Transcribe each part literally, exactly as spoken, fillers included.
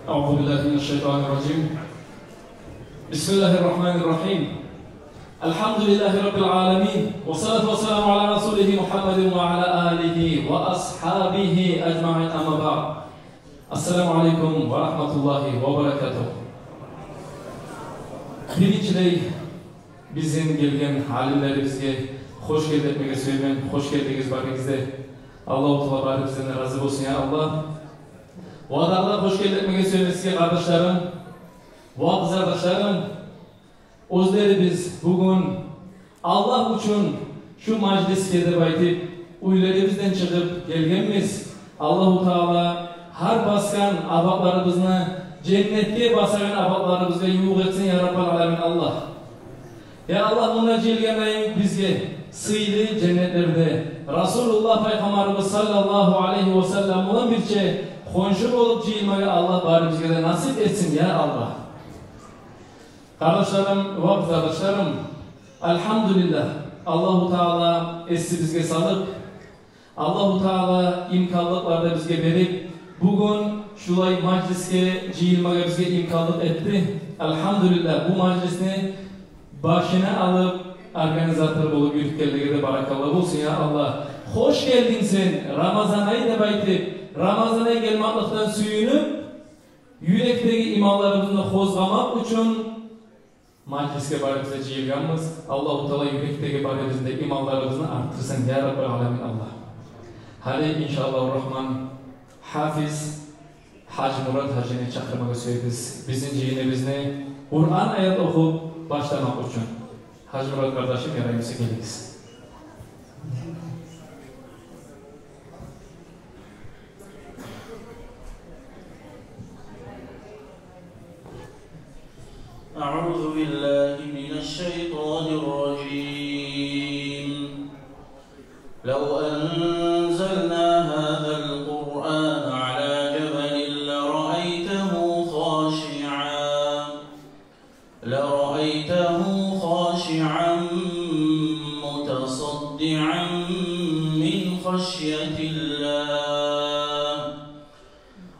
أعوذ بالله من الشيطان الرجيم. بسم الله الرحمن الرحيم. الحمد لله رب العالمين. والصلاة والسلام على رسوله محمد وعلى آله وأصحابه أجمعين. أما بعد. السلام عليكم ورحمة الله وبركاته. Биринчилей, бизин гелген алимлерибизге хош гелди этмеге сюемен. Хош гелдигиз барыгъыз да. Аллагьу Таала барыбыздан да рази болсун, я Аллагь. Ва дагъы да хош гелди этмеге сюемен сизге, къардашларым, ва къызардашларым. Оьзлерибиз бугюн Аллагь учун шу мажлисге деп айтып, уьйлерибизден чыгъып гелгенбиз. Аллагьу Таала гьар басгъан абатларыбызны женнетге басагъан абатларыбызгъа ювукъ этсин, я Раббал аламин Аллагь. Я Аллагь, муна жыйылгъан бизге сыйлы женнетлерде Расулуллагь пайхаммарыбыз саллаллагьу алайгьи ва саллам булан бирче хоншу болуп жыйылмагъа Аллагь барыбызгъа да насип этсин, я Аллагь. Къардашларым ва къызардашларым, альгьамдулиллагь, Аллагьу Таала эсибизге салып, Аллагьу Таала имканлыкълар да бизге берип, бугюн шулай мажлисге жыйылмагъа бизге имканлыкъ этди. Альгьамдулиллагь, бу мажлисни башына алып, организатор болуп юрютгенлеге де баракалла болсун, я Аллагь. Хош гелдинг сен, Рамазан ай деп айтып, Рамазан ай гелмекликден сююнюп, юрекдеги иманларыбызны къозгъамакъ учун мажлисге барыбыз да жыйылгъанбыз. Аллагьу Таала юрекдеги барыбызны да иманларыбызны артдырсын, я Раббал аламин Аллагь. Гьали, иншааллагьу рагьман, гьафиз Гьажимурат гьажини чакъырмагъа сюебиз бизин жыйыныбызны Къуран аят охуп башламакъ учун. Гьажимурат къардашым, ярай буса, гелигиз. أعوذ بالله من الشيطان الرجيم. لو أنزلنا هذا القرآن على جبل لرأيته خاشعا، لرأيته خاشعا متصدعا من خشية الله.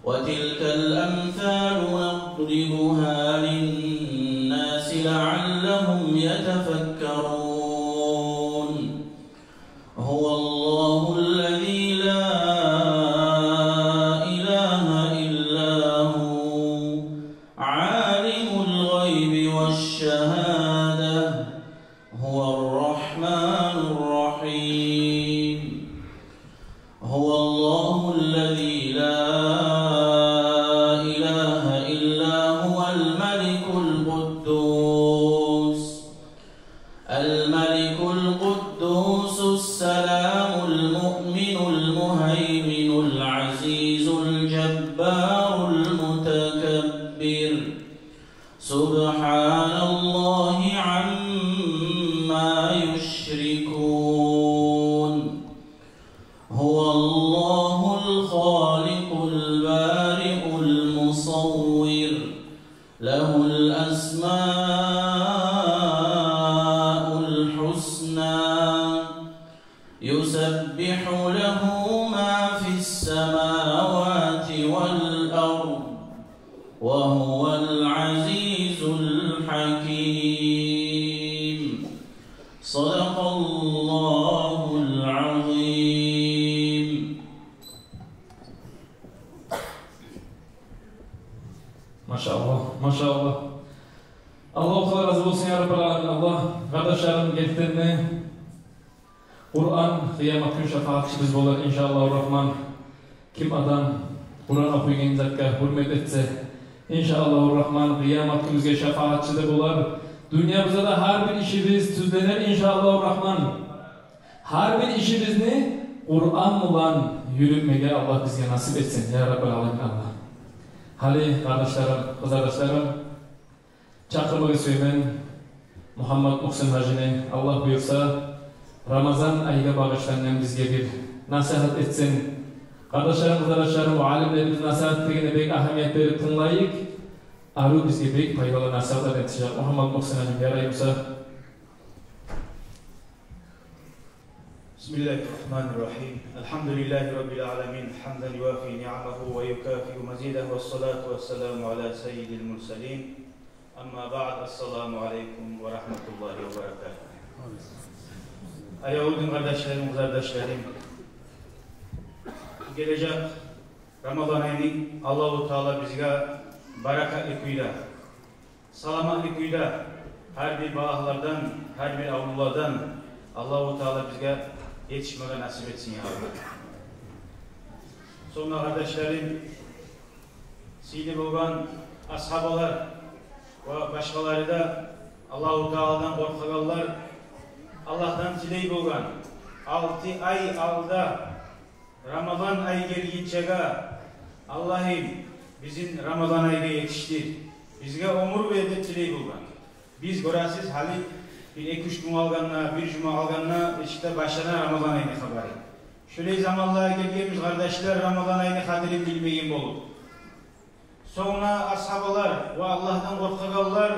وتلك الأمثال نضربها للناس لعلهم يتفكرون. هو الله الذي لا إله إلا هو، عالم الغيب والشهادة، هو الرحمن الرحيم. هو الله الذي لا إله إلا هو الملك القدوس، الملك القدوس السلام المؤمن المهيمن العزيز الجبار المتكبر. سبحان الله عما يشركون. هو الله الخالق البارئ المصور، له الأسماء الحسنى، يسبح له ما في السماوات والأرض، وهو العزيز الحكيم. صدق الله العظيم. Машааллагь, машааллагь. Аллагьу Таала рази болсун, я Раббал аламин Аллагь. Къардашларым, гертиден де, Къуран къыямат гюн шафагьатчыбыз болар, иншааллагьу рагьман. Ким адам Къуран охуйгъан затгъа гьюрмет этсе, иншааллагьу рагьман, къыямат гюн бизге шафагьатчы да болар. Дюньябызда да гьар бир ишибиз тюзленер, иншааллагьу рагьман. Гьар бир ишибизни Къуран булан юрютмеге Аллагь бизге насип этсин, я Раббал аламин Аллагь. Гьали, къардашларым, къызардашларым, чакъырмагъа сюемен Мугьаммат Мухсин гьажини, Аллагь буюрса, Рамазан айгъа багъышлангъан бизге бир насигьат этсин. Къардашларым, къызардашларым, ва алимлерибиз насигьат этегенде бек агьамият берип тынглайыкъ. Арив бизге бек пайдалы насигьатлар этежек Мугьаммат Мухсин гьажи, ярай буса. بسم الله الرحمن الرحيم. الحمد لله رب العالمين، حمدا يوافي نعمه ويكافئ مزيده، والصلاة والسلام على سيد المرسلين. أما بعد، السلام عليكم ورحمة الله وبركاته. Аявлу дин къардашларым, къызардашларым, гележек Рамазан айны Аллагьу Таала бизге баракатлы кюйде, саламатлы кюйде, гьар бир балагьлардан, гьар бир аврувлардан Аллагьу Таала бизге етишмеге насип этсин, я Аллагь. Сонг да, къардашларым, сыйлы болгъан асгьабалар ва башгъалары да Аллагьу Тааладан къоркъагъанлар, Аллагьдан тилей болгъан, алты ай алда Рамазан ай гелгинчеге: «Аллагьым, бизин Рамазан айгъа етишдир, бизге оьмюр бер», — деп тилей болгъан. Биз, гёресиз, гьали бир эки-уьч гюн къалгъанда, бир жума къалгъанда, эшикде башлана Рамазан айны хабары. Шолай заманлагъа гелгенбиз, къардашлар, Рамазан айны къадирин билмеген болуп. Сонг да асгьабалар ва Аллагьдан къоркъагъанлар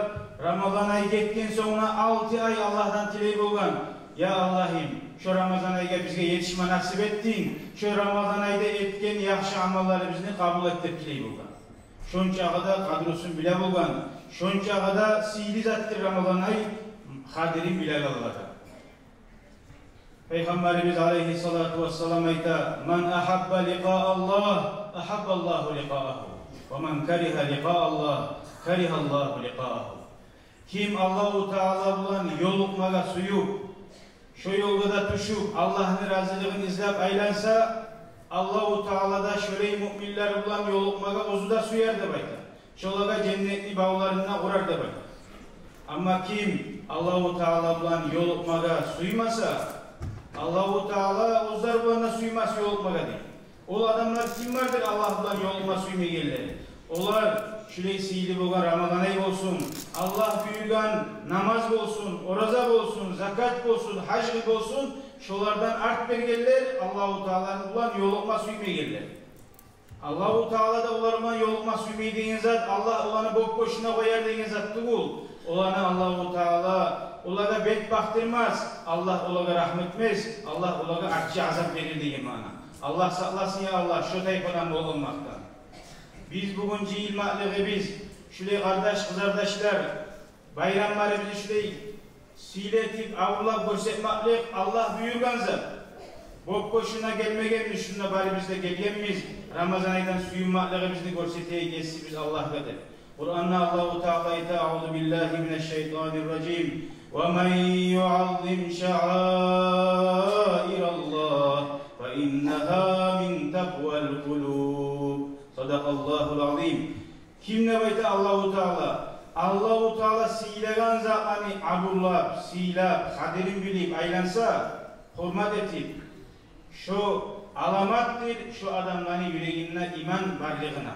Рамазан ай гетген сонг да алты ай Аллагьдан тилей болгъан: «Я Аллагьым, шо Рамазан айгъа бизге етишме насип этдинг, шо Рамазан айда этген яхшы амалларыбызны къабул эт», — деп тилей болгъан. Шончагъы да къадрусун биле болгъан, шончагъы да сыйлы затдыр Рамазан ай, къадирин биле болгъан. Пайхаммарыбыз алайгьиссалату вассалам айта: «من أحب لقاء الله أحب الله لقاءه، ومن كره لقاء الله كره الله لقاءه». Ким Аллагьу Таала булан ёлукъмагъа сююп, шо ёлгъа да тюшюп, Аллагьны разилигин излеп айланса, Аллагьу Таала да шолай муъминлер булан ёлукъмагъа оьзю де сюер деп айта. Шолагъа женнетни бавларын да къурар деп айта. Амма ким Аллагьу Таала булан ёлукъмагъа сюймесе, Аллагьу Таала оьзлер булан да сюймес ёлукъмагъа, дей. Ол адамлар кимлердир Аллагь булан ёлукъма сюймегенлер? Олар шулай сыйлы болгъан Рамазан ай болсун, Аллагь буюргъан намаз болсун, ораза болсун, закат болсун, гьаж болсун, шолардан арт бергенлер, Аллагьу Таала булан ёлукъма сюймегенлер. Аллагьу Таала да олар булан ёлукъма сюймей деген зат Аллагь оланы боп-бошуна къояр деген зат тюгюл. Оланы Аллагьу Таала олагъа бет бакъдырмас, Аллагь олагъа рагьму этмес, Аллагь олагъа аччы азап берир деген маъна. Аллагь сакъласын, я Аллагь, шо тайпадан болмакъдан. Биз бугюн жыйылмакълыгъыбыз, шулай къардаш-къызардашлар, байрамларыбызны шулай сыйлы этип, авурлап гёрсетмакълыкъ Аллагь буюргъан зат. Боп-бошуна гелмегенбиз, шунда барыбыз да гелгенбиз. Рамазан айдан сююнмакълыгъыбызны гёрсетейик Есибиз Аллагьгъа деп. Къуранда Аллагьу Таала айта: «أعوذ بالله من الشيطان الرجيم. ومن يعظم شعائر الله فإنها من تقوى القلوب». صدق الله العظيم. Ким деп айта Аллагьу Таала? Аллагьу Таала сыйлагъан затланы абурлап, сыйлап, къадирин билип айланса, гьюрмат этип, шо аламатдыр шо адамланы юрегинде иман барлыгъына.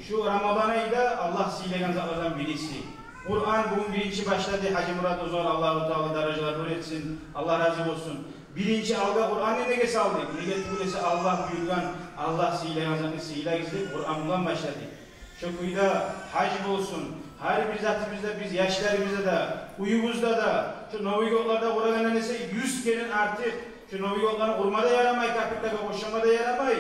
Шо Рамазан айда Аллагь сыйлагъан затлардан бириси. Къуран бугюн биринчи башлады, Гьажимурат Узгъар, Аллагьу Таала даражаларын нюр этсин, Аллагь рази болсун. Биринчи алгъа Къуранны неге салды? Неге тюгюл эсе Аллагь буюргъан, Аллагь сыйлагъан затны сыйлагъыз деп Къуран булан башлады. Шо кюйде гьаж болсун, гьар бир затыбызда, биз яшларыбызда да, уьюбюзде де, шо Новый годларда къурагъандан эсе юз керен артыкъ, шо Новый годланы къурма да ярамай, капирлеге къошама да ярамай.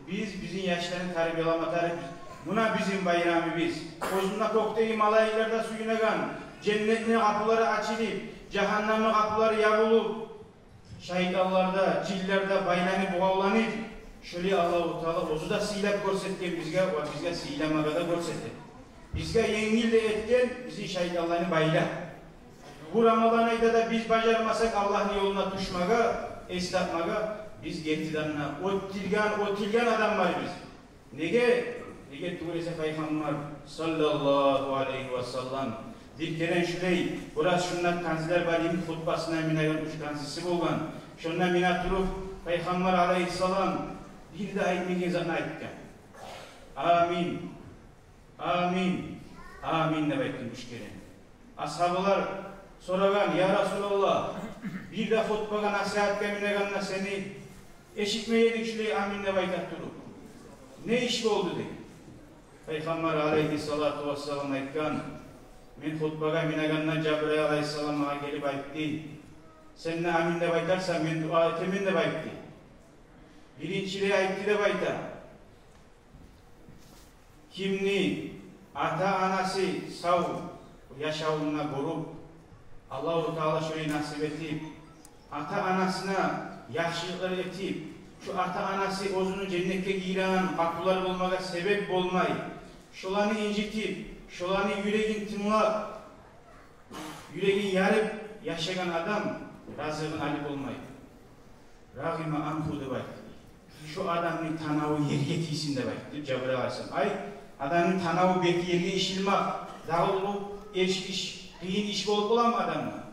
Биз бизин яшланы тарбиялама тарыкъбыз. Муна бизин байрамыбыз. Оьзюнде кёкдеги малайиклер де сююнеген, женнетни къапулары ачылып, жагьаннемни къапулары ябулуп, шайтанлар да, жинлер де байланып, бугъавланып, шолай Аллагьу Таала оьзю де сыйлап гёрсетген бизге ва бизге сыйламагъа да гёрсете. Бизге енгил де этген бизин шайтанланы байлап. Бу Рамазан айда да биз бажармасакъ Аллагьны ёлуна тюшмеге, эс тапмагъа, биз гертиден де оьтюлген, оьтюлген адамларбыз. Неге? Неге тюгюл эсе Пайхаммар саллаллагьу алайгьи ва саллам бир керен шулай, бираз шунда канзилер бар эди, хутбасына минеген уьч канзиси болгъан. Шонда мине туруп, Пайхаммар алайгьиссалам бир де айтмайгъан затны айтгъан. «Амин, амин, амин», — деп айтгъан уьч керен. Асгьабалар сорагъан: «Я Расулаллагь, бир де хутбагъа, насигьатгъа минегенде сени эшитмей эдик шулай амин деп айта туруп. Не иш болду?» — деп. Пайхаммар алайгьиссалату вассалам айтгъан: «Мен хутбагъа минегенде Жабрайыл алайгьиссалам магъа гелип айтды: Сен де амин деп айтарсан, мен дуа этемен деп айтды. Биринчилей айтды деп айта. Кимни ата-анасы сав яшавунда гёрюп, Аллагьу Таала шолай насип этип, ата-анасына яхшылыкълар этип, шо ата-анасы оьзюню женнетге гиреген къапулар болмагъа себеп болмай, шоланы инжитип, шоланы юрегин тынглап, юрегин ярып яшагъан адам разилигин алып болмай. Рагъима анху деп айтды. Шо адамны танаву ерге тийсин деп айтды Жабрайыл алайгьиссалам. Ай, адамны танаву бети ерге ишилмек, дагъы уллу иш, иш, къыйын иш болуп боламы адамгъа?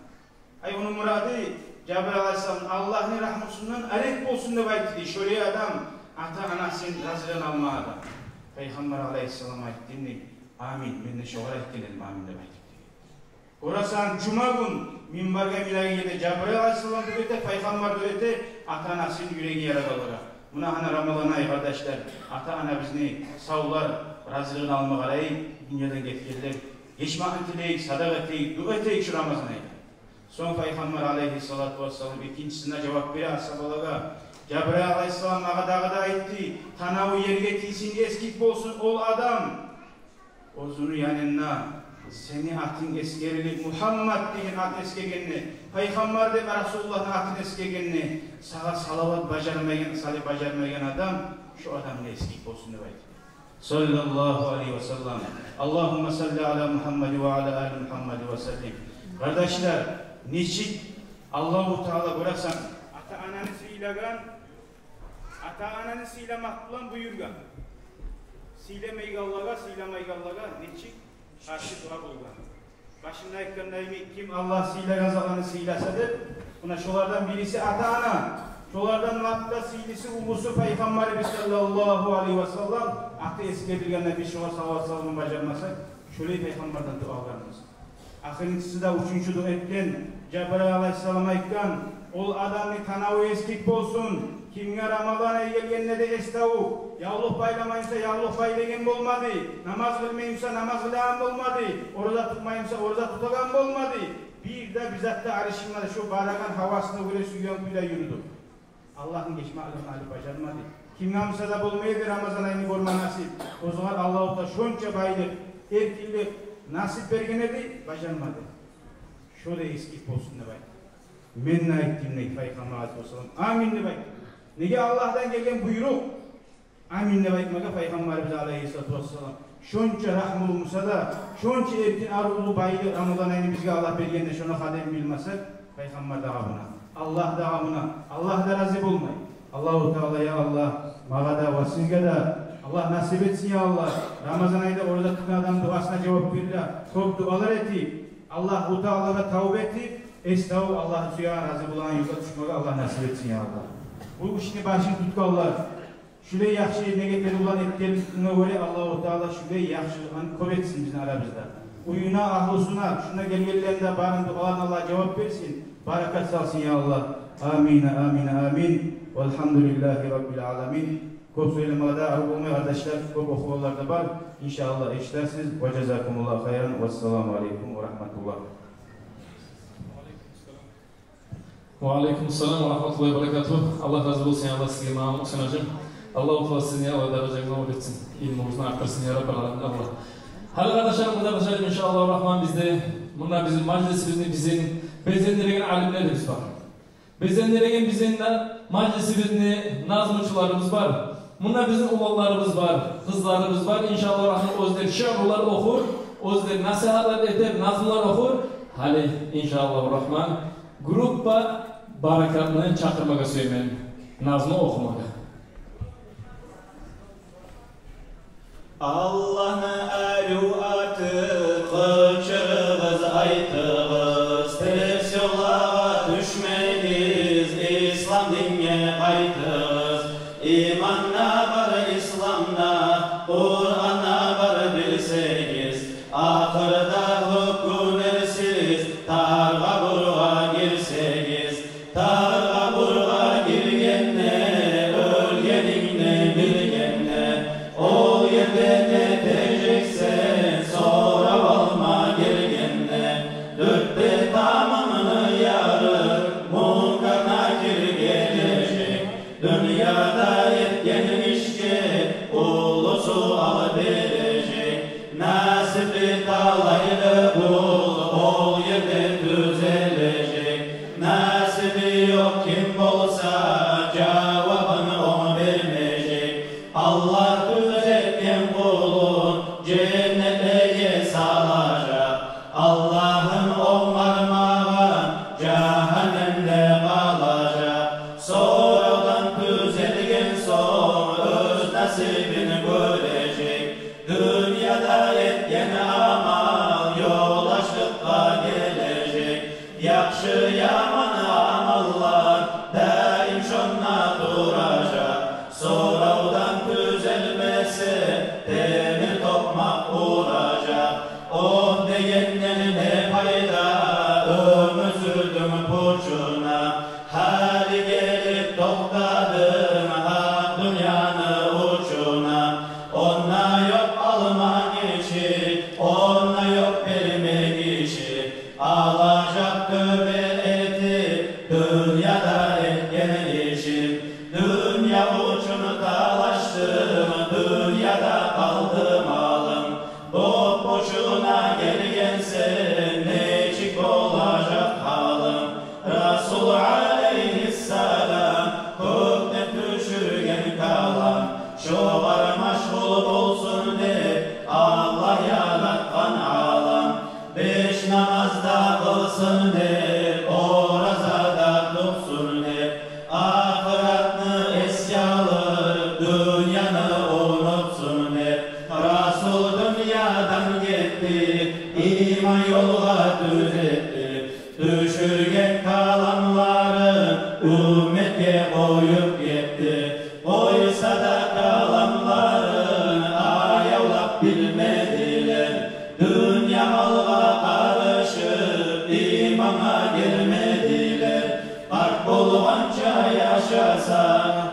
Ай, ону мурады, Жабрайыл алайгьиссалам, Аллагьны рагьмусундан арек болсун деп айтды. Шолай адам ата-анасын разилигин алмагъан адам. Пайхаммар алайгьиссалам айтды: «Амин, мен де шогъар айтгъан эдим амин», — деп айтды. Гёресен, жума гюн минбаргъа минеген ерде Жабрайыл алайгьиссалам дуа эте, пайхаммар дуа эте, ата-анасын юрегин ярагъанлагъа. Муна гьана Рамазан ай, къардашлар, ата-анабызны савлар разилигин алма къарай дюньядан гетгенлер. Гечмекни тилейик, садагъа этейик, дуа этейик шу Рамазан айда. Сонг пайхаммар алайгьиссалату вассалам экинчисине жавап бере асгьабалагъа. Жабрайыл алайгьиссалам магъа дагъы да айтды: «Танаву ерге тийсин, эсгик болсун ол адам оьзюню янында сени атынг эсгерилип, Мугьаммад деген ат эсгергенде, пайхаммар деп Расулуллагьны атын эсгергенде, сагъа салават бажармайгъан, салып бажармайгъан адам, шо адам да эсгик болсун», — деп айтды. Саллаллагьу алайгьи ва саллам. Аллагьумма салли ала Мугьаммад ва ала али Мугьаммад ва саллим. Къардашлар, нечик Аллагьу Таала, гёресен, ата-ананы сыйлагъан, ата-ананы сыйламакъ булан буюргъан. Сыйламайгъанлагъа, сыйламайгъанлагъа нечик къаршы тура болгъан. Башында айтгъандаймы, ким Аллагь сыйлагъан затланы сыйласа деп, муна шолардан бириси ата-ана, шолардан лап да сыйлысы, уллусу Пайхаммарыбыз саллаллагьу алайгьи ва саллам, аты эсгерилгенде биз шогъар салават салма бажармасакъ, шолай Пайхаммардан дуа алгъанбыз. Ахырынчысы да, уьчюнчю дуа этген, Жабрайыл алайгьиссалам айтгъан: «Ол адамны танаву эсгик болсун, кимге Рамазан ай гелгенде де эс тавуп, явлукъ байламай буса, явлукъ байлагъан болмады, намаз къылмай буса, намаз къылагъан болмады, ораза тутмай буса, ораза тутагъан болмады, бир де бир зат да алышынмады, шо барагъан гьавасына гёре сюйген кюйде юрюдю. Аллагьны гечмеклигин алып бажармады. Кимге буса да болмай эди Рамазан айны гёрме насип. Огъар Аллагьу Таала шонча байлыкъ, эркинлик насип берген эди, бажармады. Шо да эсгик болсун», — деп айтды. Мен де айтдым, дей Пайхаммар алайгьиссалам, «амин» деп айтдым. Неге? Аллагьдан гелген буйрукъ. «Амин» деп айтмагъа Пайхаммарыбыз алайгьиссалату вассалам. Шонча рагьмулу буса да, шонча эркин, арив, уллу байлыкъ Рамазан айны бизге Аллагь бергенде, шону къадирин билмесек, Пайхаммар дагъы муна, Аллагь дагъы муна, Аллагь да рази болмай. Аллагьу Таала, я Аллагь, магъа да ва сизге де Аллагь насип этсин, я Аллагь. Рамазан айда ораза тутгъан адамны дуасына жавап бериле. Кёп дуалар этип, Аллагьу Таалагъа тавба этип, эс тавуп, Аллагьны сюеген, рази болагъан ёлгъа тюшмеге Аллагь насип этсин, я Аллагь. Бу ишни башын тутгъанлар, шулай яхшы ниетлер булан этгенине гёре Аллагьу Таала шулай яхшылыкъланы кёп этсин бизин арабызда. Уьюне, агьлюсюне, шунда гелгенлени де барын дуаларына Аллагь жавап берсин, баракат салсын, я Аллагь. Амин, амин, амин. Валгьамдулиллагьи раббил аламин. Кёп сёйлемеге де арив болмай, къардашлар, кёп охугъанлар да бар. Иншааллагь, эшитесиз. Ва жазакумуллагьу хайран. Вассаламу алайкум ва рагьматуллагь. Ва алайкум салам ва рагьматуллагьи ва баракатугь. Аллагь рази болсун, я Аллагь, сизге, Магьаммат Гьусейн гьажи. Аллагьу Таала сизин, я Аллагь, даражагъызны уллу этсин. Илмугъузну артдырсын, я Раббал аламин, Аллагь. Гьали, къардашларым, къардашларым, иншааллагь рагьман, бизде мунда бизин мажлисибизни бизин безендиреген алимлерибиз бар. Безендиреген бизин де мажлисибизни назмучуларыбыз бар. Мунда бизин уланларыбыз бар, къызларыбыз бар. Иншааллагь рагьман, оьзлер шиърулар охур, оьзлер насигьатлар этер, назмулар охур. Гьали, иншааллагь рагьман, группа «Баракат»ны чакъырмагъа сюемен назму охумагъа. Аллагьны арив атын къычырыгъыз, айтыгъыз, терс ёллагъа тюшмегиз, ислам динге къайтыгъыз. Иман да бар исламда, Къуран да бар билсегиз, ахырда гьёкюнерсиз, тар къабургъа гирсегиз. Тар къабургъа гиргенде оьлгенингни билгенде, ол ерде не этежексен сорап алма гелгенде. Дёрт де тамамны ярып, суал бережек. Насипли, талайлы къул ол ерде тюзележек. Насиби ёкъ ким болса, жавабын о бермежек. Аллагь тюзетген къулун женнетлеге салажакъ. Аллагьым онгармагъан жагьаннемде къалажакъ. Соравдан тюзелген сонг оьз насибин гёрежек. Дюньяда этген амал ёлдашлыкъгъа гележек. Яхшы-яман амаллар даим шонда туражакъ. Соравдан тюзелмесе, темир токъмакъ уражакъ. О дегенден не пайда, оьмюр сюрдюнг пучуна, гьали гелип токътадынг гьакъ дюньяны учуна. Онда ёкъ алмагъы иши, онда ёкъ бермеги иши. Алажакъ тёбе этип дюньяда этген ишим. Дюнья учун талашдым, дюньяда къалды малым. Боп-бошуна гелгенсен, нечик болажакъ гьалым? Расул алейгьиссалам кёкден тюшюрген калам. Шогъар машгъул болсун деп Аллагь яратгъан алам. Беш намаз да къылсын деп, ораза да тутсун деп, ахыратны эсге алып, дюньяны унутсун деп. Расул дюньядан гетди, иман ёлгъа тюзетди. Тюшюрген каламларын умметге къоюп гетди. Къойса да каламларын аявлап билмедилер. Дюнья малгъа къарышып, имангъа гелмедилер. Къарт болгъанча яшаса,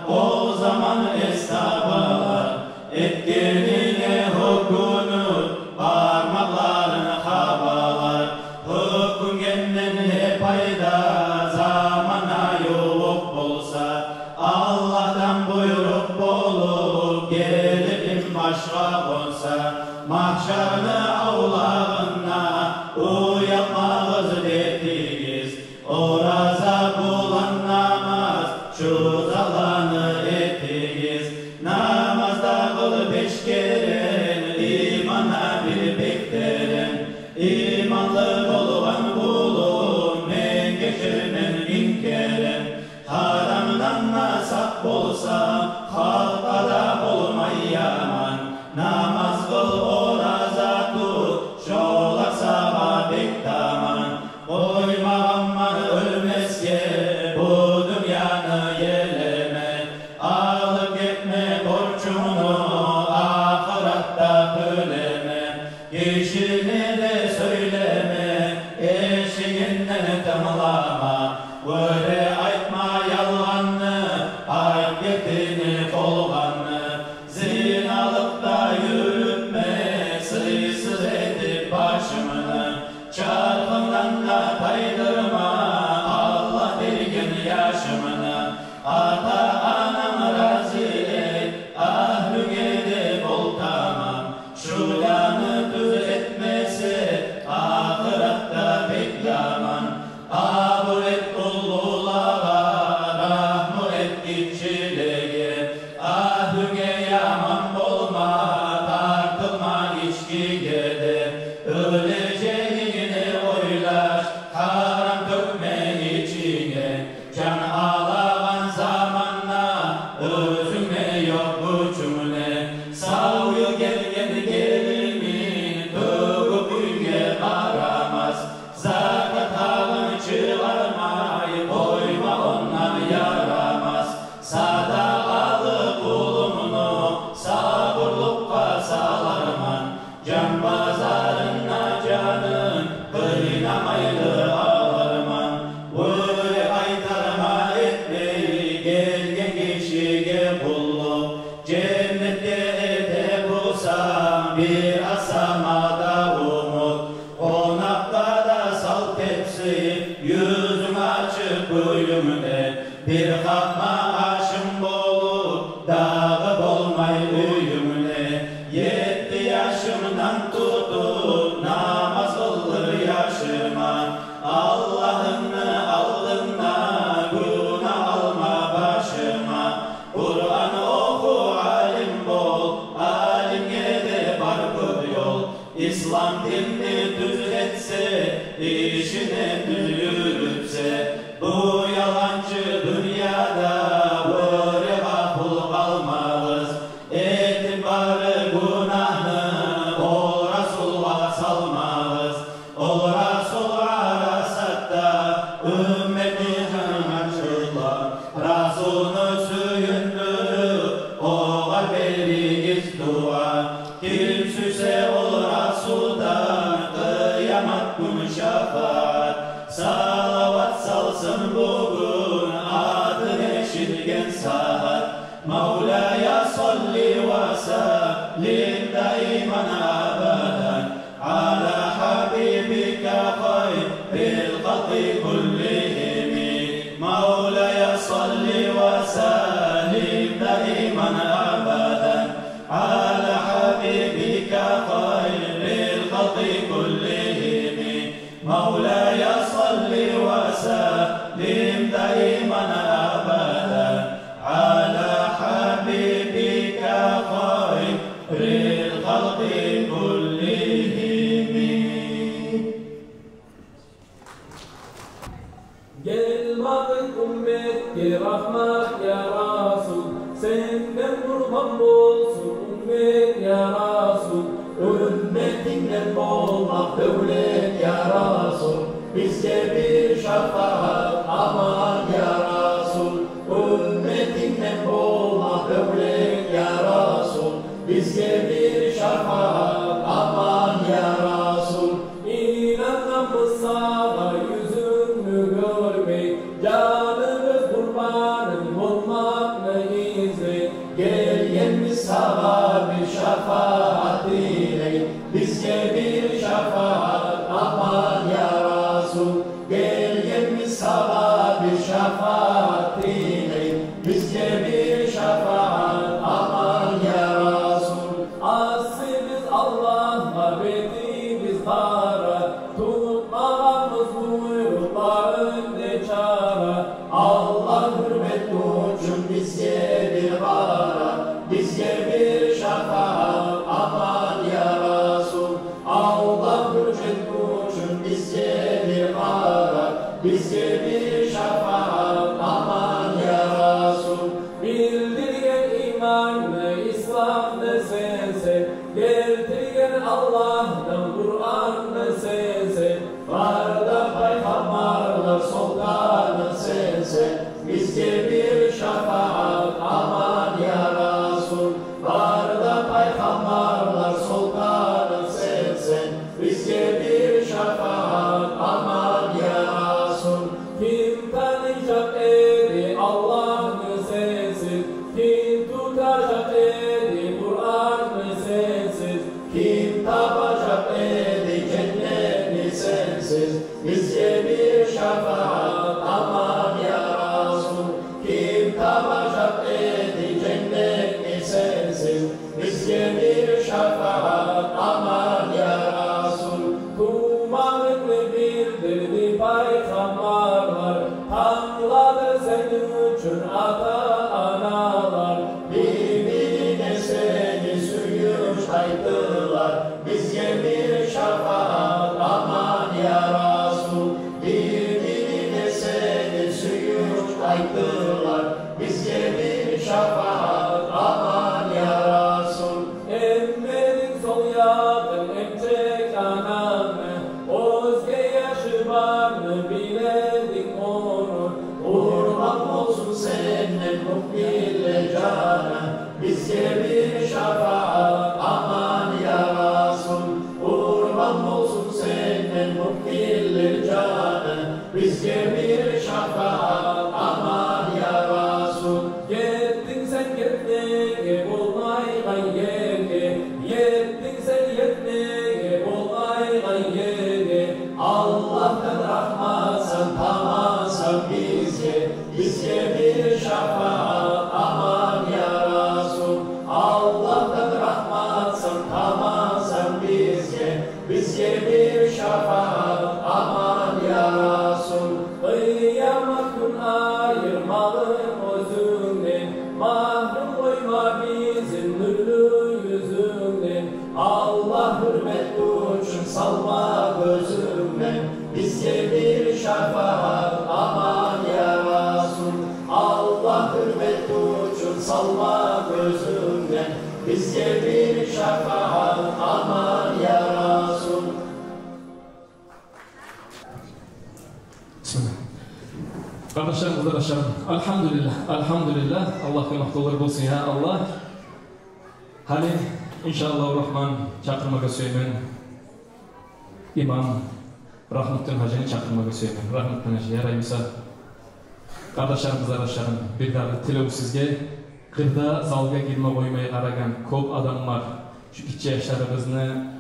о заман эс табалар. Этгенине гьёкюнюп, бармакъларын хабалар. Гьёкюнгенден не пайда, замана ювукъ болса? Аллагьдан буйрукъ болуп гелип инбашгъа къонса, магьшарны авлагъында уялмагъыз, бетигиз. Ораза булан намаз, шу заланы этигиз. Намаз да къыл беш керен, иман да бир бек терен. Иманлы болгъан къулум, мен гечермен минг керен. Гьарамдан да сакъ болсанг, халкъгъа да болмай яман. Намаз къыл, ораза тут, шолар сагъа бек таман. Къоймагъанман оьлмесге бу дюньяны елеме. Алып гетме борчунгну, ахыратда тёлеме. Кишини де сёйлеме, эшигинден тынглама. Оьре айтма ялгъанны, айт гертини болгъанны. Зиналыкъда юрютме сыйсыз этип башымны. Чархындан да тайдырма Аллагь берген яшымны. Ата-ананг рази эт, агьлюнге де бол таман. Шуланы тюз этмесе, ахыратда бек яман. Абур эт уллулагъа, рагьму эт гиччилеге. Агьлюнге яман болма, тартылма ичкиге де. Оьлежегингни ойлаш, гьарам тёкме ичинге. Жан алагъан заманда оьзюнгде ёкъ гючюнг де. Сав йыл гелген гелининг тёгюп уьйге къарамас. Закат гьакъын чыгъармай къойма, ондан ярамас. Садагъалы къулумну сабурлукъгъа саларман. Жан базарында жанын къыйнамайлы аларман. Оьре айтарма этмей гелген гишиге къуллукъ. Женнетге эте бусанг бир аз сама да умут. Къонакъгъа да сал тепси, юзюнг ачыкъ уьюнгде. Бир къатма ашынг болуп, дагъы болмай уьюнгде. Ислам динни тюз этсе, ишин тюз юрютсе, бу ялгъанчы дюньяда бир гъапул къалмагъыз. Этип бары гюнагьны ол Расулгъа салмагъыз. Ол Расул Арасатда умметин гьанчурла. Расулну сююндюрюп, огъар беригиз дуа. Ким сюйсе ол Расулдан къыямат гюн шафаат. Салават салсын бугюн атын эшитген сагьат. مولاي صل وسلم دائما أبدا على حبيبك خير الخلق كلهم. مولاي صل وسلم دائما أبدا على حبيبك خير الخلق كلهم. مولاي صل وسلم دائما أبدا على حبيبك خير الخلق كلهم. Гел магъа умметге рагьмат, я Расул, сенден къурбан болсун уммет, я Расул. Умметингден болмакъ девлет, я Расул, бизге бир шафагьат, аман, я Расул. Умметингден болмакъ девлет, я Расул, бизге бир шафагьат, аман, я Расул. Инанабыз сагъа юзюнгню гёрмей, жаныбыз къурбанынгда болмакъны излей. Гелгенбиз сагъа бир шафагьат тилей, бизге бир шафагьат, аман, я Расул. Гелгенбиз сагъа бир шафагьат тилей, бизге бир шафагьат, аман, я Расул. Асибиз Аллагьгъа, бетибиз къара, тутмагъанбыз буйрукъларынг бечара. Аллагь гьюрмети учун бизге бир къара, бизге бир шафагьат, аман, я Расул. Аллагь гьюрмети учун бизге бир къара, бизге бир шафагьат, аман, я Расул. Билдирген иманны, исламны сенсен, гелтирген Аллагьдан Къуранны сенсен, бары да пайхаммарлар солтаны сенсен, бизге бир шафагьат, аман, я Расул. Бары да пайхаммарлар солтаны сенсен, бизге бир шафагьат, аман, я Расул. Ким таныжакъ эди Аллагьны сенсиз? Ким тутажакъ эди Къуранны сенсиз? Ким табажакъ эди женнетни сенсиз? Бизге бир шафагьат, аман, я Расул. Ким табажакъ эди женнетни сенсиз? Бизге бир шафагьат, аман, я Расул. Тувмагъынгны билдирди пайхаммарлар, танглады сени учун ата-аналар. Бир-бирине сени сююнч айтдылар, бизге бир шафагьат, аман, я Расул. Бир-бирине сени сююнч айтдылар, бизге бир шафагьат, аман, я Расул. Эммединг сол ягъын, эмчек ананы, оьзге яшы барны билединг ону. Къурбан болсун сенден муъминлер жаны, бизге бир шафагьат, аман, я Расул. Къурбан болсун сенден муъминлер жаны, бизге бир шафагьат, аман, я Расул. Етдинг сен етмеге болмайгъан ерге, етдинг сен етмеге болмайгъан ерге. Аллагьдан рагьматсан, тамансан бизге, бизге бир шафагьат, аман, я Расул. Аллагьдан рагьматсан, тамансан бизге, бизге бир шафагьат, аман, я Расул. Къыямат гюн айырмагъын оьзюнгден, магьрюм къойма бизин нюрлю юзюнгден. Аллагь гьюрмети Салма гёзюнгден бизге бир шафагьат, аман, я Расул. Аллагь гьюрмети учун салма гёзюнгден бизге бир шафагьат, аман, я Расул. Бисмиллагь. Къардашларым, къызардашларым, альгьамдулиллагь, альгьамдулиллагь, Аллагьгъа макътавлар болсун, я Аллагь. Гьали, иншааллагьу рагьман, чакъырмагъа сюемен имам Рагьмутдин гьажини, чакъырмагъа сюемен. Рагьмутдин гьажи, ярай буса. Къардашларым, къызардашларым, бирдагъы тилев сизге. Къырда залгъа гирме къоймай къарагъан кёп адам бар. Шу гиччи яшларыбызны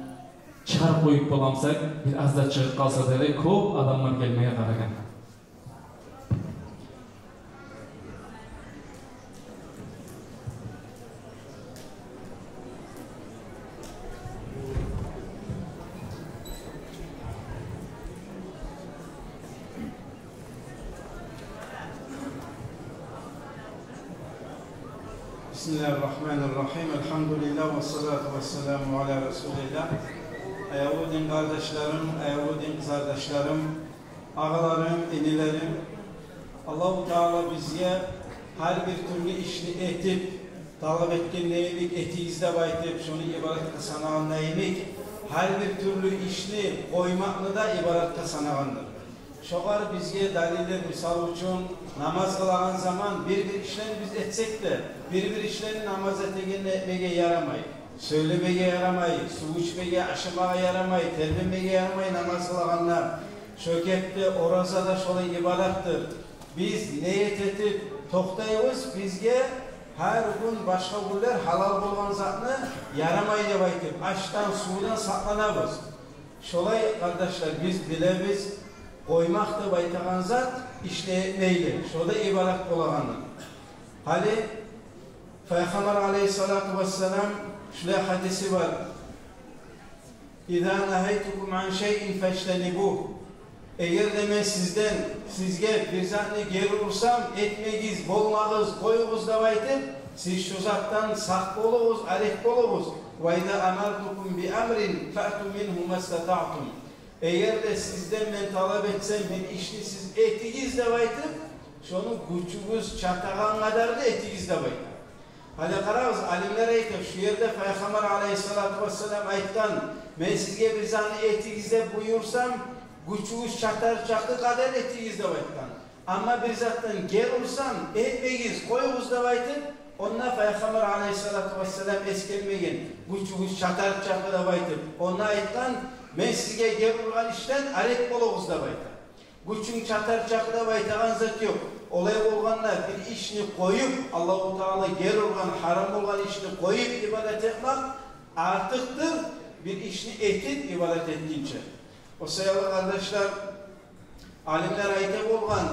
чыгъарып къоюп боламсакъ, бир аз да чыгъып къалса дей, кёп адамлар гелмеге къарагъан. Бисмиллагьи ррагьмани ррагьим. Альгьамдулиллагь, ва ссалату ва ссаламу аля расулиллагь. Аявлу дин къардашларым, аявлу дин къызардашларым, агъаларым, инилерим, Аллагьу Таала бизге гьар бир тюрлю ишни этип, талап этгенде йимик, этигиз деп айтып, шону ибадатгъа санагъанда йимик, гьар бир тюрлю ишни къоймакъны да ибадатгъа санагъандыр. Шогъар бизге далиллер, мисал учун, намаз къылагъан заман бир-бир ишлени биз этсек де, бир-бир ишлени намаз этегенде этмеге ярамай. Сёйлемеге ярамай, сув ичмеге, ашамагъа ярамай, тербенмеге ярамай намаз къылагъанда. Шо кепде ораза да шолай ибадатдыр. Биз ният этип токътайбыз, бизге гьар гюн башгъа гюнлер гьалал болгъан затны ярамай деп айтып, ашдан, сувдан сакъланабыз. Шолай, къардашлар, биз билебиз, къоймакъ деп айтагъан зат ишни этмейли, шо да ибадат болагъанны. Гьали Пайхаммар алайгьиссалату вассалам шулай гьадиси бар: «Иза нагьайтукум ан шайин фажтанибугь». Эгер де мен сизден, сизге бир затны гери урсам, этмегиз, болмагъыз, къоюгъуз деп айтып, сиз шо затдан сакъ болугъуз, арек болугъуз. «Ва иза амартукум би амрин фаъту мингьу мастатаътум». Эгер де сизден мен талап этсем бир ишни, сиз этигиз деп айтып, шону гючюгюз чатагъан къадарда этигиз деп айта. Гьали къарагъыз, алимлер айта, шу ерде Пайхаммар алайгьиссалату вассалам айтгъан: «Мен сизге бир затны этигиз деп буюрсам, гючюгюз чатар чакъы къадар этигиз», – деп айтгъан. Амма бир затдан гери урсам, «Этмегиз, къоюгъуз», – деп айтып, онда Пайхаммар алайгьиссалату вассалам эсгермеген, «Гючюгюз чатар чакъы», – деп айтып. Онда айтгъан: «Мен сизге гери ургъан ишден арек болугъуз», – деп айта. Гючюнг чатар чакъы деп айтагъан зат ёкъ. Олай болгъанда, бир ишни къоюп, Аллагьу Таала гери ургъан, гьарам болгъан ишни къоюп ибадат этмек артыкъдыр бир ишни этип ибадат этгинче. О саялы, къардашлар, алимлер айта болгъан: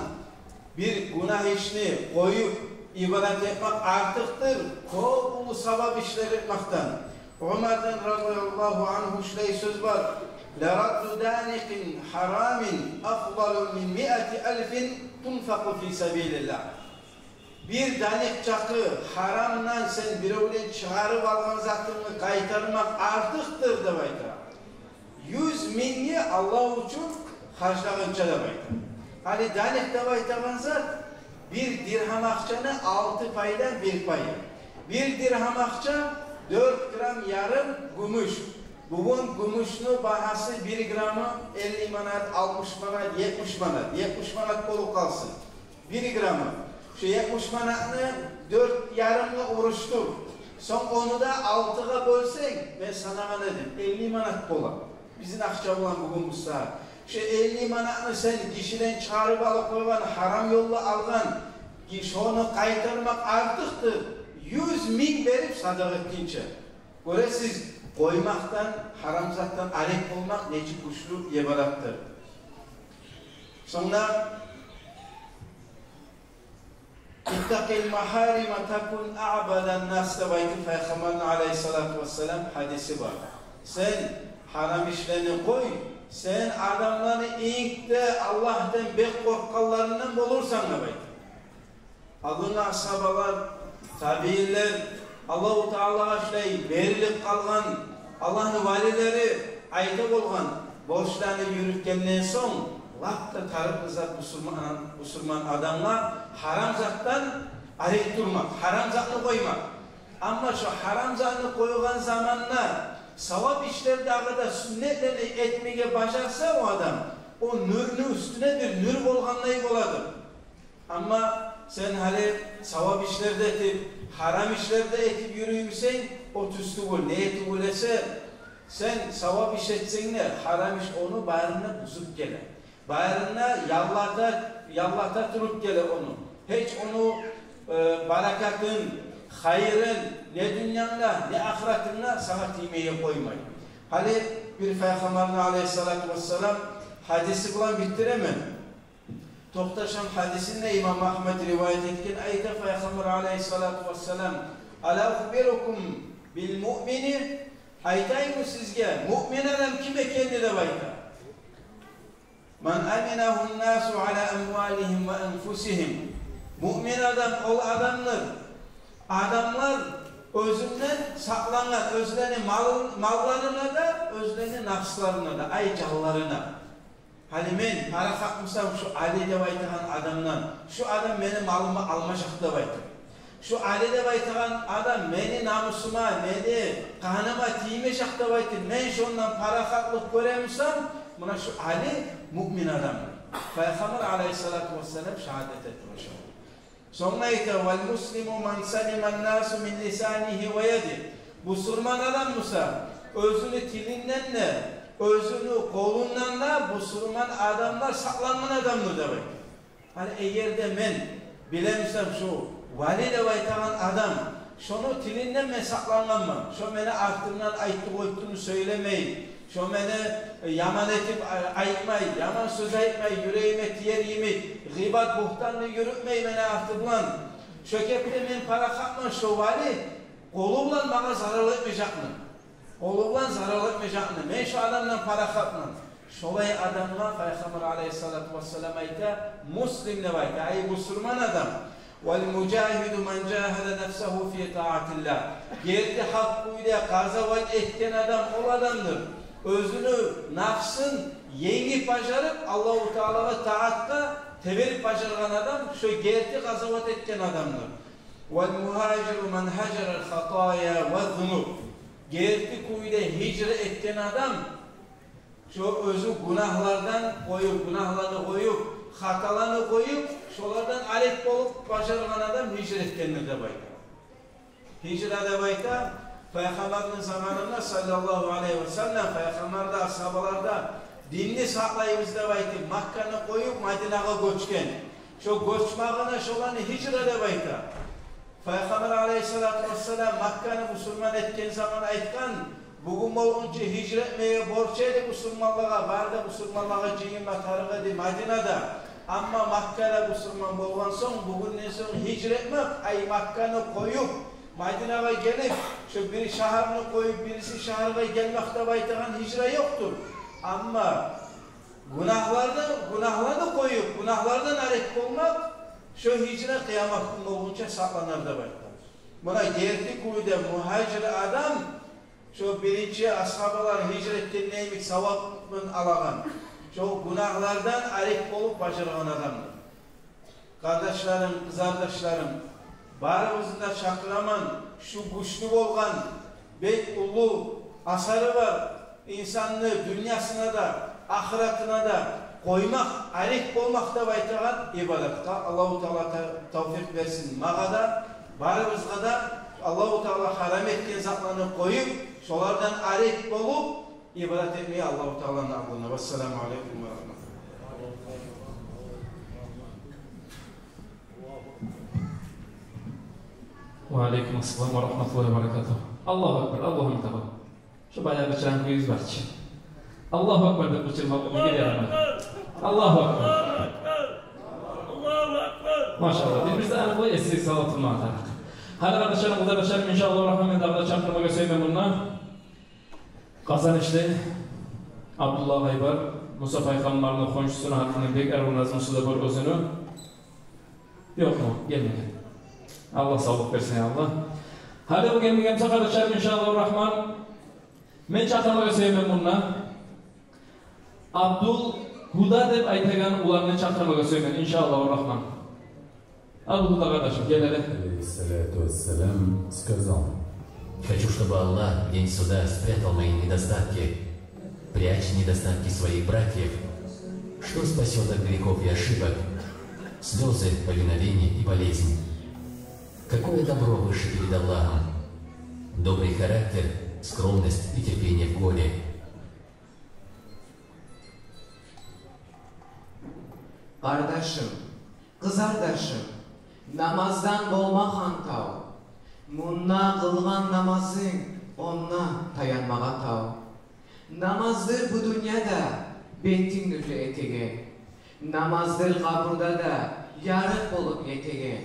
бир гюнагь ишни къоюп ибадат этмек артыкъдыр кёп уллу савап ишлер этмекден. Умардан радияллагьу ангьу шулай сёз бар: «Ларадду даникъин гьарамин афдалу мин миати алфин тунфакъу фи сабилиллагь». Бир даникъ чакъы гьарамдан сен биревден чыгъарып алгъан затынгны къайтармакъ артыкъдыр деп айта, юз мингни Аллагь учун харжлагъынча деп айта. Гьали даникъ деп айтагъан зат бир диргьам акъчаны алты пайдан бир пайы. Бир диргьам акъча дёрт грамм ярым гюмюш. Бугюн гюмюшню багьасы бир граммы элли манат, алтмыш манат, етмиш манат, етмиш манат болуп къалсын. Бир граммы. Шу етмиш манатны дёрт ярымгъа урушдур. Сонг ону да алтыгъа бёлсенг, мен санагъан эдим, элли манат бола. Бизин акъча булан бугюн бу сагьат. Шу элли манатны сен гишиден чыгъарып алып къойгъан, гьарам ёлда алгъан, шону къайтармакъ артыкъдыр юз минг берип садагъа этгинче. Гёресиз, къоймакъдан, гьарам затдан арек болмакъ нечик гючлю ибадатдыр. Сонг да «Иттакъил магьарима такун аъбадан нас» деп айтып, Пайхаммарны алайгьиссалату вассалам гьадиси бар. Сен гьарам ишлени къой, сен адамланы инг де Аллагьдан бек къоркъгъанларындан болурсан деп айта. Алдынгъы асгьабалар, табиинлер, Аллагьу Таалагъа шулай берилип къалгъан Аллагьны валилери, айта болгъан борчланы юрютгенден сонг, лап да тарыкълы зат бусурман, бусурман адамгъа гьарам затдан арек турмакъ, гьарам затны къоймакъ. Амма шо гьарам затны къойгъан заманда савап ишлер дагъы да, сюннетлени этмеге бажарса о адам, о нюрню уьстюне бир нюр болгъандай болады. Амма сен гьали савап ишлер де этип, гьарам ишлер де этип юрюй бусанг, о тюз тюгюл. Неге тюгюл эсе, сен савап иш этсенг де, гьарам иш ону барын да бузуп геле. Барын да яллата, яллата туруп геле ону. Гьеч ону, э, баракатын, хайырын не дюньянгда, не ахыратынгда сагъа тиймеге къоймай. Гьали бир Пайхаммарны алайгьиссалату вассалам гьадиси булан битдиремен. Токъташгъан гьадисинде имам Агьмад риваят этген, айта Пайхаммар алайгьиссалату вассалам: «Ала ухбирукум бил муъмини?» Айтайыммы сизге, муъмин адам ким экенни деп айта. «Ман аминагьун-насу ала амвалигьим ва анфусигьим». Муъмин адам ол адамдыр, адамлар оьзюнден сакълангъан, оьзлени мал-, малларына да, оьзлени напсларына да, ай, жанларына. Гьали мен парахат бусам, шу Али деп айтагъан адамдан, шу адам мени малымны алмажакъ деп айтып, шу Али деп айтагъан адам мени намусума, мени къаныма тиймежек деп айтып, мен шондан парахатлыкъ гёре бусам, муна шу Али муъмин адам. Пайхаммар алайгьиссалату вассалам шагьадат этип тура шо. Сонг айта: «Вал муслиму ман салиман-насу мин лисанигьи ва ядигьи». Бусурман адам буса, оьзюню тилинден де, оьзюню къолундан да бусурман адамлар сакълангъан адамдыр деп айта. Гьали эгер де мен биле бусам, шу Вали деп айтагъан адам, шону тилинден мен сакълангъанман, шо мени артымдан айтдыгъы-ойтдугъуну сёйлемей, шо мени, э, яман этип, э, айтмай, яман сёз айтмай, юрегиме тиер йимик, гъыйбат, бугьтанны юрютмей мени арты булан. Шо кепде мен парахатман, шо Вали къолу булан магъа зарал этмежекми? Къолу булан зарал этмежекми? Мен шо адамдан парахатман. Шолай адамгъа Пайхаммар алайгьиссалату вассалам айта, муслим деп айта, ай, бусурман адам. «Вал мужагьиду ман жагьада нафсагьу фи таатиллагь». Герти гьакъ кюйде къазават этген адам ол адамдыр, оьзюню напсын енгип бажарып, Аллагьу Таалагъа таатгъа теберип бажаргъан адам, шо герти къазават этген адамдыр. «Вал мугьажиру ман гьажарал хатая ваз-зунуб». Герти кюйде гьижра этген адам, шо оьзю гюнагьлардан къоюп, гюнагьланы къоюп, хаталаны къоюп, шолардан арек болуп бажаргъан адам гьижра этгендир деп айта. Гьижра деп айта, Пайхаммарны заманында, саллаллагьу алайгьи ва саллам, Пайхаммар да, асгьабалар да динни сакълайбыз деп айтып, Макканы къоюп, Мадинагъа гёчген. Шо гёчмагъына шоланы гьижра деп айта. Пайхаммар алайгьиссалату вассалам Макканы бусурман этген заман айтгъан: «Бугюн болгъунча гьижра этмеге борч эди бусурманлагъа, бары да бусурманлагъа жыйынма тарыкъ эди Мадинада. Амма Маккада бусурман болгъан сонг, бугюнден сонг гьижра этмек, ай, Макканы къоюп, Мадинагъа гелип, шо бир шагьарны къоюп, бириси шагьаргъа гелмек деп айтагъан гьижра ёкъдур. Амма гюнагьланы, гюнагьланы къоюп, гюнагьлардан арек болмакъ, шо гьижра къыямат гюн болгъунча сакъланар», – деп айтгъан. Муна герти кюйде мугьажир адам, шо биринчи асгьабалар гьижра этгенде йимик савабын алагъан, шо гюнагьлардан арек болуп бажаргъан адамдыр. Къардашларым, къызардашларым, барыгъызны да чакъыраман, шу гючлю болгъан, бек уллу асары бар инсанны дюньясына да, ахыратына да къоймакъ, арек болмакъ деп айтагъан ибадатгъа. Аллагьу Таала та-, тавфикъ берсин магъа да, барыбызгъа да. Аллагьу Таала гьарам этген затланы къоюп, шолардан арек болуп, ибадат этмеге Аллагьу Тааланы алдына. Вассаламу алейкум ва рагьматуллагь. Ва алейкум ассалам ва рагьматуллагьи ва баракатугь. Аллагьу акбар, Аллагьу акбар. Шо баягъы чыран кююбюз бар чы. Аллагьу акбар деп къычырмакъ бизге ярамай. Аллагьу акбар. Машаллагь. Биз, биз де аныкълай эсге салып турмагъа тарыкъ. Гьали, къардашларым, къызардашларым, иншааллагьу рагьман, мен дагъы да чакъырмагъа сюемен мунда къазанышлы Абдулла агъай бар, Муса пайхаммарны хоншусуну гьакъындан бек арив назмусу да бар оьзюню. Ёкъму? Гелмеген. Аллагь савлукъ берсин, я Аллагь. Гьали о гелмеген буса, къардашларым, иншааллагьу рагьман, мен чакъырмагъа сюемен мунда Абдул Гьуда деп айтагъан уланны чакъырмагъа сюемен, иншааллагьу рахман. Абдул Гьуда къардашым, гел гьали. Алейгьиссалату вассалам сказал: «Хочу, чтобы Аллах в день суда спрятал мои недостатки. Прячь недостатки своих братьев. Что спасёт от грехов и ошибок? Слёзы, повиновение и болезнь. Какое добро выше перед Аллахом? Добрый характер, скромность и терпение в горе». Къардашым, къызардашым, намаздан болма хантав. Мунда къылгъан намазынг, онда таянмагъа тав. Намаздыр бу дюньяда бетинг нюрлю этеген. Намаздыр къабурда да ярыкъ болуп етеген.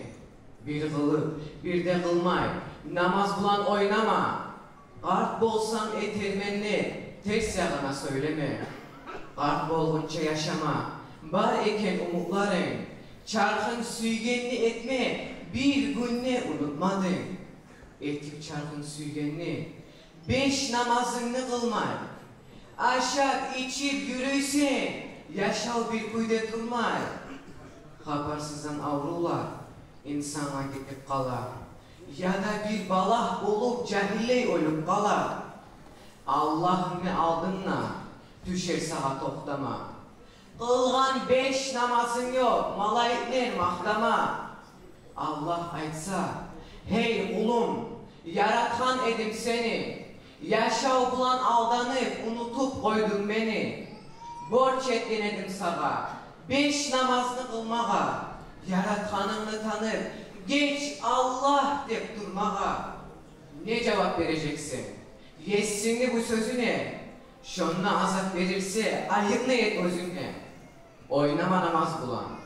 Бир къылып, бир де къылмай, намаз булан ойнама. Къарт болсам этермен не, терс ягъына сёйлеме. Къарт болгъунча яшама, бар экен умутларынг. Чархынг сюйгенни этме, бир гюн де унутмадынг. Этип чархынг сюйгенни, беш намазынгны къылмай. Ашап, ичип юрюйсен, яшав бир кюйде турмай. Хабарсыздан аврувлар инсангъа гелип къала. Яда бир балагь болуп, жагьиллей оьлюп къала. Аллагьынгны алдында тюшер сагъа токътама. Къылгъан беш намазынг ёкъ, малайиклер макътама. Аллагь айтса: «Гьей къулум, яратгъан эдим сени, яшав булан алданып, унутуп къойдунг мени. Борч этген эдим сагъа беш намазны къылмагъа, яратгъанынгны танып, геч, Аллагь, деп турмагъа». Не жавап бережексен Есингни бу сёзюне? Шонда азап берилсе, айыпны эт оьзюнге. Ойнама намаз булан,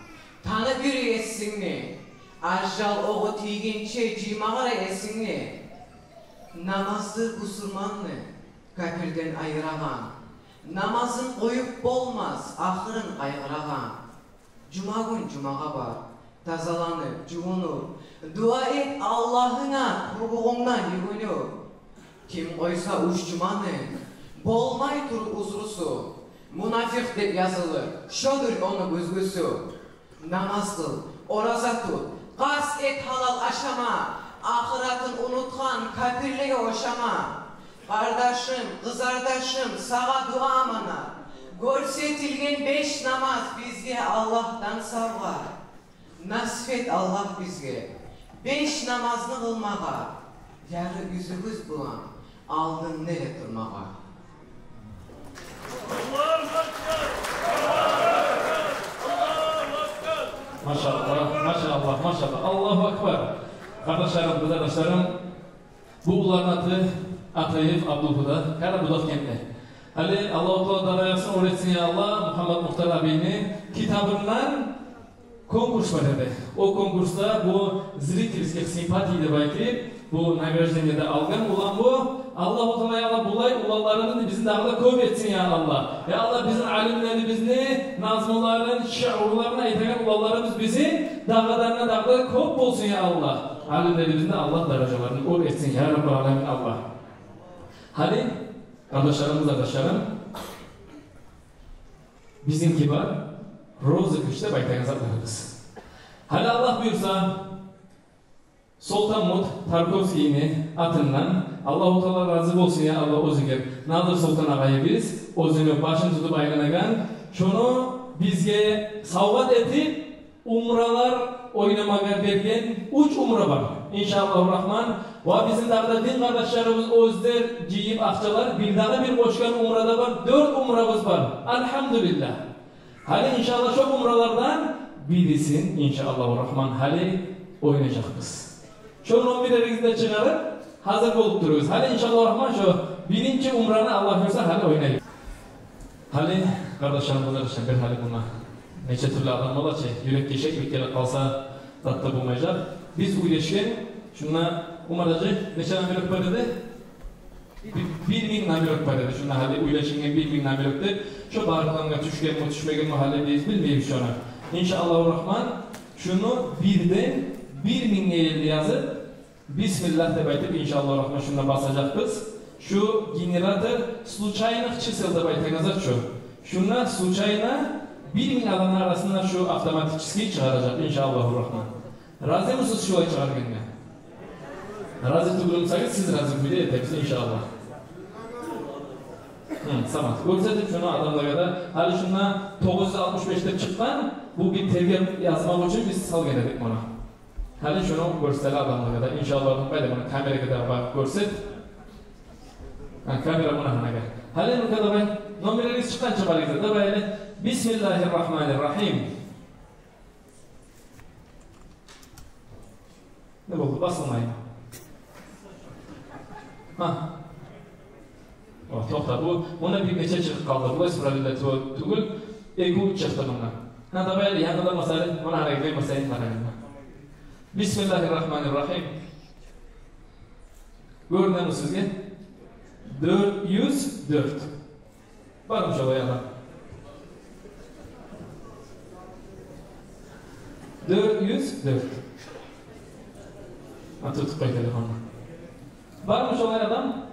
танып юрю Есингни. Ажал огъу тийгинче жыйма къара эсингни. Намаздыр бусурманны капирден айырагъан. Намазын къоюп болмас ахырын къайгъырагъан. Жума гюн жумагъа бар, тазаланып, жувунуп, дуа эт Аллагьынга къурбугъунгдан югюнюп. Ким къойса уьч жуманы, болмай туруп узрусу, мунафикъ деп язылыр, шодур ону гюзгюсю. Намаз къыл, ораза тут, къаст эт гьалал ашама, ахыратын унутгъан капирлеге ошама. Къардашым, къызардашым, сагъа дуа аманат. Гёрсетилген беш намаз бизге Аллагьдан савгъат. Насип эт, Аллагь, бизге беш намазны къылмагъа, яры юзюбюз булан алдынгда турмагъа. Машаллагь, машаллагь, машаллагь. Аллагьу акбар. Къардашларым, къызардашларым, бу улан аты Атаев Абдулгьуда, Къарабудагъ кентли. Гьали Аллагьу Таала даражасын оьр этсин, я Аллагь, Мухаммад Мухтар абийни китабындан конкурс бар эди. О конкурсда бу зрительских симпатий деп айтып, бу награждение де алгъан улан бу. Аллагьу Таала, я Аллагь, булай уланларыбызны бизин дагъы да кёп этсин, я Аллагь. Я Аллагь, бизин алимлерибизни назмуларын, шиъруларын айтагъан уланларыбыз бизин дагъы да, дагъы да кёп болсун, я Аллагь. Алимлерибизни Аллагь даражаларын оьр этсин, я Раббал аламин, Аллагь. Гьали, къардашларым, къызардашларым, бизинки бар розыгрыш деп айтагъан затларыбыз. Гьали, Аллагь буюрса, Солтанмут Тарковскийни атындан, Аллагьу Таала рази болсун, я Аллагь, оьзюне, Надир Солтан агъайыбыз, оьзюню башын тутуп айланагъан, шону бизге савгъат этип, умралар ойнамагъа берген уьч умра бар, иншааллагьу рахман. Ва бизин дагъы да дин къардашларыбыз оьзлер жыйып акъчалар, бир дагъы бир къошгъан умра да бар, дёрт умрабыз бар. Альгьамдулиллагь. Гьали, иншааллагь, шо умралардан бирисин, иншааллагьу рахман, гьали ойнажакъбыз. Шо номерлеригизни де чыгъарып, гьазир болуп туругъуз. Гьали, иншааллагьу рахман, шо биринчи умраны, Аллагь буюрса, гьали ойнайыкъ. Гьали, къардашларым, къызардашларым, бир гьали мунда нече тюрлю адам бола чы, юрекге шеклик гелип къалса, зат да болмажакъ. Биз уьйлешген, шунда Умар гьажи, нече номерок бар эди? Бир, бир минг номерок бар эди. Шунда гьали уьйлешинген бир минг номерок деп. Шо барыгъызгъа тюшгенми, тюшмегенми, гьали биз билмейбиз шону. Иншааллагьу рахман, шуну бирден бир мингге ерли язып, бисмиллагь деп айтып, иншааллагьу рахман, шунда басажакъбыз. Шу генератор случайных чисел деп айтагъан зат шу. Шунда случайно бир минг адамны арасында шу автоматически чыгъаражакъ, иншааллагьу рахман. Разимисиз шулай чыгъаргъангъа? Рази тюгюл бусагъыз, сиз рази кюйде этебиз, иншааллагь. Гьы, Самат, гёрсетип шуну адамлагъа да. Гьали шунда тогъуз юз алтмыш беш деп чыкъгъан, бу бир тергеп язмакъ учун биз салгъан эдик муну. Гьали шуну гёрсетели адамлагъа да, иншааллагь. Къайда муну, камерагъа да багъып гёрсет. Гьа, камера муна гьанагъа. Гьали, ну-ка, давай, номеригиз чыкъгъанча барыгъыз да, давай гьали. Бисмиллагьир рахманир рахим. Не болду? Басылмай. Гьа. О, токъта, бу, мунда бир нече чыгъып къалды. Бу эс правильно тю-, тюгюл. Эки-уьч чыкъды мунда. Гьа, давай, янгыдан басайыкъ. Муна гьаракат бермесейик, гьаракат. Бисмиллагьир рахманир рахим. Гёрюнеми сизге? Дёрт юз дёрт. Бармы шолай адам? Дёрт юз дёрт. Гьа, тутуп къой телефонну. Бармы шолай адам?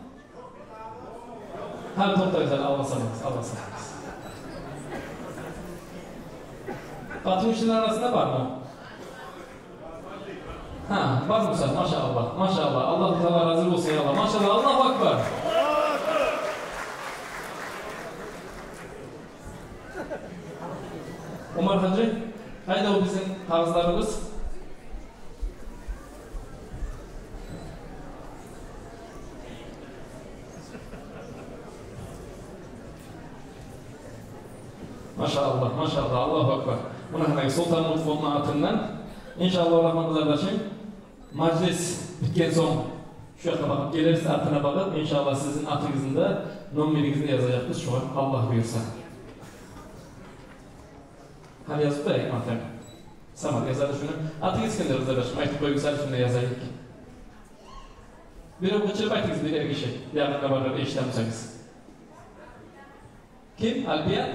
Гьа, токътагъыз, алгъасамагъыз, алгъасамагъыз. Къатынгишилер арасында бармы? Гьа, бар буса, машааллагь, машааллагь. Аллагьу Таала рази болсун, я Аллагь. Машааллагь, Аллагьу акбар. Умар гьажи, къайда о бизин къагъызларыбыз? Машааллагь, машааллагь, Аллагьу акбар. Муна гьанагъы Солтанмут фондну атындан. Иншааллагьу рахман, къызардашым, мажлис битген сонг шу якъгъа багъып гелерсиз, артына багъып, иншааллагь, сизин атыгъызны да, номеригизни де язажакъбыз шугъар, Аллагь буюрса. Гьали язып къояйыкъ, Матем. Самат, язады шуну. Атыгъыз кимдир, къызардашым? Айтып къоюгъуз, гьали шунда язайыкъ. Бирев къычырып айтыгъыз, бир эркиши. Ягъында барлар эшитме бусагъыз. Ким? Альбият?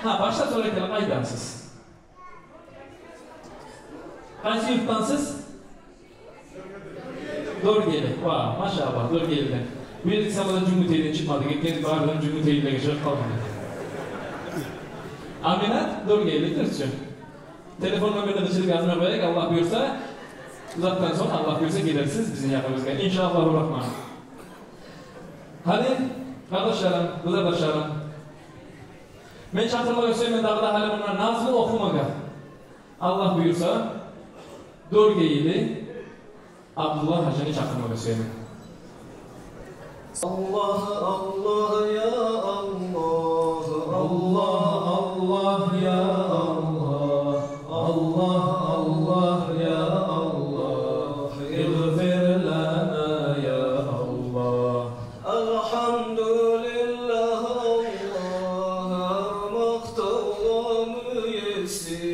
Гьа, башда сорай экен, къайдансыз? Къайсы юртдансыз? Доргели. Ва, машааллагь, Доргелиден. Бу ерде сабадан Жюнгютейден чыкъмады. Гетген барын Жюнгютейлилеге чыгъып къалгъан. Аминат, Доргели, дюрсю. Телефон номерин де къычырып язмай къояйыкъ, Аллагь буюрса. Узакъдан сонг, Аллагь буюрса, гелерсиз бизин ягъыбызгъа, иншааллагьу рахман. Гьали, къардашларым, къызардашларым, мен чакъырмагъа сюемен дагъы да гьали мунда назму охумагъа. Аллагь буюрса, Доргели Абдуллагь гьажини чакъырмагъа сюемен. Аллагь, Аллагь, я Аллагь, Аллагь, Аллагь, я Аллагь, Аллагь, Аллагь, я Аллагь, игъфир лана, я Аллагь. Альгьамдулиллагь, Аллагь, гьар макътавгъа муеси,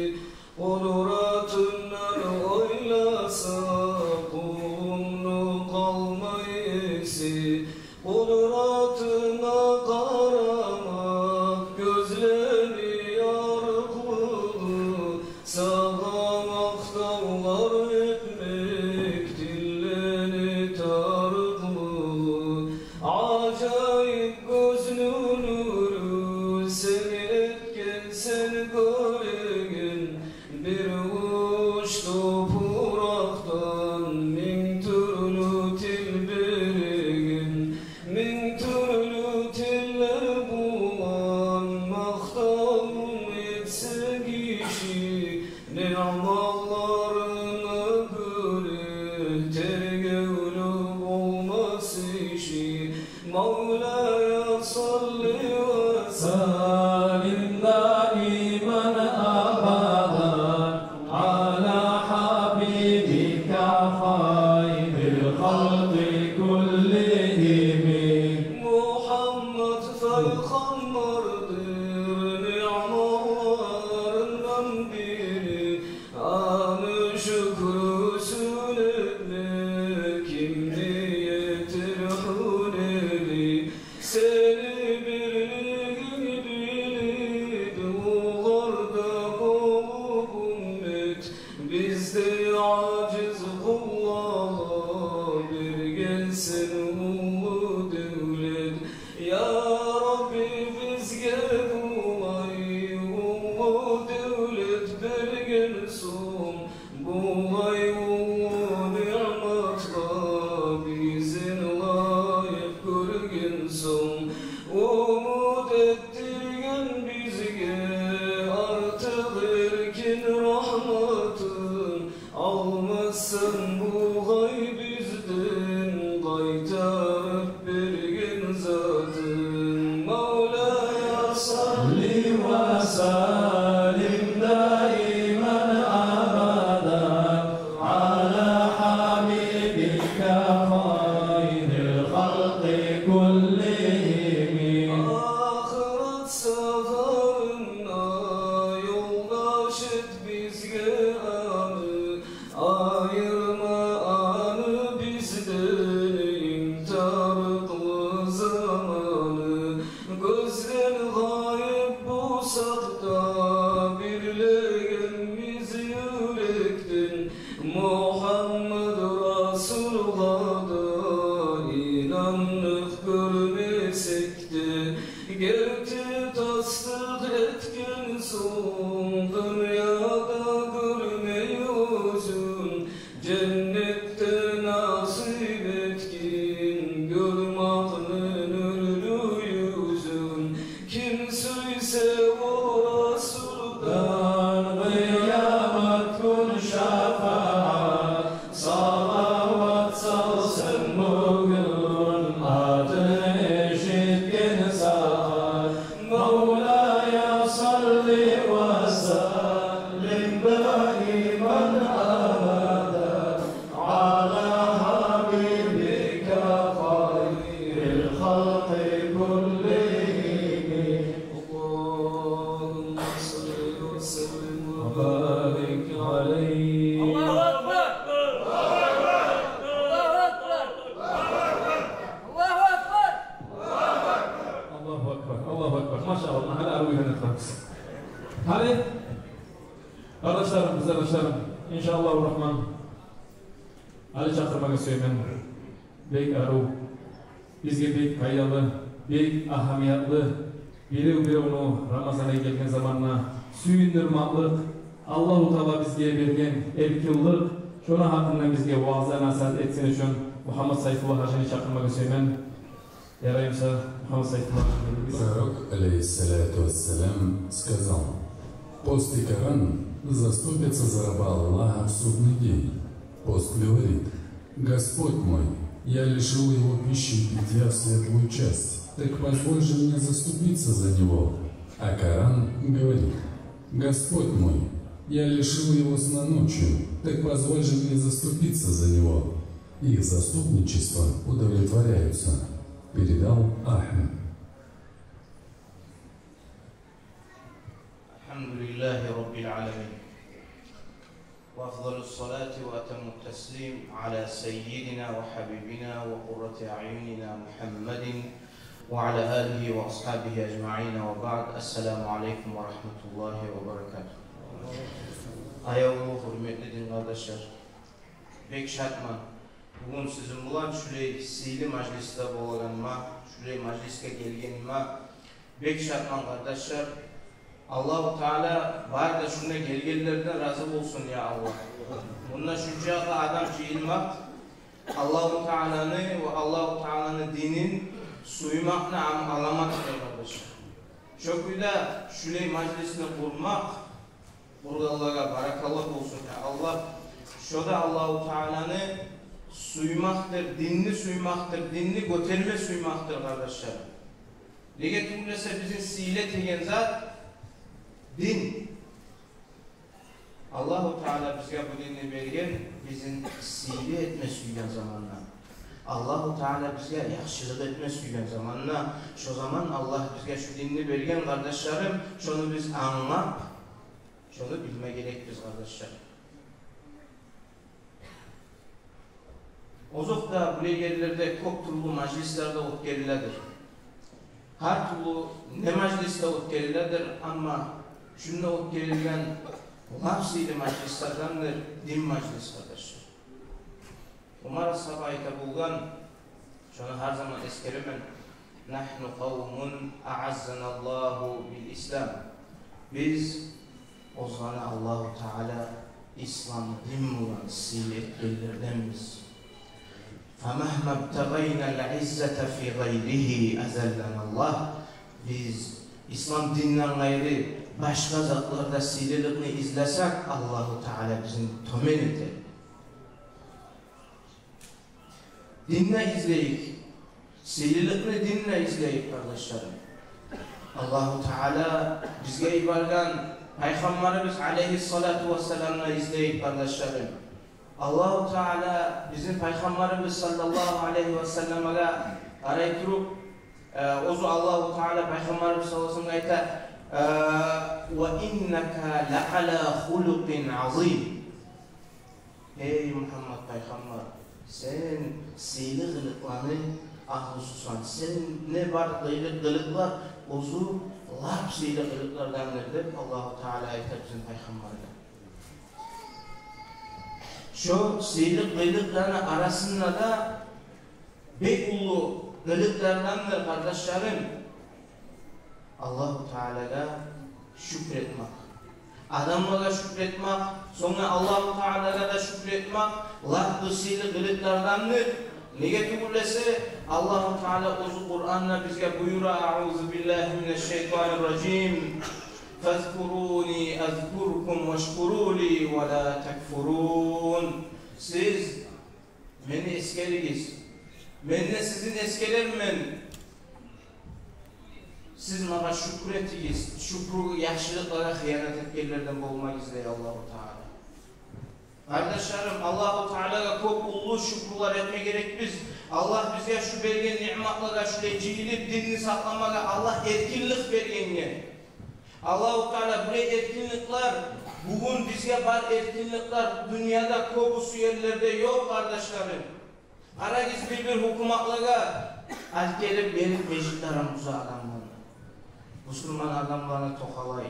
къудратындан ойласа, къулунгну къалмай эси. Къудратынга къарамакъ гёзлени ярыкълыгъы, сагъа макътавлар этмек тиллени тарыкълыгъы. Ажайып гёзню нюрю сен этген, сен гёреген, бир уч топуракъдан минг тюрлю тил береген. Минг тюрлю тиллер булан макътавун этсе гиши, ниъматларына гёре тергевлю болмас иши. مولاي صل وسلم دائما أبدا على حبيبك خير الخلق كلهم. Мугьаммат пайхаммардыр ниъматларындан бири. Аны шюкрюсюн этме кимни етер гьюнери? Тарыкъ берген затынг. مولاي صل وسلم دائما أبدا على حبيبك خير الخلق كلهم. Ахырат сапарында ёлдаш эт бизге аны, айырма аны бизден инг тарыкълы заманы. Гёзден гъайып болсакъ да, бирлегенбиз юрекден, Мухаммад Расулгъа да инандыкъ гёрмесек де. Герти тасдыкъ этген сонг дюньяда гёрмей оьзюн, женнетде насип этгин гёрмакъны нюрлю юзюн. Ким сюйсе о Расулдан къыямат гюн шафагьат, салават салсын бугюн атын эшитген сагьат. مولاي صل وسلم دائما أبدا على حبيبك خير الخلق كلهم. اللهم صل وسلم وبارك عليه. الله أكبر. الله أكبر. الله أكبر. الله أكبر. الله أكبر. الله أكبر. ما شاء الله. Гьали арив уьйренип къалдыкъ. Гьали, къардашларым, къызардашларым, иншааллагьу рагьман, гьали чакъырмагъа сюемен бек арив, бизге бек пайдалы, бек агьамиятлы, бирев-биревню Рамазан ай гелген заманда сююндюрмеклик, Аллагьу Таала бизге берген эркинлик, шону гьакъында бизге ваъза-насигьат этсин учун Мугьаммат Сайфулла гьажини чакъырмагъа сюемен. Ярай буса, Мугьаммат Сайфулла гьажи. Пророк, алейхиссалату вассалям, сказал: «Пост и Коран заступятся за раба Аллаха в судный день». Пост говорит: «Господь мой, я лишил его пищи и питья в светлую часть, так позволь же мне заступиться за него». А Коран говорит: «Господь мой, я лишил его сна ночью, так позволь же мне заступиться за него». Их заступничество удовлетворяются. Передал Ахмад. الحمد لله رب العالمين. وأفضل الصلاة وأتم التسليم على سيدنا وحبيبنا وقرة أعيننا محمد وعلى آله وأصحابه أجمعين وبعد. السلام عليكم ورحمة الله وبركاته. Аявлу, гьюрметли дин къардашлар. Бек шатман бугюн сизин булан шулай сыйлы мажлисде болагъаныма, шулай мажлисге гелгениме. Бек шатман, къардашлар. Аллагьу Таала бары да шунда гелгенлерден рази болсун, я Аллагь. Мунда шунчакъы адам жыйылмакъ, Аллагьу Тааланы ва Аллагьу Тааланы динин сюймекни ам-, аламатыдыр, къардашлар. Шо кюйде шулай мажлисни къурмакъ, къургъанлагъа баракалла болсун, я Аллагь. Шо да Аллагьу Тааланы сюймекдир, динни сюймекдир, динни гётерме сюймекдир, къардашлар. Неге тюгюл эсе бизин сыйлы этеген зат дин. Аллагьу Таала бизге бу динни берген, бизин сыйлы этме сюйген заманда. Аллагьу Таала бизге яхшылыкъ этме сюйген заманда. Шо заман Аллагь бизге шу динни берген, къардашларым, шону биз англап, шону билме герекбиз, къардашлар. Озокъда, булай ерлерде кёп тюрлю мажлислер де оьтгериледир. Гьар тюрлю не мажлис де оьтгериледир, амма шунда оьтгерилген лап сыйлы мажлислердендир дин мажлис, къардашлар. Умар асгьаба айта болгъан, шону гьар заман эсгеремен: «نحن قوم أعزنا الله بالإسلام». Биз озгъаны Аллагьу Таала ислам дин булан сыйлы этгенлерденбиз. «فمهما ابتغينا العزة في غيره أذلنا الله». Биз ислам динден къайры башгъа затларда сыйлылыкъны излесек, Аллагьу Таала бизин тёбен этер. Динде излейик. Сыйлылыкъны динде излейик, къардашларым. Аллагьу Таала бизге йиберген Пайхаммарыбыз алейгьиссалату вассаламны излейик, къардашларым. Аллагьу Таала бизин Пайхаммарыбыз саллаллагьу алейгьи вассаламгъа къарай туруп, э, оьзю Аллагьу Таала Пайхаммарыбыз саллаллагьу алейгьи вассаламгъа айта: э, «Ва иннака ла ала хулукъин азим». Гьей Мугьаммад пайхаммар, сен сыйлы къылыкъланы агьлусусан, сенде бар къылыкълар оьзю лап сыйлы къылыкълардандыр деп Аллагьу Таала айта бизин Пайхаммаргъа. Шо сыйлы къылыкъланы арасында да бек уллу къылыкълардандыр, къардашларым, Аллагьу Таалагъа шюкюр этмек. Адамлагъа шюкюр этмек, сонг Аллагьу Таалагъа да шюкюр этмек лап бу сыйлы къылыкълардандыр. Неге тюгюл эсе, Аллагьу Таала оьзю Къуранда бизге буюра: «Аузу биллагьи минаш шайтанир ражим. Фазкуруни азкуркум вашкурули ва ла такфурун». Сиз мени эсгеригиз, мен де сизин эсгерермен. Сиз магъа шюкюр этигиз, шюкюр, яхшылыкълагъа хыянат этгенлерден болмагъыз, дей Аллагьу Таала. Къардашларым, Аллагьу Таалагъа кёп уллу шюкюрлер этме герекбиз. Аллагь бизге шу берген ниъматлагъа, шулай жыйылып динни сакъламагъа Аллагь эркинлик бергенге. Аллагьу Таала, булай эркинликлер, бугюн бизге бар эркинликлер дюньяда кёбюсю ерлерде ёкъ, къардашларым. Къарагъыз бир-бир гьукуматлагъа, алып гелип, гелип межитлерин буза адамланы. Бусурман адамланы токъалай,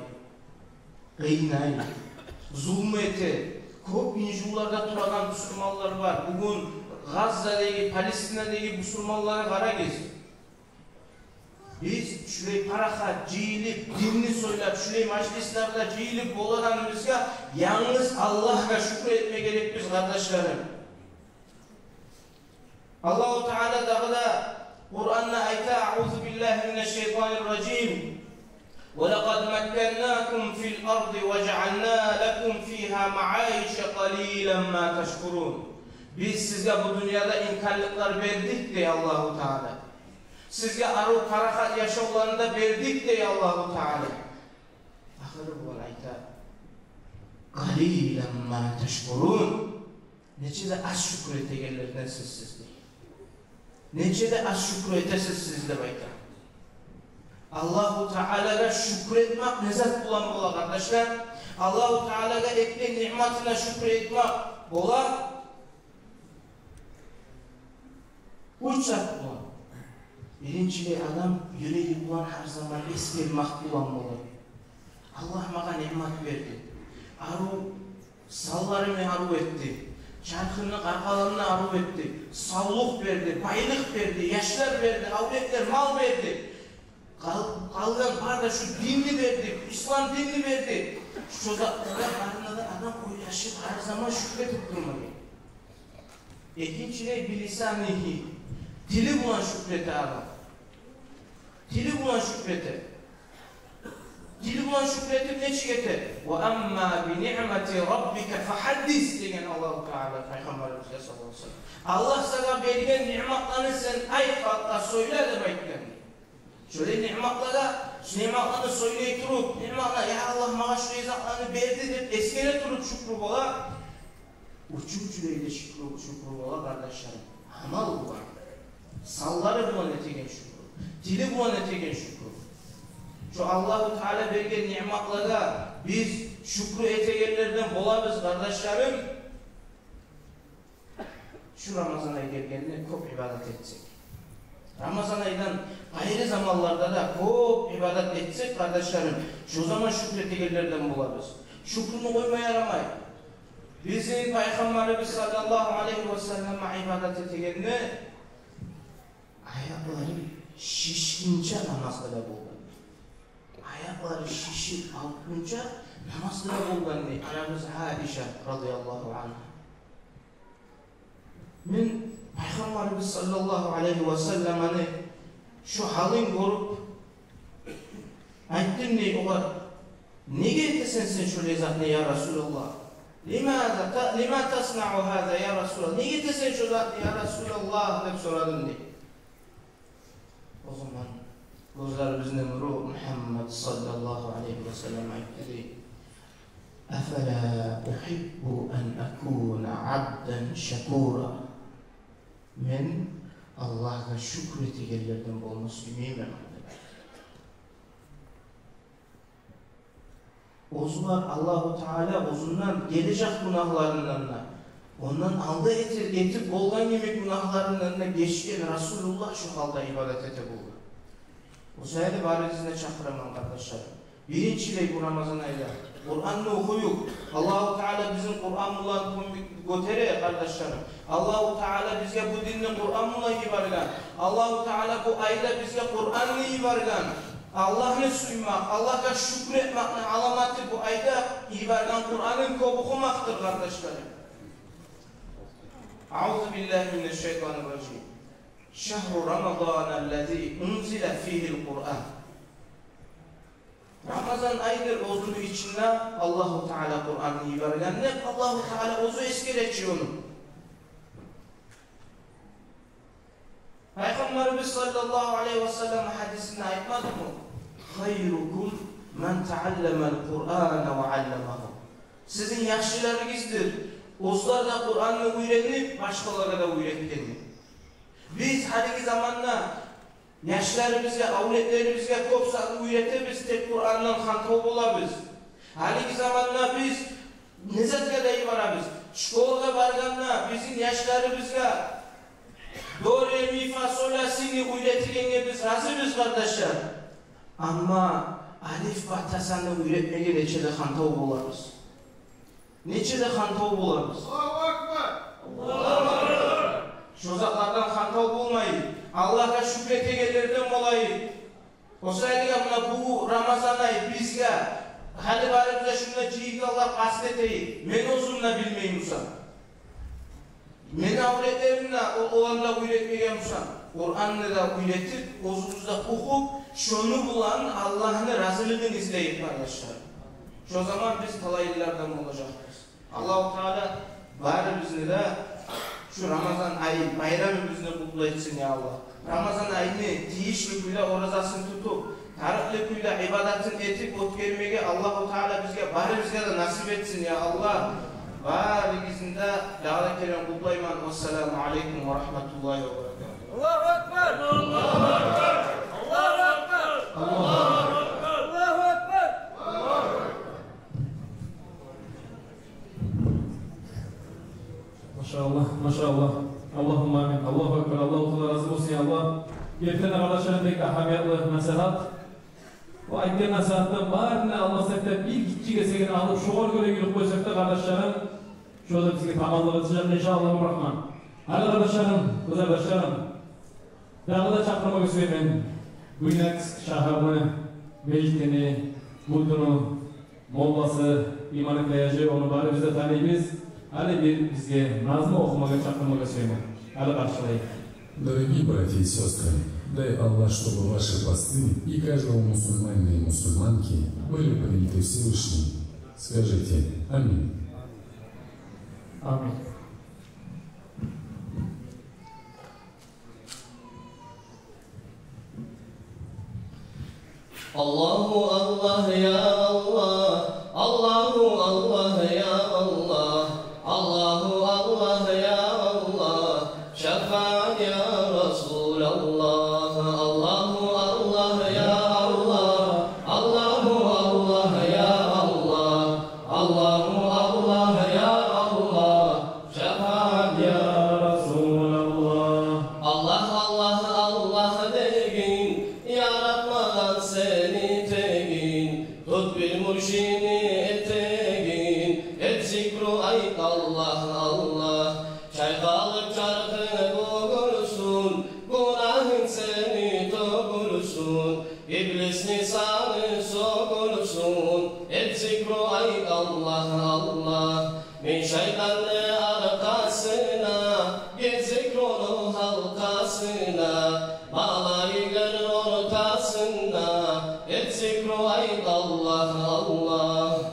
къыйнай, зулму эте. Кёп инжувларда турагъан бусурманлар бар. Бугюн Газзадагъы, Палестинадагъы бусурманлагъа къарагъыз. Биз шулай парахат жыйылып, динни сёйлеп, шулай мажлислерде жыйылып болагъаныбызгъа янгыз Аллагьгъа шюкюр этме герекбиз, къардашларым. Аллагьу Таала дагъы да Къуранда айта: «Аузу биллагьи минаш шайтанир ражим. Ва лакъад макканнакум фил арди ва жаъална лакум фигьа маъайша къалилан ма ташкурун». Биз сизге бу дюньяда имканлыкълар бердик, дей Аллагьу Таала. Сизге арив, парахат яшавланы да бердик, дей Аллагьу Таала. Ахыры булан айта: «Къалилан ма ташкурун». Нече де аз шюкюр этегенлерденсиз сиз, дей. Нече де аз шюкюр этесиз сиз, деп айта. Аллагьу Таалагъа шюкюр этмек не зат булан бола, къардашлар? Аллагьу Таалагъа этген ниъматына шюкюр этмек бола уьч зат булан. Биринчилей, адам юреги булан гьар заман эсгермек булан бола. Аллагь магъа ниъмат берди. Арив санларымны арив этди. Чархымны, къаркъарамны арив этди. Савлукъ берди, байлыкъ берди, яшлар берди, авлетлер, мал берди. Къал-, къалгъан бары да шу динни берди, ислам динни берди. Шу затланы барына да адам ойлашып, гьар заман шюкюр этип турмагъа. Экинчилей, билисанигьи, тили булан шюкюр эте адам. Тили булан шюкюр эте. Тили булан шюкюр этип нечик эте? «Ва амма би ниъмати раббика фагьаддис», – деген Аллагьу Таала Пайхаммарыбызгъа саллаллагьу алайгьи ва саллам. Аллагь сагъа берген ниъматланы сен айт, халкъгъа сёйле, деп айтгъан. Шолай ниъматлагъа, шу ниъматланы сёйлей туруп, ниъматлагъа, я Аллагь, магъа шулай затланы берди деп эсгере туруп шюкюр бола. Уьчюнчюлей де шюкюр, шюкюр бола, къардашларым, амал булан, санлары булан этеген шюкюр, тили булан этеген шюкюр. Шу Аллагьу Таала берген ниъматлагъа биз шюкюр этегенлерден болабыз, къардашларым. Шу Рамазан ай гелгенде кёп ибадат этсек, Рамазан айдан къайры заманларда да кёп ибадат этсек, къардашларым, шу заман шюкюр этегенлерден болабыз. Шюкюрню къойма ярамай. Бизин Пайхаммарыбыз саллаллагьу алайгьи ва саллам ибадат этегенде аякълары шишгинче намаз къыла болгъан. Аякълары шишип, авуртгъунча намаз къыла болгъан, дей анабыз Айша радияллагьу ангьа. Мен Пайхаммарыбыз саллаллагьу алайгьи ва салламны шу гьалын гёрюп, айтдым, дей, огъар: «Неге этесен сен шолай затны, я Расулаллагь?» «Лимаза та-, лима таснаъу гьаза, я Расулаллагь? Неге этесен шо затны, я Расулаллагь?» — деп сорадым, дей. О заман гёзлерибизни нуру Мугьаммад саллаллагьу алайгьи ва саллам айтды, дей: «Афала угьиббу ан акуна абдан шакура». Мен Аллагьгъа шюкюр этегенлерден болма сюймейменми, деп айтды. Оьзю бар Аллагьу Таала оьзюнден гележек гюнагьларындан да, ондан алда этип, этип болгъан йимик гюнагьларындан да гечген Расулуллагь шу гьалда ибадат эте болгъан. О саялы барыгъызны да чакъыраман, къардашларым. Биринчилей, бу Рамазан айда Къуранны охуюкъ. Аллагьу Таала бизин Къуран булан гётере, къардашларым. Аллагьу Таала бизге бу динни Къуран булан йиберген. Аллагьу Таала бу айда бизге Къуранны йиберген. Аллагьны сюймек, Аллагьгъа шюкюр этмекни аламаты бу айда йиберген Къуранны кёп охумакъдыр, къардашларым. Аузу биллагьи минаш-шайтанир-ражим. Шагьру Рамазаналлази унзила фигьил Къуран. Рамазан айдыр, оьзюню ичинде Аллагьу Таала Къуранны йиберген деп Аллагьу Таала оьзю эсгере чи ону. Пайхаммарыбыз саллаллагьу алайгьи ва саллам гьадисинде айтмадымы: «Хайрукум ман таалламал Къурана ва алламагьу». Сизин яхшыларыгъыздыр оьзлер де Къуранны уьйренип, башгъалагъа да уьйретгени. Биз гьалиги заманда яшларыбызгъа, авлетлерибизге кёп затны уьйретебиз, тек Къурандан хантав болабыз. Гьалиги заманда биз не затгъа да йиберебиз? Школагъа баргъанда бизин яшларыбызгъа до, ре, ми, фа, соль, ля, сини уьйретгенге биз разибиз, къардашлар. Амма алиф, ба, та, санны уьйретмеге нече де хантав болабыз. Нече де хантав болабыз. Аллагьу акбар! Аллагьу акбар! Шо затлардан хантав болмайыкъ. Аллагьгъа шюкюр этегенлерден болайыкъ. О саялы муна бу Рамазан ай бизге, гьали барыбыз да шунда жыйылгъанлар къаст этейик. Мен оьзюм де билмей бусам, мен авлетлеримни де, о-, оланы да уьйретмеген бусам, Къуранны да уьйретип, оьзюбюз де охуп, шону булан Аллагьны разилигин излейик, къардашлар. Шо заман биз талайлылардан болажакъбыз. Аллагьу Таала барыбызны да шу Рамазан ай байрамыбызны къутлу этсин, я Аллагь. Рамазан айны тийишли кюйде оразасын тутуп, тарыкълы кюйде ибадатын этип оьтгермеге Аллагьу Таала бизге, барыбызгъа да насип этсин, я Аллагь. Барыгъызны да дагъы да керен къутлайман. Ассаламу алейкум ва рагьматуллагьи ва баракатугь. Аллагьу акбар! Аллагьу акбар! Аллагьу акбар! Машаллагь, машаллагь. Аллагьумма амин. Аллагьу акбар. Аллагьу Таала рази болсун, я Аллагь. Гертиден де, къардашларым, бек агьамиятлы насигьат. О айтгъан насигьатны барын да алмасакъ да, бир гиччи гесегин алып, шогъар гёре юрюп къойсакъ да, къардашларым, шо да бизге таманлыкъ этежек, иншааллагьу рагьман. Гьали, къардашларым, къызардашларым, дагъы да чакъырмагъа сюемен Буйнакск шагьарны межитини, бутуну, молласы, имамны, яжи, ону барыбыз да таныйбыз. Гьали бир бизге назму охумагъа чакъырмагъа сюемен. Гьали къаршылайыкъ. Дорогие братья и сёстры, дай Аллах, чтобы ваши посты и каждого мусульманина и мусульманки были приняты Всевышним. Скажите: «Аминь». Аминь. Аллагьу Аллагь, я Аллагь, Аллагьу Аллагь, я Аллагь, Аллагьу Аллагь, я Аллагь, шафаат, я Расулаллагь. Аллагьу Аллагь, я Аллагь, Аллагьу Аллагь, я Аллагь, Аллагьу Аллагь, я Аллагь, шафаат, я Расулаллагь. Аллагь, Аллагь, Аллагь дегин, яратмагъан сени тегин, тут бир муршидни этегин, эт зикру, айт Аллагь, Аллагь. Чайкъалып чархынг бюгюлсюн, гюнагьынг сени тёгюлсюн, иблисни саны сёгюлсюн, эт зикру, айт Аллагь, Аллагь. Мин шайтанны аркъасына, гир зикруну гьалкъасына, малайиклер ортасына, эт зикру, айт Аллагь, Аллагь.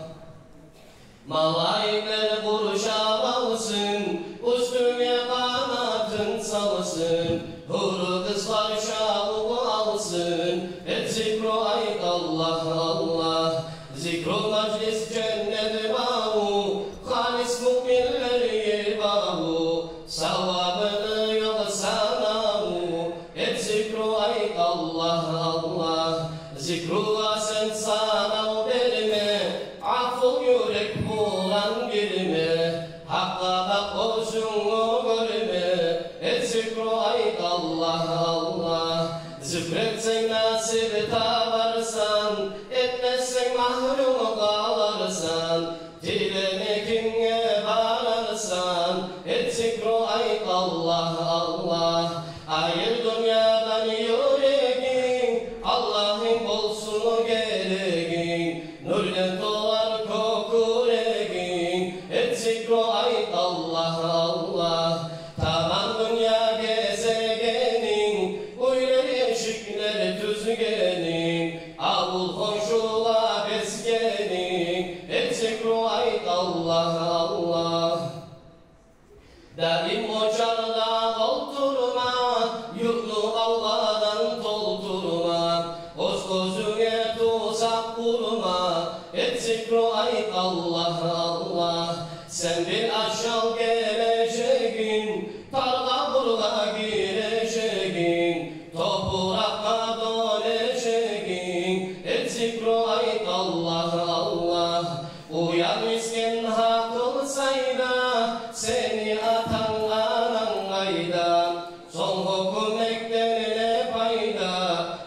Малайиклер Къызлар шавкъ алсын, эт зикру, айт Аллагь, Аллагь. Зикру мажлис женнет баву, халис муъминлер ер баву, савабыны ёкъ санаву. Эт зикру, айт Аллагь, Аллагь. Зикругъа сен санав берме, гъафил юрек булан гирме. Гьакъгъа бакъ, оьзюнгню гёрме, эт зикру, айт Аллагь, Аллагь. Зикр этсенг, насип табарсан, этмесенг, магьрюм къаларсан. Тилеме, кимге барарсан, эт зикру, айт Аллагь, Аллагь. Айыр дюньядан юрегинг, Аллагьынг болсун герегинг. Нюрден толар кёкюрегинг, эт зикру, айт Аллагь, Аллагь. Таман дюнья гезегенинг, уьйлер, эшиклер тюзгенинг, авул-хоншула безгенинг, эт зикру, айт Аллагь, Аллагь. Даим очарда олтурма, юртну къавгъадан толтурма, оьз гёзюнге тузакъ къурма, эт зикру, айт Аллагь, Аллагь. Сен бир ашал гележегинг, тар къабургъа гирежегинг, топуракъгъа дёнежегинг, эт зикру, айт Аллагь, Аллагь. Уян, мискен гьакъыл сайда, сени атанг, ананг къайда? Сонг гьёкюмекден не пайда?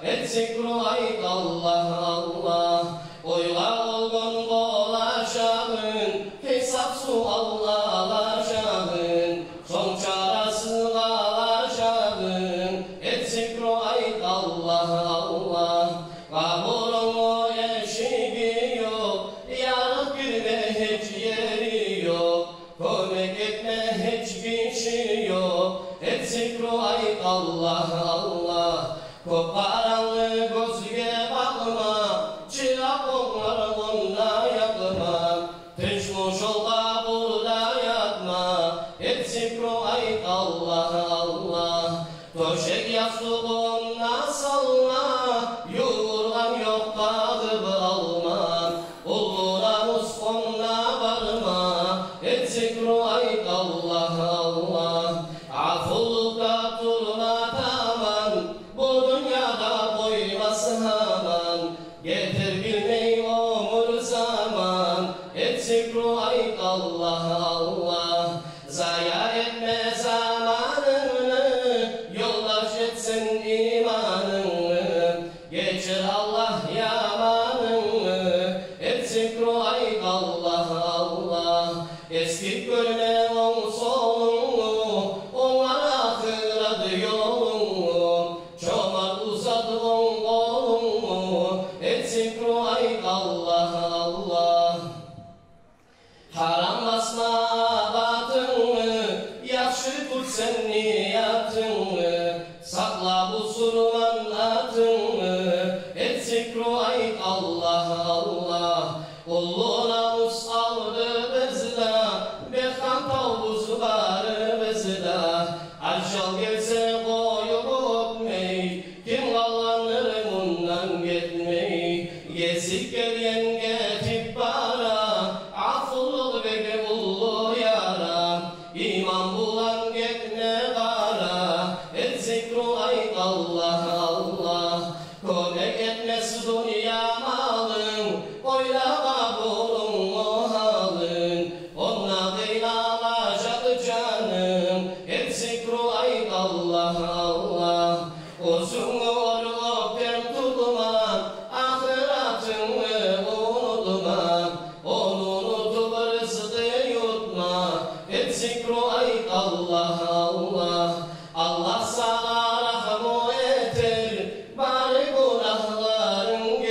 Эт зикру, айт Аллагь, Аллагь. Ойгъа болгъан болажагъынг, гьисап-суал алажагъынг, сонг чарасыз къалажагъынг, эт зикру, айт Аллагь, Аллагь. Къабурунгну эшиги ёкъ, ярыкъ гирме гьеч ери ёкъ, кёмек этме гьеч гиши ёкъ, эт зикру, айт Аллагь, Аллагь. Кёп къарангы гёзге бакъма, чыракъ онгарып онда якъма, тынч бошалгъа бурда ятма, эт зикру, айт Аллагь, Аллагь. Тёшек-ястугъун да салма, ювургъан ёкъ, къагъып алма, уллу намус онда барма, эт зикру, айт Аллагь, Аллагь. Гъафуллукъда турма таман, бу дюньягъа къоймас гьаман, гетер билмей оьмюр-заман, эт зикру, айт Аллагь, Аллагь. Зая этме заманынгны, ёлдаш этсин иманынгны, гечер Аллагь яманынгны, эт зикру, айт Аллагь, Аллагь. Эсгик гёрме онг-солунгну, онгар ахырат ёлунгну, чомарт узат онг къолунгну, эт зикру, айт Аллагь, Аллагь. Гьарам басма абатынгны, яхшы тутсанг ниятынгны, сакъла бусурман атынгны, эт зикру, айт Аллагь, Аллагь. Уллу намус алды бизде, бек къантавбуз барыбыз да. Ажал гелсе къоюп оьтмей, ким къалгъандыр мундан гетмей? Гесип гелген гетип бара, гъафуллукъ бек уллу яра. Иман булан гетме къара, эт зикру, айт Аллагь, Аллагь. Кёмек этмес дюнья малынг, ойла къабурунгну гьалын. Онда къыйналажакъ жанынг, эт зикру, айт Аллагь, Аллагь. Оьзюнгню оьр, оьктем тутма, ахыратынгны унутма. Ону унутуп рызкъы ютма, эт зикру, айт Аллагь, Аллагь. Аллагь сагъа рагьму этер, бары гюнагьларынг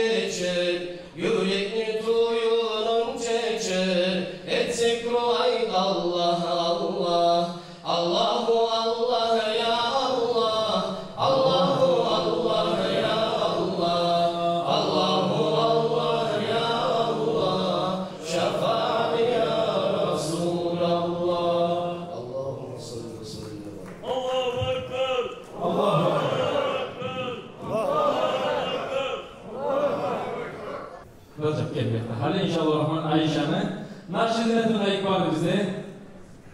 Гьали, иншаллагь рагьман, Айшаны нашидасыны тынглайыкъ барыбыз да.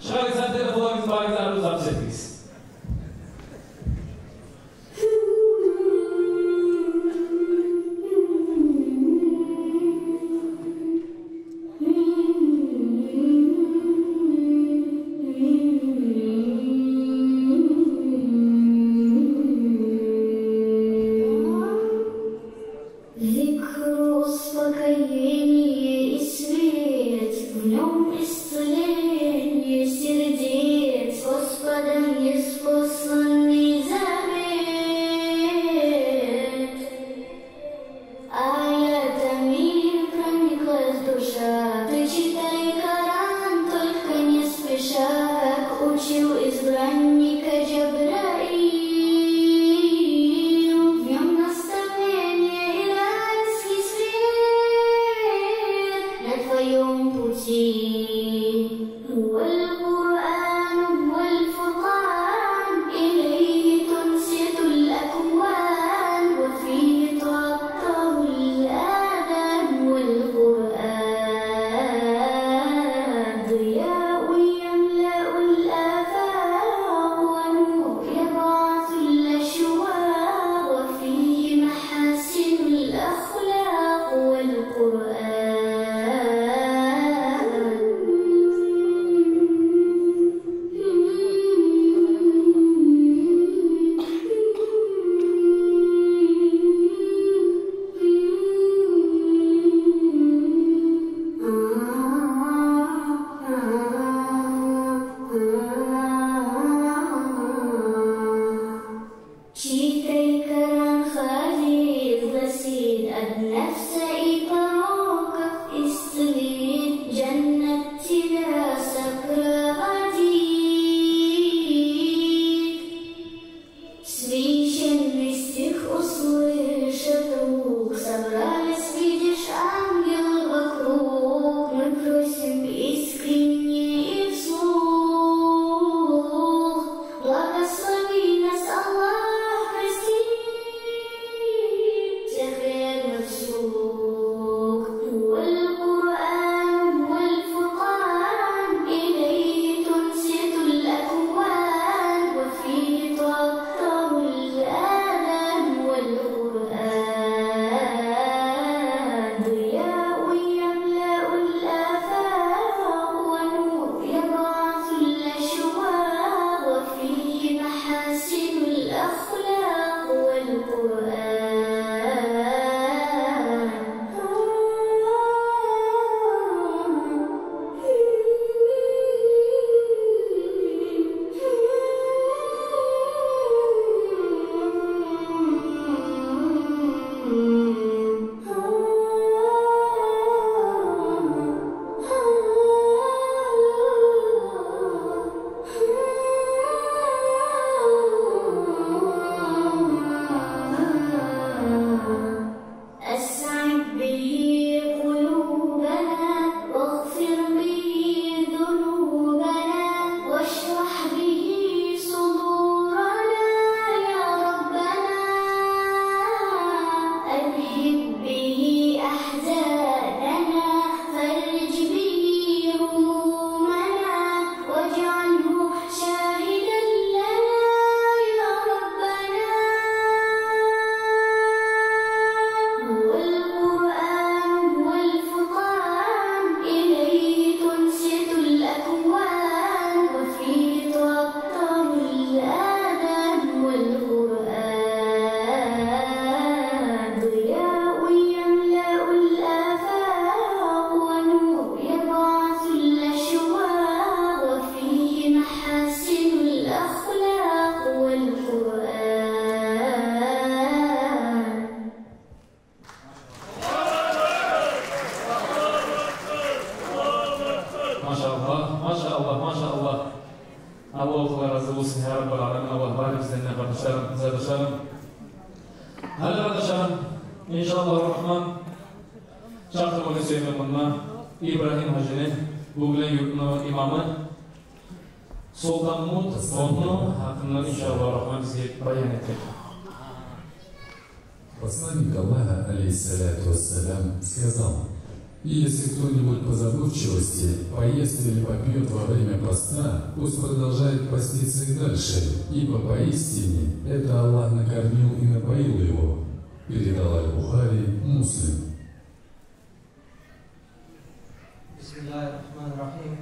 Чыгъарыгъыз телефонларыгъызны, барыгъыз да арив запись этигиз. Зикру — успокоение и свет, в нём исцеление сердец, Господом ниспосланный завет. Аятами прониклась душа, ты читай Коран, только не спеша, как учил избранника Джабраил. В нём наставление и райский свет на твоём пути. هو القرآن، هو الفرقان، إليه تنصت الأكوان، وفيه تعطر الآذان. هو القرآن ضياء يملأ الآفاق، ونور يبعث الأشواق، وفيه محاسن الأخلاق. هو القرآن. Читай Коран, хадис гласит: от навса и пороков исцелит, джаннат тебя сопроводит. Священный стих услышав вдруг, собрались, видишь, ангелы вокруг. Мы просим искренне и вслух: благослови нас, Аллах, прости всех вредных слуг. هو القرآن، هو الفرقان، إليه تنصت الأكوان، وفيه تعطر الآذان. هو القرآن ضياء يملأ الآفاق، ونور يبعث الأشواق، وفيه محاسن الأخلاق. هو القرآن. أسعد به قلوبنا، واغفر به ذنوبنا، واشرح به صدورنا يا ربنا. أذهب به أحزاننا، فرج به همومنا، واجعله شاهدا لنا يا ربنا. هو القرآن، هو الفرقان، إليه تنصت الأكوان، وفيه تعطر الآذان. هو القرآن ضياء يملأ الآفاق، ونور يبعث الأشواق، وفيه محاسن الأخلاق. هو القرآن. Машаллагь, машаллагь, машаллагь. Аллагь рази болсун, я Раббал аламин. Аллагь барыбыздан да, къардашларым, къардашларым. Гьали, къардашларым, иншаллагь рагьман, чакъырмагъа сюемен мунда Ибрагьим гьажини, Бугулен юртну имамы, Солтанмут фондну гьакъында, иншаллагь рагьман, бизге баян этер. Посланник Аллаха, алейгьиссалату вассалам, сказал: И если кто-нибудь по забывчивости поест или попьёт во время поста, пусть продолжает поститься и дальше, ибо поистине это Аллах накормил и напоил его. Передал Аль-Бухари, Муслим. بسم الله الرحمن الرحيم.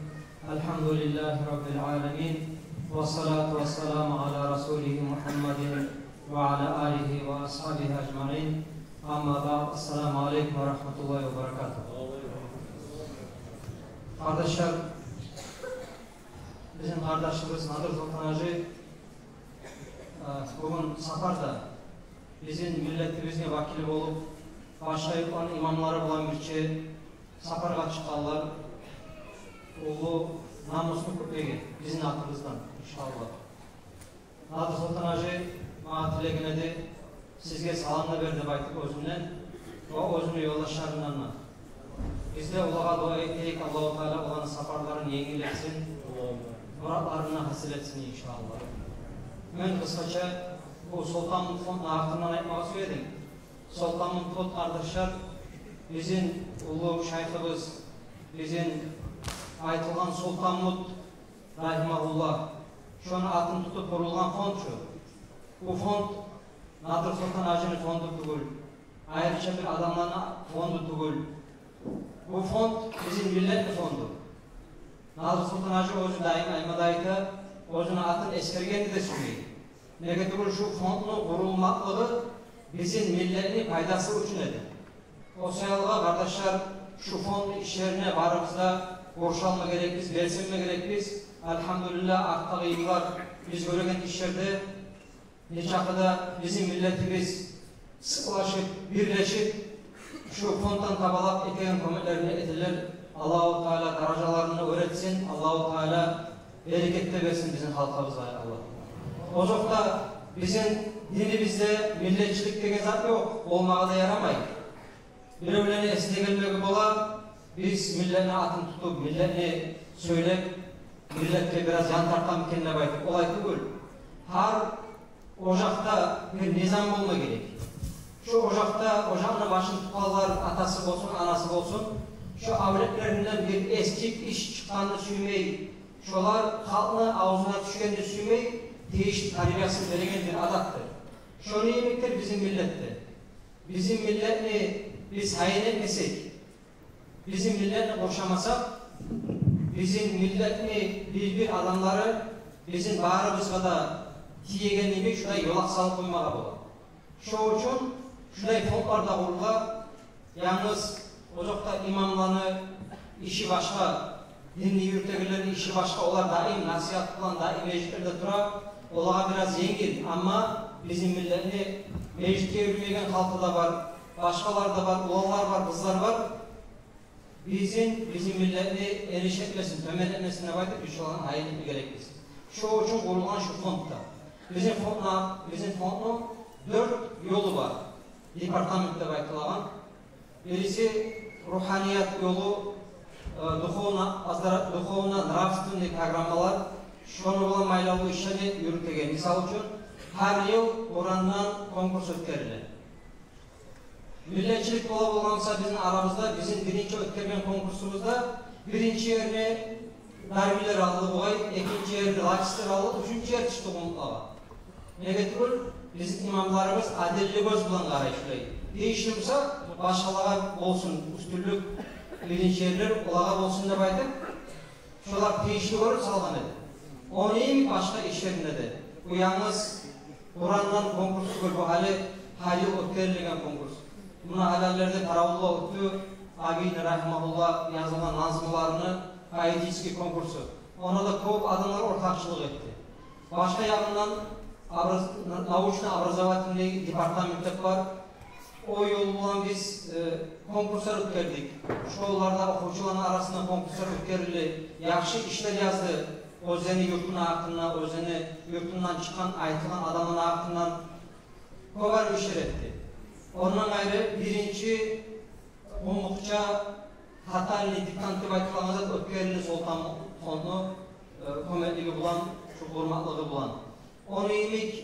الحمد لله رب العالمين. والصلاة والسلام على رسوله محمد وعلى آله وأصحابه أجمعين. أما بعد. السلام عليكم ورحمة الله وبركاته. Къардашлар, бизин къардашыбыз Надир Солтан-гьажи, э, бугюн сапарда бизин миллетибизге вакил болуп, башгъа юртланы имамлары булан бирче сапаргъа чыкъгъанлар, уллу намуслу кюйде бизин атыбыздан, иншааллагь. Надир Солтан-гьажи магъа тилеген эди, сизге салам да бер деп айтып оьзюнден ва оьзюню ёлдашларындан да. Биз де олагъа дуа этейик, Аллагьу Таала оланы сапарларын енгил этсин, муратларын гьасил этсин, иншааллагь. Мен къысгъача бу Солтан фондну гьакъындан айтмагъа сюе эдим. Солтан фонд, къардашлар, бизин уллу шайхыбыз, бизин айтылгъан Солтанмут рагьимагьуллагь, шону атын тутуп къурулгъан фонд шу. Бу фонд Надир Солтан-гьажини фонду тюгюл, айрыча бир адамланы фонду тюгюл. Бу фонд бизин миллетни фонду. Надир Солтан-гьажи оьзю даим айтма да айта, оьзюню атын эсгергенни де сюймей. Неге тюгюл, шу фондну къурулмакълыгъы бизин миллетни пайдасы учун эди. О саялы, къардашлар, шу фондну ишлерине барыбыз да къошулма герекбиз, белсенме герекбиз. Альгьамдулиллагь, артдагъы йыллар биз гёреген ишлерде нечакъы да бизин миллетибиз сыкълашып, бирлешип, шу фонддан табалап этеген кёмеклерин этелер. Аллагьу Таала даражаларын оьр этсин, Аллагьу Таала берекет де берсин бизин халкъыбызгъа, я Аллагь. Озокъда, бизин динибизде миллетчилик деген зат ёкъ, болмагъа да ярамай. Биревлени эсине гелмеги бола, биз миллетни атын тутуп, миллетни сёйлеп, миллетге бираз ян тартамы экен деп айтып, олай тюгюл. Гьар ожакъда бир низам болма герек. Шу ожакъда, ожакъны башын тутгъанлар, атасы болсун, анасы болсун, шу авлетлеринден бир эсгик иш чыкъгъанны сюймей, шолар халкъны авзуна тюшгенни сюймей, тийишли тарбиясын береген бир адатдыр. Шону йимикдир бизин миллетде. Бизин миллетни биз гьайын этмесек, бизин миллетни къуршамасакъ, бизин миллетни бир-бир адамлары бизин барыбызгъа да тиеген йимик шулай ёлакъ салып къоймагъа бола. Шо учун шулай фондлар да къурула. Янгыз озокъда имамланы иши башгъа, динни юрютегенлени иши башгъа, олар даим насигьат булан, даим межитлерде тура, олагъа бираз енгил. Амма бизин миллетни межитге юрюмейген халкъы да бар, башгъалар да бар, уланлар бар, къызлар бар. Бизин, бизин миллетни эриш этмесин, тёбен этмесин деп айтып, биз шоланы гьайын этме герекбиз. Шо учун къурулгъан шу фонд да. Бизин фондну, бизин фондну дёрт ёлу бар. Департамент деп айтылагъан. Бириси руханият ёлу, э, духовно-оздора-, духовно-нравственный программалар, шону булан байлавлу ишлени юрютеген. Мисал учун, гьар йыл Къурандан конкурс оьтгериле. Миллетчилик бола болгъан буса бизин арабызда, бизин биринчи оьтгерген конкурсубузда биринчи ерни дарвилер алды бугъай, экинчи ерни лачислер алды, уьчюнчю ер тюшдю къумукълагъа. Неге тюгюл, бизин имамларыбыз адилли гёз булан къарай шулай. Тийишли буса, башгъалагъа болсун уьстюнлюк, биринчи ерлер олагъа болсун деп айтып, шолар тийишли гёрюп салгъан эди. Ону йимик башгъа ишлеринде де. Бу янгыз Къурандан конкурс тюгюл, бу гьали гьар йыл оьтгерилеген конкурс. Муна гьалалларда Таравулла оьтдю, Абийни рагьимагьуллагь язылгъан назмуларыны поэтический конкурсу. Онда да кёп адамлар ортакъчылыкъ этди. Башгъа ягъындан образ-, на-, научно-образовательный департамент деп бар. О ёл булан биз, э, конкурслар оьтгердик. Школаларда охувчуланы арасында конкурслар оьтгерилди. Яхшы ишлер язды. Оьзлени юртуну гьакъында, оьзлени юртундан чыкъгъан, айтылгъан адамланы гьакъындан кёп арив ишлер этди. Ондан къайры биринчи къумукъча тотальный диктант деп айтылагъан зат оьтгерилди Солтан фондну, э, кёмеклиги булан, шу къурмакълыгъы булан. Ону йимик,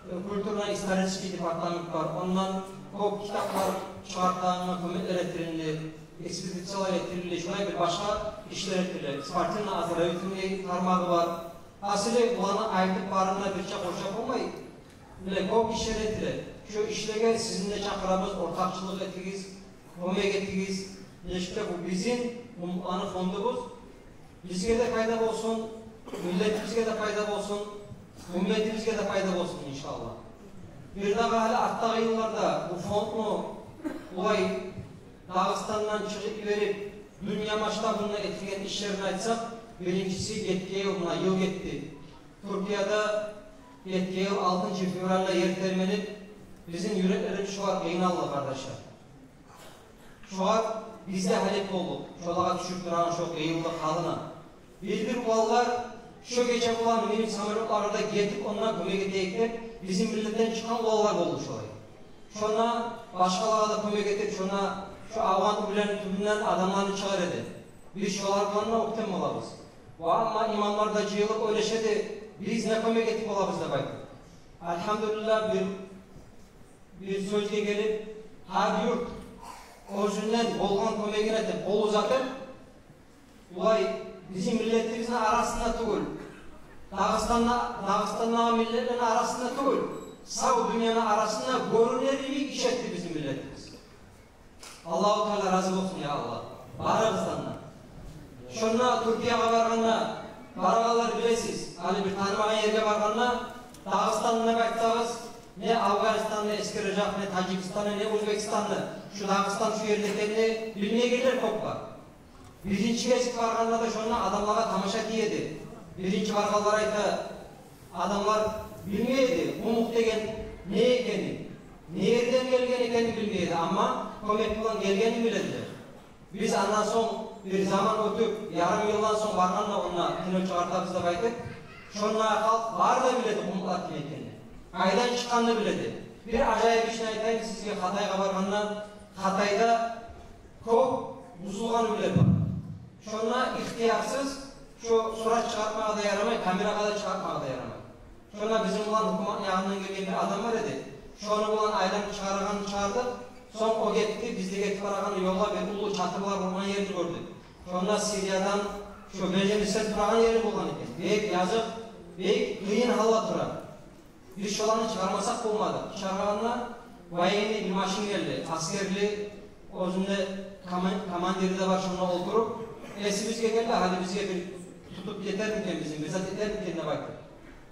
э, культурно-исторический департамент бар. Ондан кёп китаплар чыгъартагъангъа кёмеклер этилинди. экспедициялар этилди, шолай бир башгъа ишлер этилди. Спортивный оздоровительный тармагъы бар. Асылы буланы айтып барына бирче къошуп болмай, милли кёп ишлер этилди. Шо ишлеге сизин де чакъырабыз, ортакъчылыкъ этигиз, кёмек этигиз. Нечик де бу бизин Умутланы фондубуз. Бизге де пайда болсун, миллетибизге де пайда болсун, умметибизге де пайда болсун, иншаллагь. Бирдагъы, гьали артдагъы йылларда бу фондну булай Дагъыстандан чыгъып йиберип, дюнья масштабында этилген ишлерин айтсакъ, биринчиси, гетген йыл, муна йыл гетди, Туркияда гетген йыл алтынчы февральда ер тербенип, бизин юреклерибиз шогъар къыйналды, къардашлар. Шогъар биз де гьалек болдукъ, шолагъа тюшюп турагъан шо къыйынлыкъ гьалына. Бир-бир уланлар шо гече булан минип самолётларда гетип, онда кёмек этейик деп, бизин миллетден чыкъгъан уланлар болду шолай. Шонда башгъалагъа да кёмек этип, шонда шо авгъан уьйлени тюбюнден адамланы чыгъара эди. Биз шолар булан да оьктем болабыз. Ва амма имамлар да жыйылып ойлаша эди, биз не кёмек этип болабыз деп айтып. Альгьамдулиллагь, бир, бир сёзге гелип, гьар юрт оьзюнден болгъан кёмегин этип, къол узатып, булай бизин миллетибизни арасында тюгюл, Дагъыстанда, Дагъыстандагъы миллетлени арасында тюгюл, сав дюньяны арасында гёрюнер йимик иш этди бизин миллетибиз. Аллагьу Таала рази болсун, я Аллагь, барыгъыздан да. Шонда Туркиягъа баргъанда, барагъанлар билесиз, гьали бир танымагъан ерге баргъанда, Дагъыстан деп айтсагъыз, не Афгъанистанны эсгережек, не Тажикистанны, не Узбекистанны, шу Дагъыстан шу ерде экенни билмейгенлер кёп бар. Биринчи гезик баргъанда да шонда адамлагъа тамаша тие эди. Биринчи баргъанлар айта, адамлар билмей эди, къумукъ деген не экенин, не ерден гелген экенин билмей эди, амма кёмек булан гелгенин биле эди. Биз андан сонг, бир заман оьтюп, ярым йылдан сонг баргъанда, онда кино чыгъартабыз деп айтып, шонда халкъ бары да биле эди къумукълар ким экенин, къайдан чыкъгъанын биле эди. Бир ажайып ишни айтайым сизге, Къатайгъа баргъанда, Къатайда кёп бузулгъан уьйлер бар. Шонда ихтиярсыз шо сурат чыгъартмагъа да ярамай, камерагъа да чыгъартмагъа да ярамай. Шонда бизин булан гьукуматны ягъындан гелген бир адам бар эди. Шону булан айланып чыгъарагъанны чыгъардыкъ. Сонг о гетди, биз де гетип барагъанда ёлда бир уллу чатырлар болгъан ерни гёрдюк. Шонда Сириядан шо беженецлер турагъан ери болгъан экен. Бек языкъ, бек къыйын гьалда тура. Биз шоланы чыгъармасакъ болмады. Чыгъаргъанда военный бир машин гелди. Аскерли, оьзюнде коман-, командири де бар, шонда олтуруп. Эсибизге гелди, гьали бизге бир тутуп гетермикен, бизин бир зат этермикен деп айтып.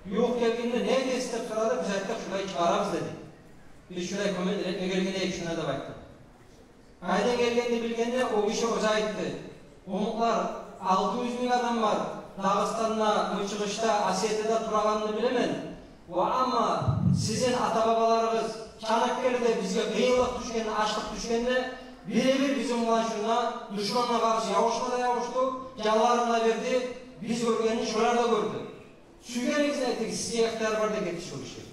Ювукъ гелгенде, не этесиз деп сорады, биз айтдыкъ, шулай чыгъарабыз дедик. Биз шулай кёмек этме гелген эдик шунда деп айтдыкъ. Къайдан гелгенин билгенде, о гиши оьзю айтды. Къумукълар, алты юз минг адам бар Дагъыстанда, Мычыгъышда, Осетияда турагъанын билемен. Ва амма сизин ата-бабаларыгъыз Чанаккалиде бизге къыйынлыкъ тюшгенде, ачлыкъ тюшгенде, бире-бир бизин булан шунда душмангъа къаршы ябушма да ябушду, жанларын да берди, биз гёргенни шолар да гёрдю. Сюйгенигизни этигиз, сизге ихтияр бар деп гетди шо гиши.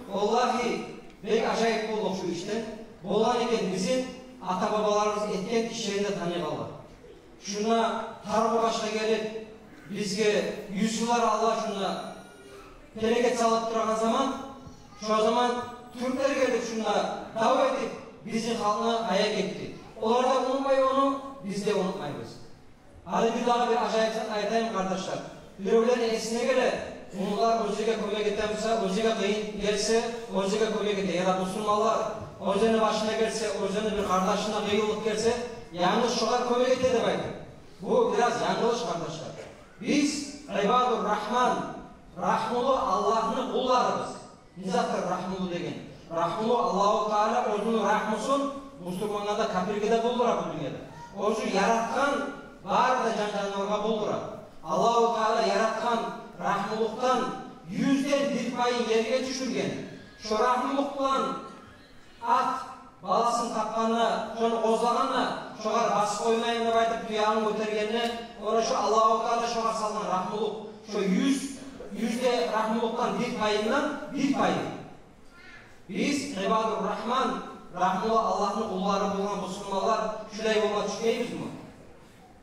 Валлагьи, бек ажайып болдукъ шо ишден. Болгъан экен, бизин ата-бабаларыбыз этген ишлерин де таныйгъанлар. Шунда Таргъу башгъа гелип, бизге юз йыллар алда шунда перекет салып турагъан заман, шо заман тюрклер гелип шунда дав этип, бизин халкъны аяп гетди. Олар да унутмай ону, биз де унутмайбыз. Гьали бирдагъы бир ажайып зат айтайым, къардашлар. Биревлени эсине геле, къумукълар оьзюне кёмек этемисе, оьзюне къыйын гелсе, оьзюне кёмек эте. Яда бусурманлар оьзюню башына гелсе, оьзюню бир къардашына къыйынлыкъ гелсе, янгыз шогъар кёмек эте деп айтып. Бу бираз янгылыш, къардашлар. Биз Ибадур Рагьман, рагьмулу Аллагьны къулларыбыз. Не затдыр рагьмулу деген? Рагьмулу — Аллагьу Таала оьзюню рагьмусун бусурмангъа да, капирге де болдура бу дюньяда. Оьзю яратгъан бары да жан-жанываргъа болдура. Аллагьу Таала яратгъан рагьмулукъдан юзден бир пайын ерге тюшюрген. Шо рагьмулукъ булан ат баласын тапгъанда, шону къозлагъанда, шогъар басып къоймайым деп айтып, туягъын гётергенде, ону шо Аллагьу Таала шогъар салгъан рагьмулукъ, шо юз, юзде рагьмулукъдан бир пайындан бир пайын. Биз Ибадур Рагьман, рагьмулу Аллагьны къуллары болгъан бусурманлар шулай болма тюшмейбизми?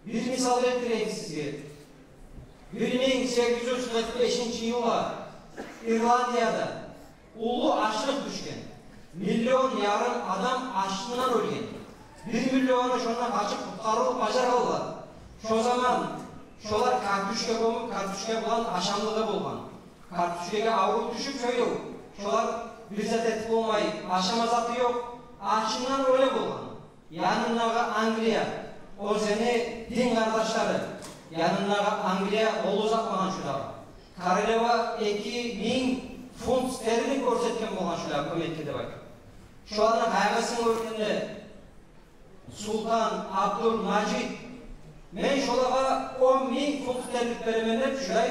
Бир мисал гелтирейим сизге. Бир минг сегиз юз къыркъ бешинчи йылда Ирландияда уллу ачлыкъ тюшген. Миллион ярым адам ачлыкъдан оьлген. Бир миллиону шондан къачып къутгъарып бажаргъанлар. Шо заман шолар картошка гёмюп, картошка булан ашамлыгъы болгъан. Картошкагъа аврув тюшюп, шо йыл шолар бир зат этип болмай, ашама заты ёкъ, ачындан оьле болгъан. Янындагъы Англия, оьзюню дин къардашлары, янындагъы Англия къол узатмагъан шулагъа. Королева эки минг фунт стерлинг гёрсетген болгъан шулагъа кёмекге деп айтып. Шоланы къайгъысын гёргенде султан Абдулмажид: «Мен шолагъа он минг фунт стерлинг беремен», — деп, шулай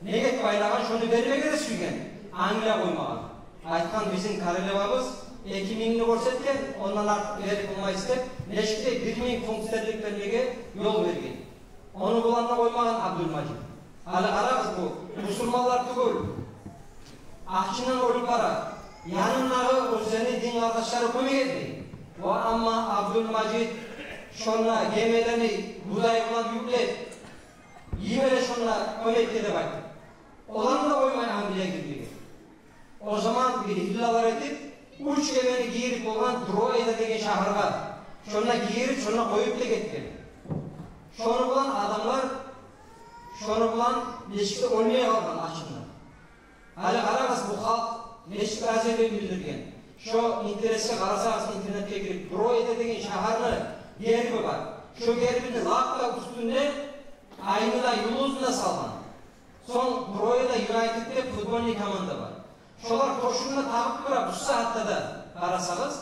ниет байлагъан, шону бермеге де сюйген, Англия къоймагъан. Айтгъан: «Бизин королевабыз эки мингни гёрсетген, ондан артыкъ берип болмайсыз», — деп, нечик де бир минг фунт стерлинг бермеге ёл берген. Ону булан да къоймагъан Абдулмажид. Гьали къарагъыз, бу бусурманлар тюгюл, ачындан оьлюп бара, янындагъы оьзюню дин къардашлары кёмек этмей. Ва амма Абдулмажид шонда гемелени будай булан юклеп, йибере шонда кёмекге деп айтып. Оланы да къоймай Англия гирмеге. О заман бир гьиллалар этип, уьч гемени гийирип болгъан Дроида деген шагьаргъа. Шонда гийирип, шонда къоюп да гетген. Шону булан адамлар, шону булан нечик де оьлмей къалгъан ачындан. Гьали къарагъыз, бу халкъ нечик разилигин билдирген. Шо интересге къарасагъыз, интернетге гирип, Дроида деген шагьарны герби бар. Шо гербини лап да уьстюнде айны да, юлдузун да салгъан. Сонг Дроида Юнайтед деп футбольный команда бар. Шолар тёшюнде тагъып тура бу сагьатда да, къарасагъыз,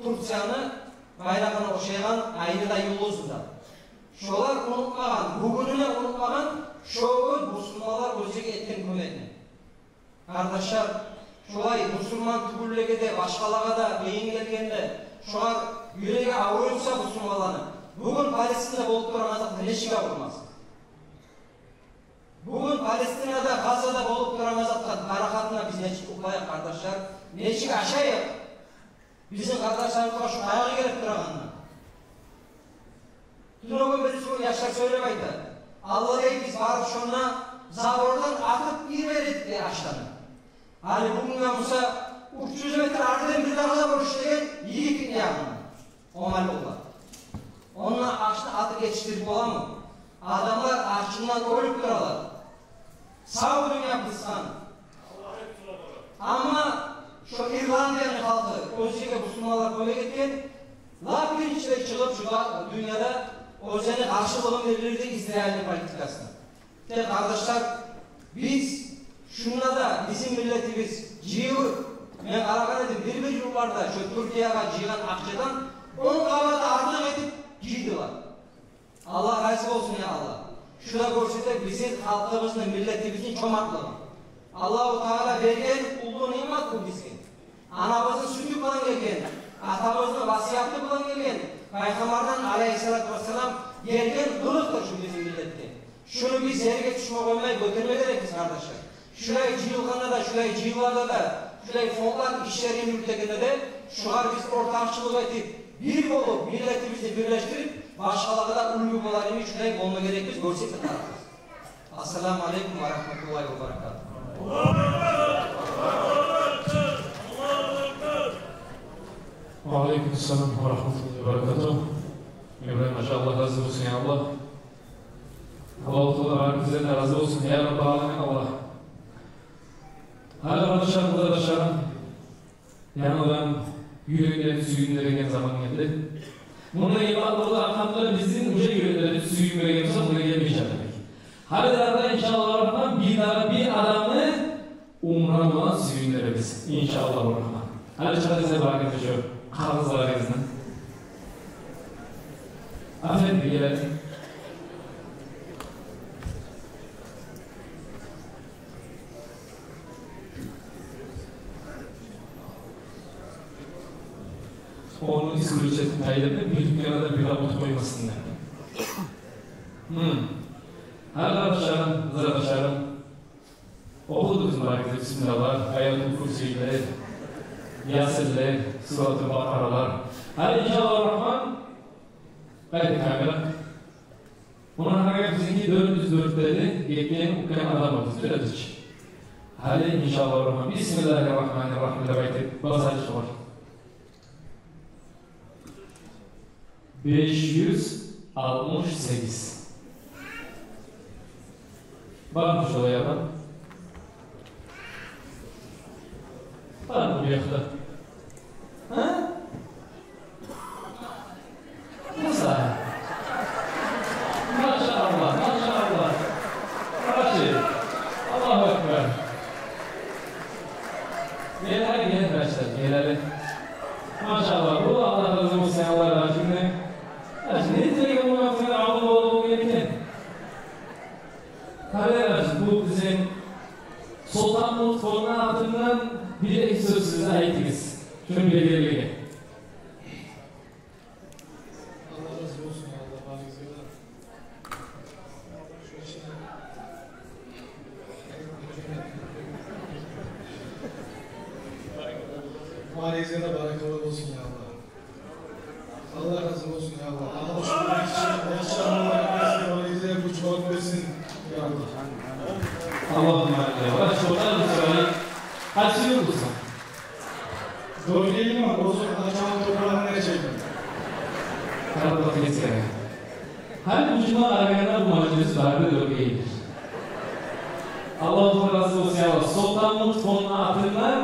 Турцияны байрагъына ошайгъан айны да, юлдузун да. Шолар унутмагъан, бугюнюне унутмагъан шо гюн бусурманлар оьзюне этген кёмекни. Къардашлар, шолай бусурман тюгюллеге де, башгъалагъа да къыйын гелгенде, шолар юреги авруйса бусурманланы, бугюн Палестинада болуп турагъан затгъа нечик аврумас? Бугюн Палестинада, Газада болуп турагъан затгъа, парахатына биз нечик юхлайыкъ, къардашлар? Нечик ашайыкъ? Бизин къардашларыбызгъа шу къайгъы гелип турагъанда. Тюнегюн бириси, яшлар сёйлеп айта: «Аллагь, — дей, — биз барып шонда забордан атып йибердик, — дей, — ашланы». Гьали бугюн буса уьч юз метр арыдан бир дагъы да бош деген йигитни ягъына. О гьал олар. Онда ашны атып етишдирип боламы? Адамлар ачындан оьлюп туралар. Сав дюнья къысгъан. Амма шо Ирландияны халкъы, оьзюне бусурманлар кёмек этген, лап биринчилей чыгъып шу да дюньяда оьзюню къаршылыгъын билдирди Израильни политикасына. Тек, къардашлар, биз шунда да, бизин миллетибиз жыйылып, мен къарагъан эдим, бир-бир юртларда шо Туркиягъа жыйгъан акъчадан он къабат артыкъ этип жыйдылар. Аллагь рази болсун, я Аллагь. Шу да гёрсете бизин халкъыбызны, миллетибизни чомартлыгъын. Аллагьу Таала берген уллу ниъмат бу бизге. Анабызны сютю булан гелген, атабызны васияты булан гелген, Пайхаммардан, алейгьиссалату вассалам, гелген къылыкъдыр шу бизин миллетге. Шуну биз ерге тюшме къоймай гётерме герекбиз, къардашлар. Шулай жыйылгъанда да, шулай жыйынларда да, шулай фондлар ишлерин юрютегенде де, шугъар биз ортакъчылыкъ этип, бир болуп, миллетибизни бирлешдирип, башгъалагъа да уьлгю болар йимик шулай болма герекбиз, гёрсетме тарыкъбыз. Ассаламу алейкум ва рагьматуллагьи ва баракатугь. Ва алейкум ассалам ва рагьматуллагьи ва баракатугь. Ибрагьим гьажи, Аллагь рази болсун, я Аллагь. Аллагьу Таала барыбыздан да рази болсун, я Раббал аламин, Аллагь. Гьали, къардашлар, къызардашларым, янгыдан юреклени сююндюреген заман гелди. Мунда йыгъылгъанлыкъ аркъында бизин уже юреклерибиз сююнмеген буса, мунда гелмежек эдик. Гьали дагъы да, иншааллагьу рагьман, бир дагъы бир адамны умра булан сююндюрербиз, иншааллагьу рагьман. Гьали чыгъарыгъыз барыгъыз да шо къагъызларыгъызны. Афенди гелер. Ону исключать этип, бир дюньяда бир де утуп къоймасын деп. Гьм. Гьали, къардашларым, къызардашларым, охудугъуз барыгъыз да бисмиллалар, Аятул Курсийлер, Ясинлер, Суратул Бакъаралар. Гьали, иншааллагьу рагьман, къайда камера? Муна гьали бизинки дёрт юз дёрт де гетген уьлкен адамыбыз, тюрелич. Гьали, иншааллагьу рагьман, бисмиллагьи ррагьмани ррагьим деп айтып басайыкъ шогъар. Беш юз алтмыш сегиз. Бармы шолай адам? Бармы бу якъда? Гьа? Муса. Машаллагь, машаллагь. Рашид. Аллагьу акбар. Гел, гьа, гел, Рашид, гел гьали. Машаллагь, бу Аллагь рази болсун, Аллагь рази болсун. Рашид, не тилеген болсанг, алим болуп гелген. Къарагъыз, бу бизин Солтанмут фонду атындан бир-эки сёз сиз айтыгъыз. Шуну белгилеге. Аллагь рази болсун, Аллагь барыгъызгъа да. Барыгъызгъа да баракалла болсун, я Аллагь. Аллагь рази болсун, я Аллагь. Аллагь шо яхшы амаллар этмесин, Аллагь бизге гюч-къуват берсин, я Аллагь. Аллагьумма амин. Аллагь шо яхшы амаллар этсин. Къайсы юрт сен? Доргелимен, оьзю Къазанышны топурагъындан чыкъгъан. Къарабудагъгъа гетсеге. Гьали бу жумагъа къарагъанда бу мажлис бары да Доргели. Аллагь рази болсун, я Аллагь. Солтанмут фонду атындан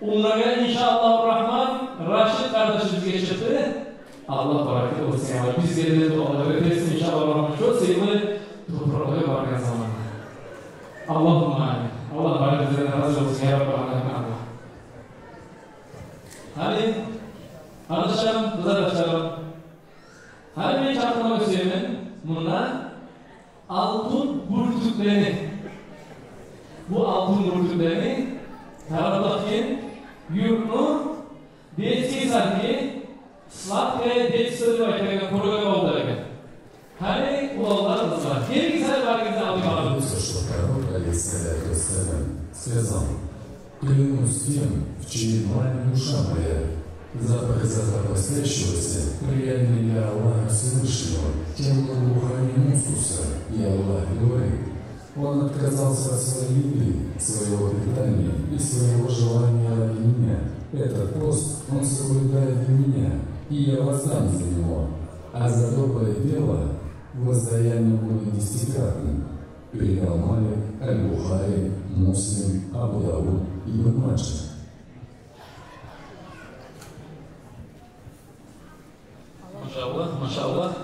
умрагъа, иншааллагьу рагьман, Рашид къардашыбыз бизге чыкъды. Аллагь баракат берсин, я Аллагь. Бизге де дуалар этсин, иншааллагьу рагьман. Шо сыйлы топуракъгъа баргъан заманда. Аллагьумма амин. Аллагь барыгъыздан рази болсун, я Раббал аламин, Аллагь. Гьали, къардашларым, къызардашларым, гьали мен чакъырма сюемен мунда алтын бюртюклени. Бу алтын бюртюклени Къарабудагъгент юртну детский садиги, «Сладкое детство» деп айтагъан кургъа къолдагъы. Гьали уланлар, къызлар, гелигиз, гьали барыгъызны алдыма. Клянусь, что пророк, алейхиссалату вассалям, сказал: «Клянусь тем, в чьей длани душа моя». Запах из рта постящегося приятнее для Аллаха Всевышнего, чем благоухание мускуса. И Аллах говорит: «Он отказался от своей еды, своего питания и своего желания ради меня. Этот пост он соблюдает для меня, и я воздам за него. А за доброе дело воздаяние будет десятикратным». Передал Малик, Аль-Бухари, Муслим, Абу Дауд, Ибн Маджа. Машаллагь, машаллагь.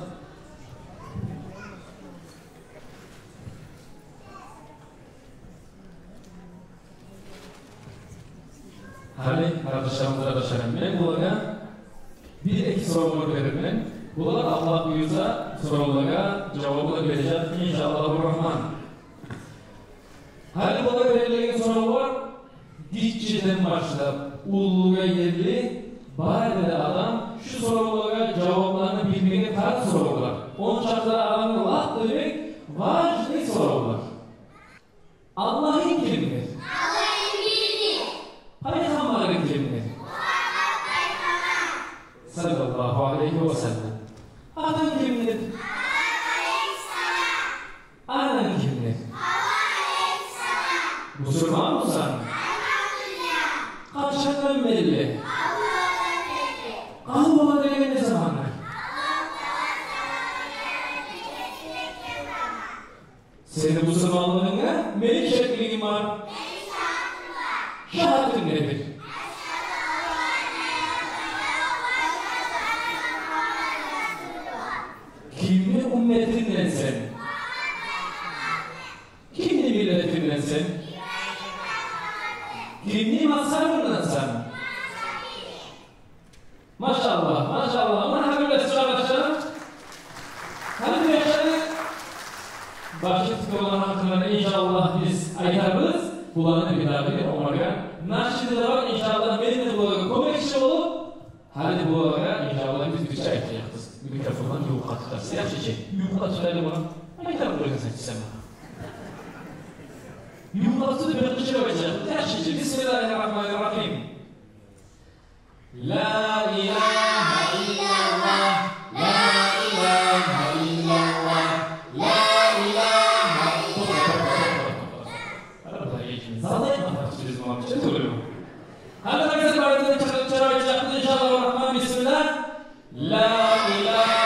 Гьали, къардашларым, къардашларым, мен булагъа бир-эки соравлар беремен. Булар, Аллагь буюрса, соравлагъа жаваплар бережек, иншааллагьу рагьман. Гьали булагъа берилеген соравлар, гиччиден башлап уллугъа ерли, бары да адам шу соравлагъа жавапланы билмеге тарыкъ соравлар. Ончакъы адамгъа лап да бек важный соравлар. Аллагьынг кимдир? Аллагьынг бирдир. Пайхаммарынг кимдир? Мугьаммат пайхаммар. Саллаллагьу алайгьи ва саллам. Атанг кимдир? Адам алайгьиссалам. Ананг кимдир? Гьава алайгьиссалам. Бусурманмысан? Альгьамдулиллагь. Къачандан берли? Къалгъандан берли. Къалгъан деген не замандан? Аллагьу Таала саламны яратып гечип гетген заман. Сени бусурманлыгъынга мени шеклигим бар. Мени шагьатым бар. Шагьатынг недир? Ашгьаду ан ла илагьа иллаллагь ва ашгьаду анна Мугьаммадан расулуллагь. Кимни умметинденсен? Мугьаммат пайхаммарны. Кимни миллетинденсен? Ибрагьим пайхаммарны. Кимни мазгьабындансан? Имам Шафиини. Машаллагь, машаллагь. Муна гьали бир сорав башлана. Гьали бир сорав башлана. Башлап буланы гьакъында, иншааллагь, биз айтарбыз. Буланы бир дагъы бир омаргъа нашиди де бар, иншааллагь, мен де булагъа кёмекчи болуп, гьали булагъа, иншааллагь, биз бирче айтажакъбыз. Микрофондан ювукъгъа тутарсыз. Яхшыча, ювукъгъа тутайлы муну. Айтарман оьзюнг сен, сен муна. Ювукъгъа тутуп бир къычырып айтажакъбыз. Яхшыча. Бисмиллагьи ррагьмани ррагьим. Ла илагьа иллаллагь, ла илагьа иллаллагь, ла илагьа иллаллагь. Гьали къайсы барын чакъырып чыгъарып айтажакъбыз, иншааллагьу рагьман, бисмиллагь. Ла илагьа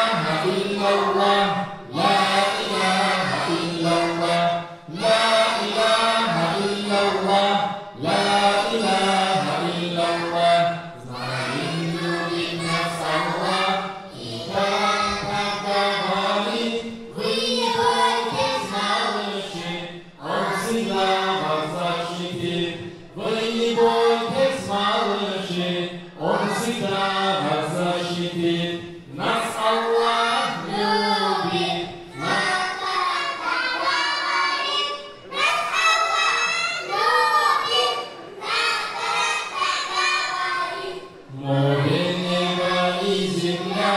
Он всегда нас защитит. Нас Аллах любит. Нас Аллах любит. Море, небо и земля,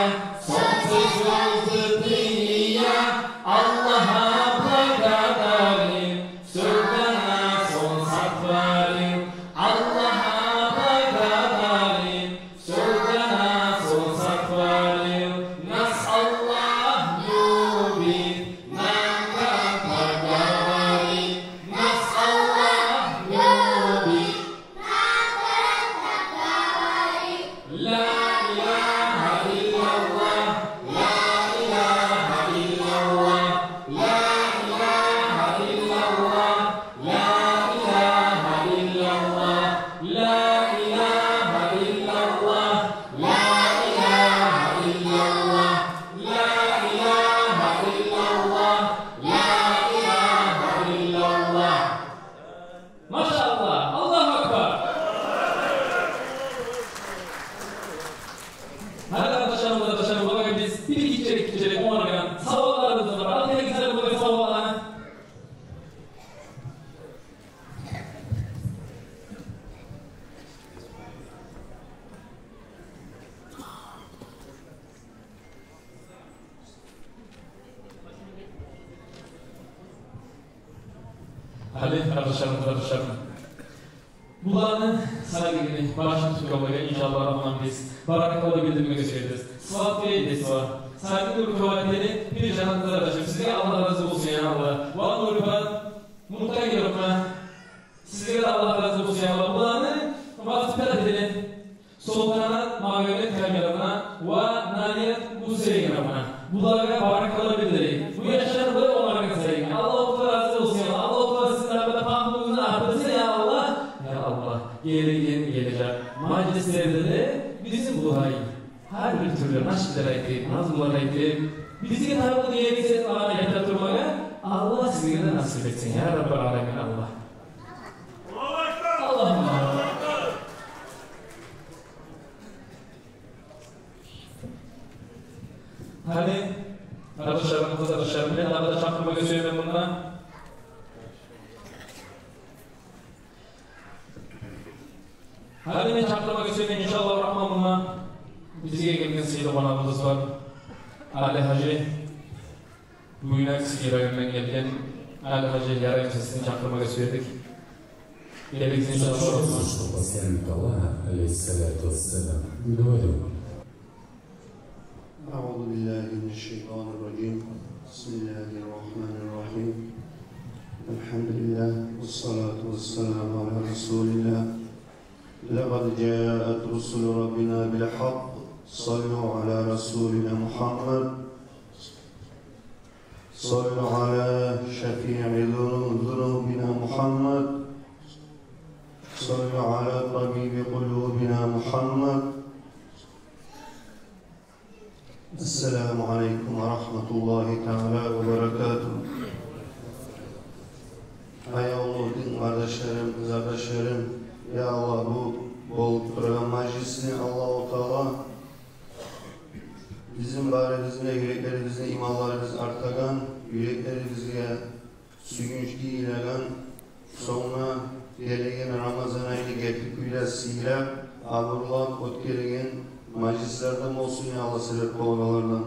солнце, звёзды, ты и я Аллаха благодарим. Всё для нас Он сотворил. Аллаха благодарим. Всё для нас Он сотворил. Нас Аллах любит. Нам как поговорить. Нас Аллах любит. لا إله إلا الله. لا إله إلا الله. لا إله إلا الله. لا إله إلا الله. لا إله إلا الله. لا إله إلا الله. لا إله إلا الله. لا إله إلا الله. Машаллагь, Аллагьу акбар. Гьали, къардашларым, къардашларым, булагъа биз бир гиччирек, гиччирек онгаргъан савгъатларыбыз бар. Ал, тегизлер, булагъа савгъатланы. Гьали, къардашларым, къардашларым, буланы сагьибини башын тутгъанлагъа, иншаллагь рагьман, биз баракалла билдирмеге сюебиз. Савап беребиз. Сагьибини рухуна тилей, бир жанатда да, сизге Аллагь рази болсун, я Аллагь. Ва Нурипа Мутагировна, сизге де Аллагь рази болсун, я Аллагь. Буланы васипат этиле Солтанат Магомедкамиловна ва Нарият Гусейновна. Булагъа баракалла билдирейик. Бу яшлар булай онгаргъан сайын. Аллагьу Таала рази болсун, я Аллагь. Аллагьу Таала сизин дагъы да пагьмугъузну артдырсын, я Аллагь. Я Аллагь, гелеген, гележек мажлислерде де бизин булай гьар бир тюрлю нашидлер айтып, назмулар айтып, бизге тарыкъ динни сиз айтмагъа, айта турмагъа Аллагь сизге де насип этсин, я Раббал аламин, Аллагь. Аллагьумма. Гьали, къардашларым, къызардашларым, мен дагъы да чакъырмагъа сюемен мунда. Гьали мен чакъырмагъа сюемен, иншаллагь рагьман, мунда бизге гелген сыйлы къонагъыбыз бар, Али-гьажи. Буйнакск районундан гелген Али-гьажи Ярайым сесин чакъырмагъа сюедик. Гелигиз, иншаллагь. Что посланник Аллаха, алейхиссалату вассалам, говорил: أعوذ بالله من الشيطان الرجيم. بسم الله الرحمن الرحيم. الحمد لله والصلاة والسلام على رسول الله. لقد جاءت رسل ربنا بالحق. صلوا على رسولنا محمد. صلوا على شفيع ذنو-، ذنوبنا محمد. صلوا على طبيب قلوبنا محمد. السلام عليكم ورحمة الله تعالى وبركاته. Аявлу дин къардашларым, къызардашларым, я Аллагь, бу болуп турагъан мажлисни Аллагьу Таала бизин барыбызны да юреклерибизни иманларыбыз артагъан, юреклерибизге сююнч йылагъан, сонг да гелеген Рамазан айны герти кюйде сыйлап, абурлап оьтгереген мажлислерден болсун, я Аллагь, себеп болгъанлардан.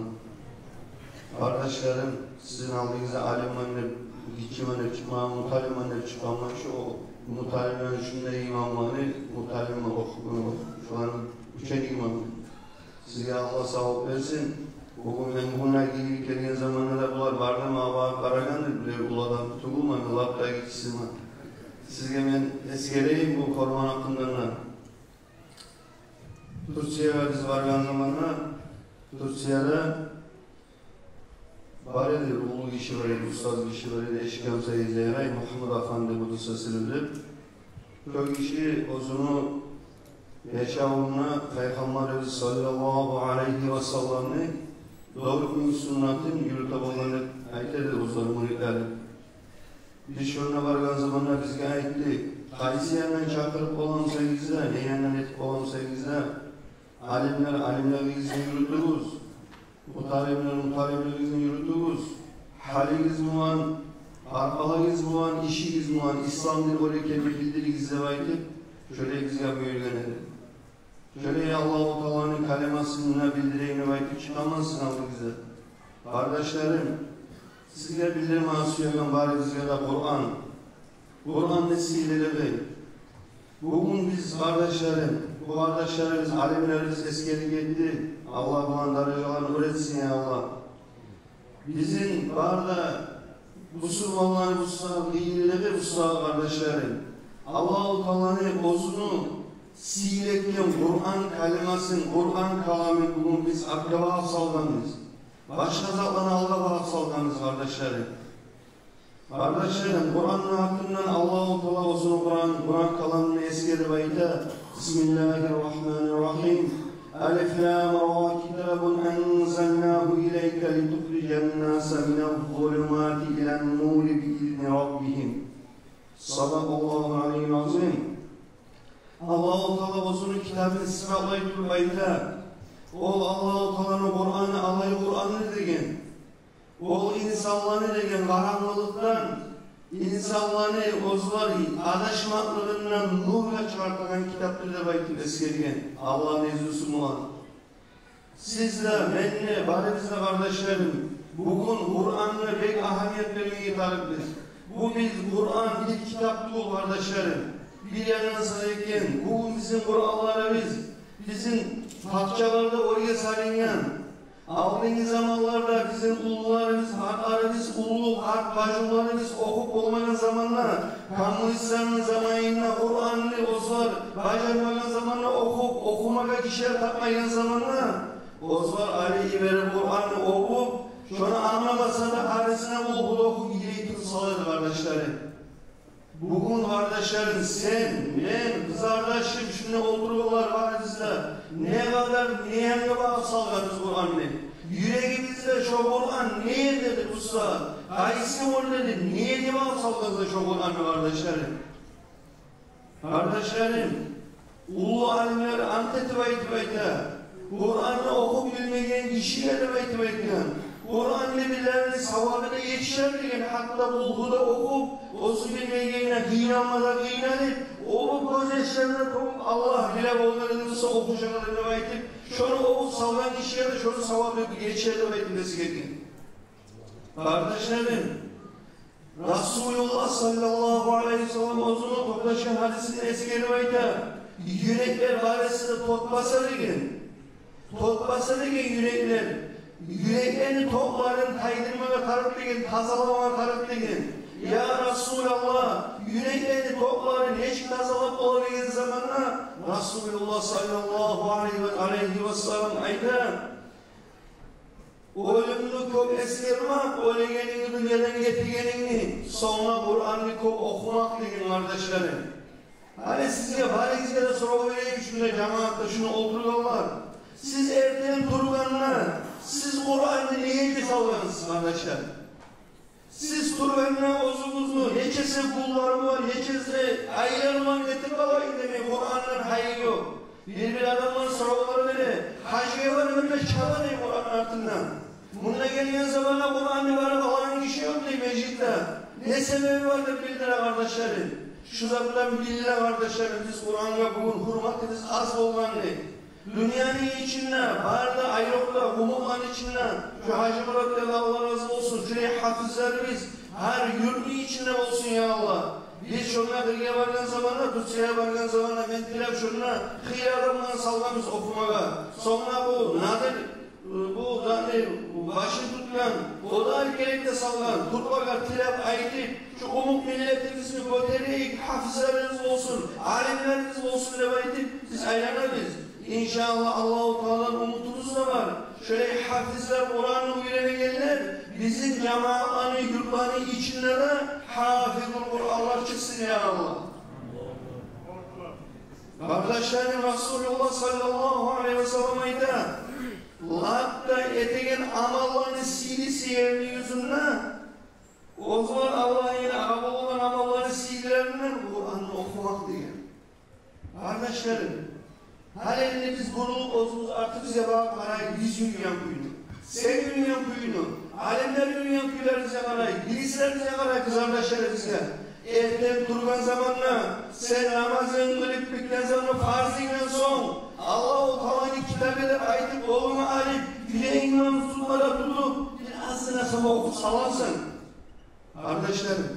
Къардашларым, сизин алдыгъызда алиммен деп, гиччимен деп чыкъмагъа, муталиммен деп чыкъмагъа, шо муталимлени ичинде имамланы, муталиммен охуп, шоланы ученик имамы. Сизге Аллагь савап берсин. Бугюн мен, бугюн гийип гелген заманда да булар бары да магъа багъып къарагъан эди, булар уллу адам тюгюлмен, лап да гиччисимен. Сизге мен эсгерейим бу форманы гьакъындан да. Турциягъа биз баргъан заманда, Турцияда бар эди, уллу гиши бар эди, устаз гиши бар эди, эшитгенсиз, Зейрай Мухаммад Афанди, къуддиса сирругьу деп. Шо гиши оьзюню яшавунда Пайхаммарыбыз саллаллагьу алайгьи ва салламны дёрт минг суннатын юрюте болгъан деп айта эди оьзлер мюридлери. Биз шонда баргъан заманда бизге айтды: Къайсы яндан чакъырып боламысагъыз да, не яндан этип боламысагъыз да, алимлер, алимлеригизни юрютюгюз, муталимлер, муталимлеригизни юрютюгюз. Гьалигиз булан, аркъалыгъыз булан, ишигиз булан ислам дин оьр экенни билдиригиз деп айтып, шолай бизге буюргъан эди. Шолай Аллагьу Тааланы каламын сизге билдирейим деп айтып чыкъгъанман сизин алдыгъызгъа. Къардашларым, сизге билдирмеге сюеген барыбызгъа да Къуран. Къуранны сыйлылыгъы. Бугюн биз, къардашларым, бу къардашларыбыз, алимлерибиз эсгерип гетди. Аллагь булан даражаларын оьр этсин, я Аллагь. Бизин бары да бусурманланы бусагъа къыйынлыгъы, бусагъа, къардашларым, Аллагьу Тааланы оьзюню сыйлы этген Къуран каламын, Къуран каламын бугюн биз артгъа багъып салгъанбыз. Башгъа затланы алгъа багъып салгъанбыз, къардашларым. Къардашларым, Къуранны гьакъындан Аллагьу Таала оьзюню Къуран, Къуран каламында эсгерип айта: بسم الله الرحمن الرحيم. الم را. كتاب أنزلناه إليك لتخرج الناس من الظلمات إلى النور بإذن ربهم. صدق الله العلي العظيم. Аллагьу Таала оьзюню китабын сыпатлай туруп айта: ол Аллагьу Тааланы Къураны алай Къурандыр деген. Ол инсанланы деген къарангылыкъдан, инсанланы оьзлер адашмакълыгъындан нургъа чыгъартагъан китапдыр деп айтып эсгерген Аллагьны изну булан. Сиз де, мен де, барыбыз да, къардашларым, бугюн Къуранны бек агьамият бермеге тарыкъбыз. Бу биз Къуран бир китап тюгюл, къардашларым. Бир яндан сала экен, бугюн бизин Къуранларыбыз бизин бакъчаларда оьрге салынгъан. Алдынгъы заманларда бизин уллуларыбыз, къартларыбыз, уллу къарт бажуларыбыз охуп болмагъан заманда, коммунистлени заманында Къуранны оьзлер бажармагъан заманда, охуп, охумагъа гишилер тапмайгъан заманда, оьзлер али йиберип Къуранны охуп, шону англаса да, гьарисине уллу охуп, йиберип турсалар, къардашларым. Бугюн, къардашларым, сен, мен, къызардашым, шунда олтургъанлар барыбыз да, не къадар, не янгъа багъып салгъанбыз Къуранны. Юрегибизде шо Къуран не ерде буса, къайсы оьрде, не ерге багъып салгъанбыз шо Къуранны, къардашларым. Къардашларым, уллу алимлер ант этип айтып айта, Къуранны охуп билмеген гишиге деп айтып айтгъан, Къуранны билгенни савабы да етишер деген, гьатта булгъу да охуп, оьзю билмегенине къыйналма да къыйналып, о гёзьяшларына тёгюп, Аллагь биле болгъанын буса охушагъанын деп айтып, шону охуп салгъан гишиге де шону савабы етишер деп айтып эсгерген. Къардашларым, Расулуллагь саллаллагьу алайгьи ва саллам оьзюню токъташгъан гьадисинде эсгерип айта: юреклер барысы да токъ баса деген. Токъ баса деген юреклер. Юреклени токъларын тайдырмагъа тарыкъ деген, тазаламагъа тарыкъ деген. Я Расулаллагь, юреклени токъларын нечик тазалап бола деген заманда, Расулуллагь саллаллагьу алайгьи ва саллам айта: оьлюмню кёп эсгермек, оьлегенингни, дюньядан гетегенингни, сонг да Къуранны кёп охумакъ деген, къардашларым. Гьали сизге, барыгъызгъа да сорав берейим, шунда жамиятда шунда олтургъанлар. Сиз эртен тургъанда, сиз Къуранны не ерге салгъансыз, къардашлар? Сиз тургъанда оьзюгюзню нечесе гюнлер булан, нечесе айлар булан этип къалайым демей, Къурандан гьайы ёкъ. Бир-бир адамлар соравлар бере, гьажгъа баргъанда чаба дей Къуранны артындан. Мунда гелген заманда Къуранны барып алагъан гиши ёкъ дей межитде. Не себеби бар деп билдире, къардашларым. Шу затдан билдире, къардашларым, биз Къурангъа бугюн гьюрметибиз аз болгъанны. Дюньяны ичинде, бары да айрокъда къумукъланы ичинде, шу Гьажимурат деп, Аллагь рази болсун, шулай гьафизлерибиз гьар юртну ичинде болсун, я Аллагь. Биз шонда къыргъа баргъан заманда, Турциягъа баргъан заманда мен тилеп шонда къыркъ адамланы салгъанбыз охумагъа. Сонг да бу Надир, бу затны башын тутгъан, о да герекде салгъан, турпагъа тилеп айтып, шу къумукъ миллетибизни гётерейик, гьафизлерибиз болсун, алимлерибиз болсун деп айтып, биз айланабыз. Иншааллагь, Аллагьу Тааладан умутубуз да бар. Шолай гьафизлер, Къуранны уьйренегенлер бизин жамиятланы, юртланы ичинде де гьафизул Къуранлар чыкъсын, я Аллагь. Къардашларым, Расулуллагь саллаллагьу алайгьи ва саллам айта: лап да этеген амалланы сыйлысы ерни юзюнде, оьзлер Аллагьны къабул этген амалланы сыйлыларындан Къуранны охума Къардашларым, гьали энни биз бурулуп, оьзюбюз артыбызгъа багъып къарайыкъ, биз юрюйген кюйню, сен юрюйген кюйню, алимлер юрюйген кюйлерибизге къарайыкъ, бирисилерибизге къарайыкъ, къызардашларыбызгъа. Эртен тургъан заманда, сен намазынгны къылып битген заманда, фарзынгдан сонг, Аллагьу Тааланы китабы деп айтып, къолунга алып, юрегингни тутма да тутуп, бир азгъына сама охуп саласан. Къардашларым,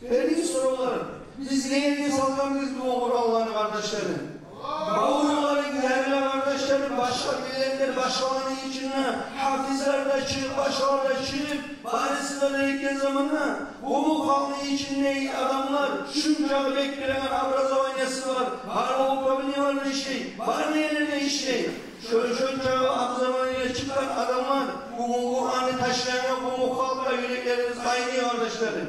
берген соравлар, биз неге салгъанбыз бу Къуранланы, къардашларым? Бавурлары ярыла, къардашларым, башгъа миллетлер, башгъаланы ичинде гьафизлер де чыгъып, башгъалар да чыгъып, барысы да этген заманда, бу халкъны ичиндеги адамлар шунчакъы бек береген образованиясы бар, бар, о проблемалар ишлей, бар нелер ишлей. Шо-, шончакъы образованиеге чыкъгъан адамлар бугюн Къуранны ташлайгъан, бугюн халкъда юреклерибиз къайнай, къардашларым.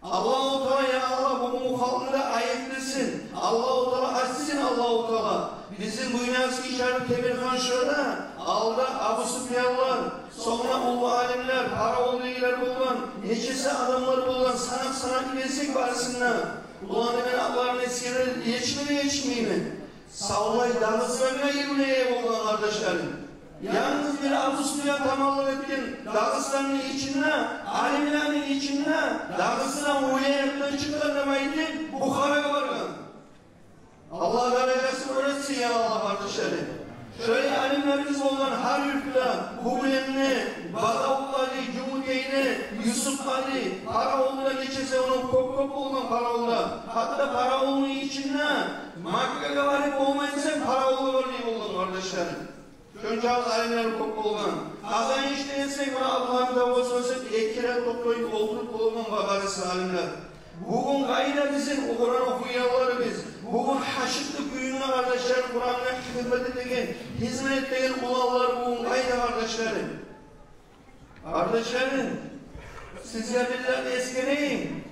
Аллагьу Таала, я Аллагь, бугюн халкъны да айыкътырсын. Аллагьу Таала ачсын, Аллагьу Таала. Бизин Буйнакский шагьар, Темирхан шагьарда алда Абусупиянлар, сонг да уллу алимлер, Паравулдагъылар болгъан, нечесе адамлар болгъан, санап-санап билмесек барысын да. Буланы мен атларын эсгере етишмей, етишмеймен. Савлай Дагъыстангъа гирмеге болгъан, къардашларым. Янгыз бир Абусупиян тамамлыкъ этген Дагъыстанны ичинде, алимлени ичинде, Дагъыстан уьлкелерден чыкъгъан деп айтып, Бухарагъа баргъан. Аллагь даражасын оьр этсин, я Аллагь, къардашларым. Шолай алимлерибиз болгъан гьар юртда, Гюбленни, Бадавулланы, Жюнгютейни, Юсупкъалини, Паравулда нечесе, ону кёп-кёп болгъан Паравулда. Гьатта Паравулну ичинде Маккагъа барып болмай десенг, Паравулгъа бар дей болгъан, къардашларым. Шончакъы алимлер кёп болгъан. Къазаныш десенг, муна Абдулгьамит Абусупиян, эки керен токътайып олтуруп болгъан ба-, барысы алимлер. Бугюн къайда бизин Къуран охуйгъанларыбыз? Бугюн гьашыкълы кюйде, къардашларым, Къурангъа хизмет этеген, хизмет этеген уланлар бугюн къайда, къардашларым? Къардашларым, сизге бир зат эсгерейим.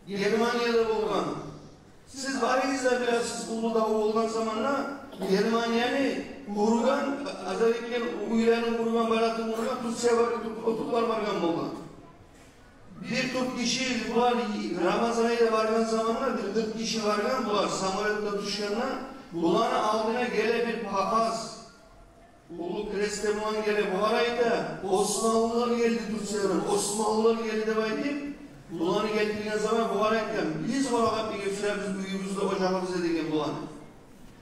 Германияда болгъан. Сиз барыгъыз да билесиз, уллу дав болгъан заманда Германияны ургъан, азат этген уьйлени ургъан, баратын ургъан, Турциягъа барып, тур-, турклар баргъан болгъан. Бир турк гиши, булар Рамазан айда баргъан заманда, бир къыркъ гиши баргъан, булар самолётдан тюшгенде, буланы алдына геле бир папаз. Уллу крестде булан геле, бугъар айта: «Османлылар гелди Турциядан, османлылар гелди», — деп айтып, буланы гелтирген заман бугъар айтгъан: «Биз къурагъан бир гюнде биз уьюбюзде, ожагъыбызда», — деген буланы.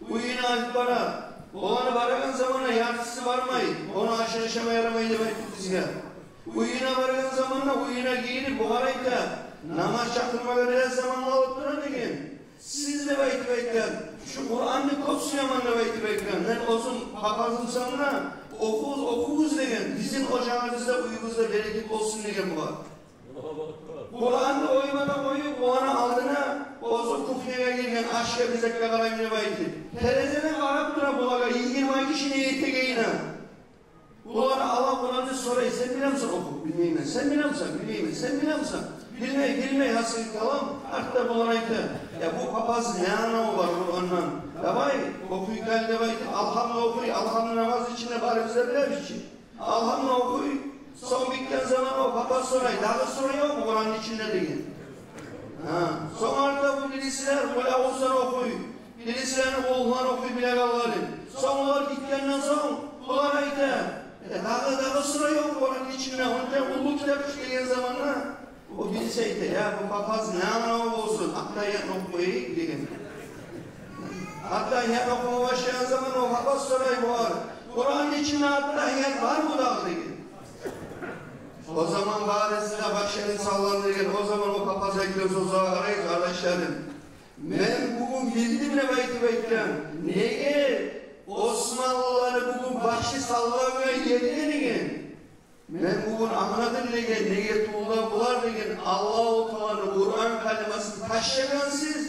Уьюне алып бара. Оланы барагъан заманда яртысы бармай, ону ашын ашама ярамай деп айтып бизге. Уьюне баргъан заманда уьюне гирип бугъар айта: «Намаз чакъырмагъа бираз заман къалып тура», — деген. «Сиз, — деп айтып айтгъан, — шу Къуранны кёп сюемен, — деп айтып айтгъан. — Мен оьзюм папазмысам да, охугъуз, охугъуз, — деген. — Бизин ожагъыбызда, уьюбюзде берекет болсун», — деген бугъар. Къуранны къойма да къоюп, оланы алдына, оьзю кухнягъа гирген, ашгъа, бир затгъа къарайман деп айтып, терезеден къарап тура булагъа, йигирма гишини этегенине. Булар ала Къуранны, сорай: «Сен билемисен охуп?» «Билмеймен». «Сен билемисен?» «Билмеймен». «Сен билемисен?» «Билмей, билмей, гьасили калам». Артда булар айта: «Я, бу папазны не англаву бар Къурандан? Давай, охуй гьали», — деп айтып, Алгьамны охуй. Алгьамны намаз ичинде барыбыз да билебиз чи. Алгьамны охуй. Сонг битген заман о папаз сорай: «Дагъы сура ёкъму Къуранны ичинде?» — деген. Гьа. Сонг артда бу бирисилер Къул агъузлар охуй. Бирисилер Къулгьуланы охуй, билегенлери. Сонг олар гетгенден сонг, булар айта: «Э, дагъы, дагъы сура ёкъ Къуранны ичинде?» Онда уллу китап тюшген заманда, о бириси айта: «Я, бу папаз не англаву болсун, Аттагьиятны охуй», — деген. Аттагьиятны охума башлагъан заман о папаз сорай бугъар: «Къуранны ичинде Аттагьият бармы дагъы?» — деген. О заман барысы да башларын салгъандыр экен. О заман о папаз айтгъан сёзге къарайыкъ, къардашларым. «Мен бугюн билдим, — деп айтып айтгъан, — неге османлыланы бугюн башы салгъангъа ерленген. Мен бугюн англадым, — деген, — неге тюгюл де булар, — деген, — Аллагьу Тааланы Къуран калимасын ташлагъансыз.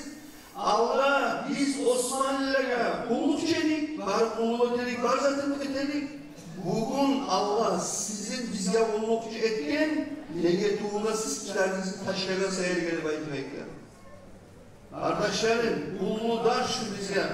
Алда биз османлылагъа къуллукъчу эдик, бар къуллукъ этедик, бар затны этедик. Бугюн Аллагь сизин бизге къуллукъчу этген, неге тюгюл де сиз китабыгъызны ташлагъан саялы», — деп айтып айтгъан. Къардашларым, уллу дарс шу бизге.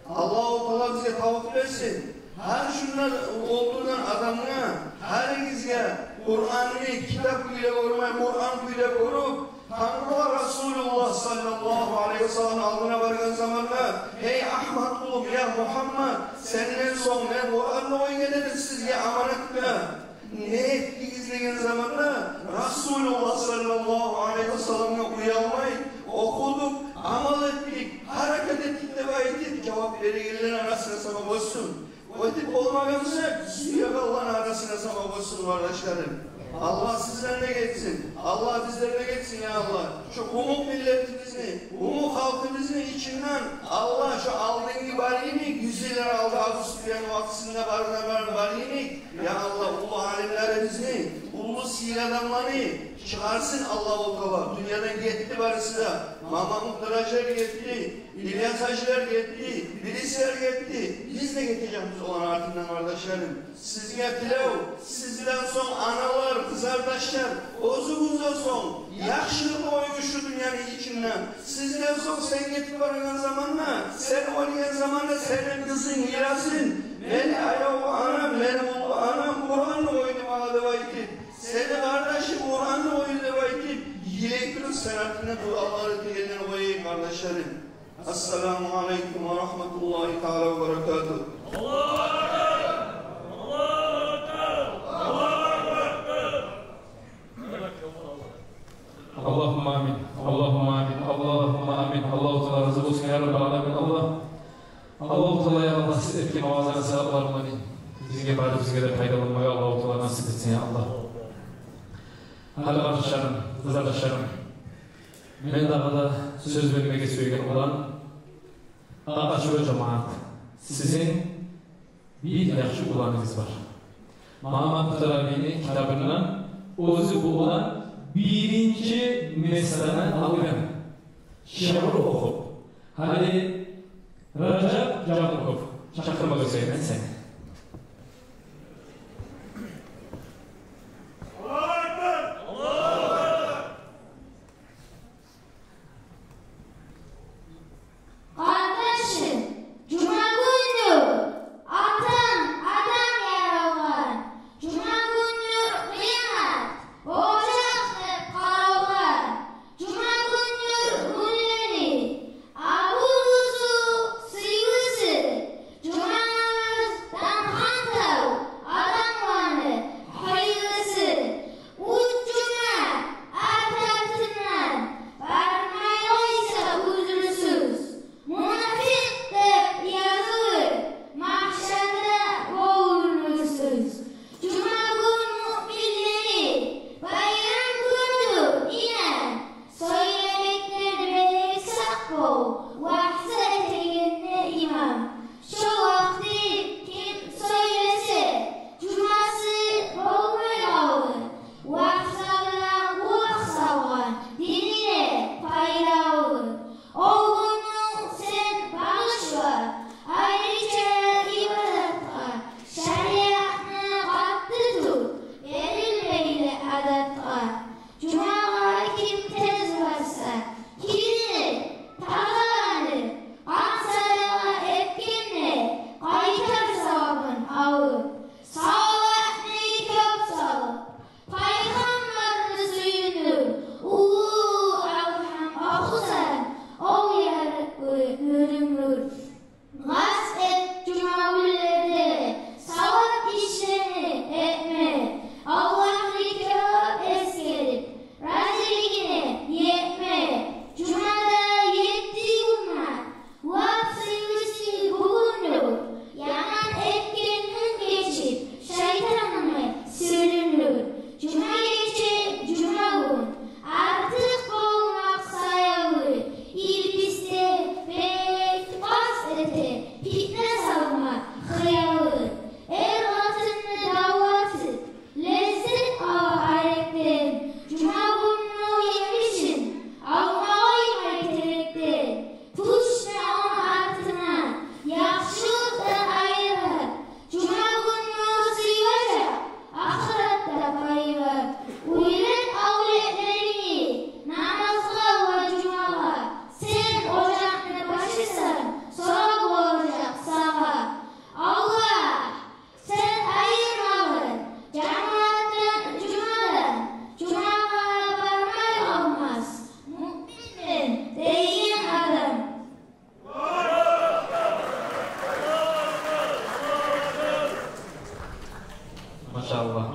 Аллагьу Таала бизге тавпикъ берсин. Гьар шунда олтургъан адамгъа, гьаригизге Къуранны китап кюйде гёрмей, Къуран кюйде гёрюп, Тангала Расулуллагь саллаллагьу алайгьи ва салламны алдына баргъан заманда: «Гьей Агьмат къулум, я Мугьаммат, сенден сонг мен Къуранны къойгъан эдим сизге аманатгъа. Не этдигиз?» — деген заманда, Расулуллагь саллаллагьу алайгьи ва салламгъа уялмай: «Охудукъ, амал этдик, гьаракат этдик», — деп айтып жавап берегенлени арасына сама къойсун. Этип болмагъан буса, сюегенлени арасына сама къойсун, къардашларым. Аллагь сизден де гетсин, Аллагь бизден де гетсин, я Аллагь. Шу къумукъ миллетибизни, къумукъ халкъыбызны ичинден, Аллагь, шу алдынгъы бар йимик, юз йыллар алда Абусупиян вакътисинде барына барып бар йимик, я Аллагь, уллу алимлерибизни, уллу сыйлы адамланы чыгъарсын Аллагьу Таала. Дюньядан гетди барысы да. Мамамутдур гьажи гетди, Ильяс гьажи гетди, бириси гетди. Биз де гетежекбиз оланы артындан, къардашларым. Сизге тилев, сизден сонг аналар, къызардашлар, оьзюгюзден сонг яхшылыкъны къоюгъуз шу дюньяны ичинде. Сизден сонг сен гетип барагъан заманда, сен оьлген заманда сени къызынг йыласын: «Мени аявлу анам, мени уллу анам Къуранны къойду магъа», — деп айтып, «Сени къардашынг Къуранны къойду», — деп айтып, йылай туруп сени артынгдан дуалар этегенлени къояйыкъ, къардашларым. Ассаламу алайкум ва рагьматуллагьи таала ва баракатугь. Аллагьумма амин. Аллагьумма амин. Аллагьумма амин. Аллагьу Таала рази болсун, я Раббал аламин, Аллагь. Аллагьу Таала, я Аллагь, сиз этген ваазаны савапларындан бизге, барыбызгъа да пайдаланмагъа Аллагьу Таала насип этсин, я Аллагь. Гьали, къардашларым, къызардашларым, мен дагъы да сёз бермеге сюеген улан Къакъашура жамаат, сизин бир яхшы уланыгъыз бар. Магьаммат Тарабини китабындан оьзю бу улан биринчи местону алгъан. Шиъру охуп. Гьали, Ражаб Жамуков, чакъырмагъа сюемен сени. Къардашым, жума гюнню атанг адам яралгъан, жума гюнню къыямат болажакъ деп къаралгъан, жума гюнню гюнлени абурлусу, сыйлысы, жума намазда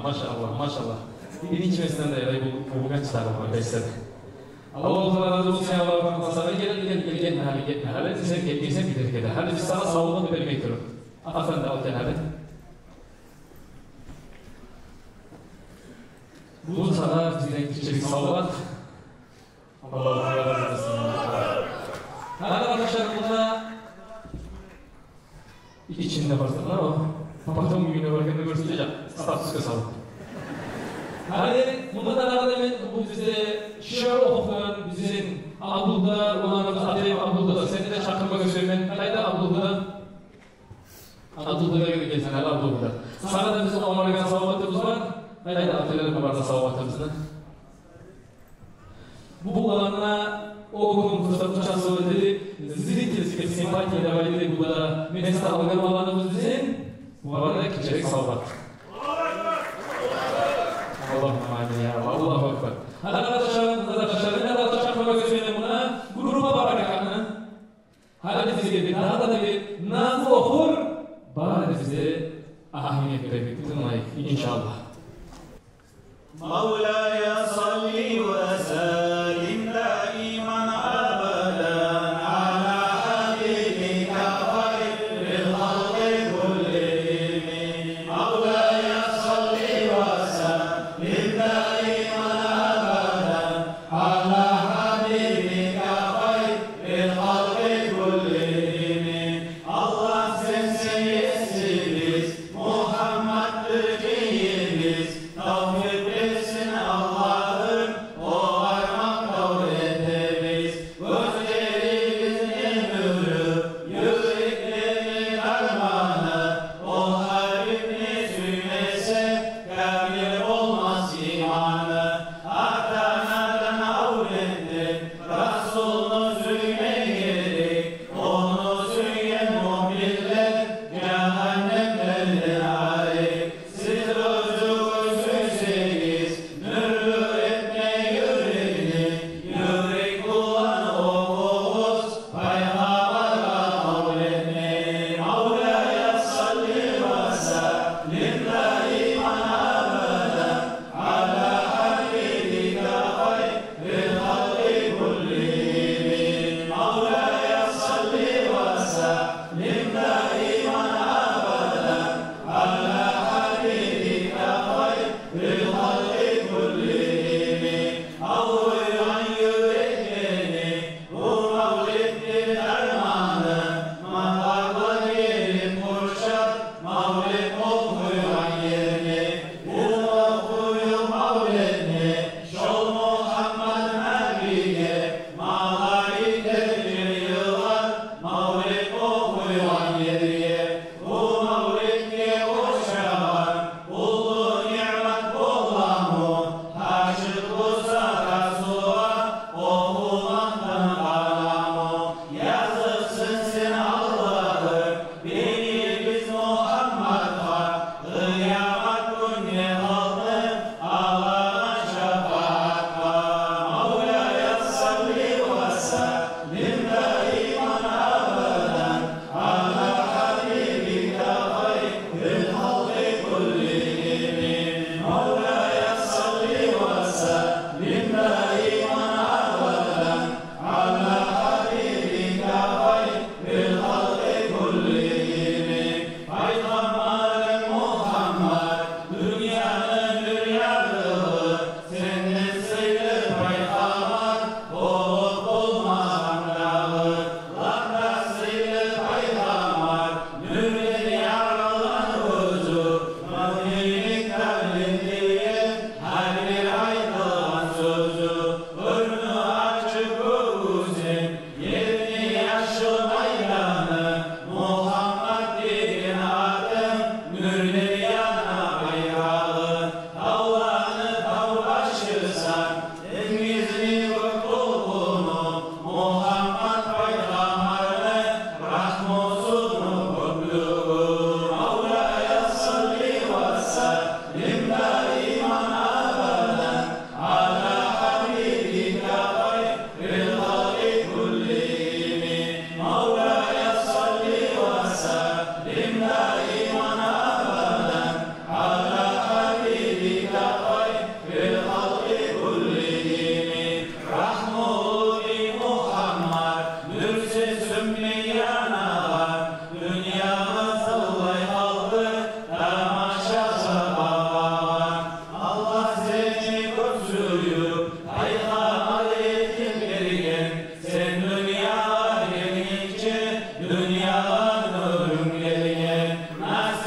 Машаллагь, машаллагь. Биринчи меселен де ярай бу, бу гюн чыгъар, къардашлар. Аллагьу Таала рази болсун, я Аллагь, сагъа гел, гел, гел, гетме гьали, гетме гьали. Сен гетмейсен, гетер гьали. Гьали биз сагъа савгъат бермей туруп. Асан да ал гел гьали. Бу сагъа бизден гиччирек савгъат. Аллагьу Таала рази болсун. Гьали, къардашлар, мунда ичинде барсакъ, о, потом уьюне баргъанда гёрсетежек, статусгъа салып. Гьали мунда дагъы да мен бу бизде шиар охугъан бизин Абдулгьудар, уланыбыз Атаев Абдулгьудар. Сени де чакъырмагъа сюемен. Къайда Абдулгьудар? Абдулгьудар, гелсен гьали, Абдулгьудар. Сагъа да бизин омаргъан савгъатыбыз бар. Къайда, атайларына баргъан савгъатыбызны? Буланы о гюн фурсатны часып этип, зрительских симпатий деп айтып, бу да место алгъан уланыбыз бизин. Бугъар да гиччирек савгъат. Аллагьумма амин, я Аллагь. Аллагьу акбар. Гьали, къардашларым, къызардашларым, мен де чакъырма сюемен муна группа баракатны. Гьали бизге бир дагъы да бир назму охур, бары да бизге агьамият берип тынглайыкъ, иншааллагь. مولاي صل وسلم دائما أبدا على حبيبك خير الخلق كلهم. مولاي صل وسلم دائما أبدا على حبيبك خير الخلق كلهم. Аллагь сенсен есибиз, Мугьаммаддыр гийимиз. Тавфикъ берсин Аллагьым, о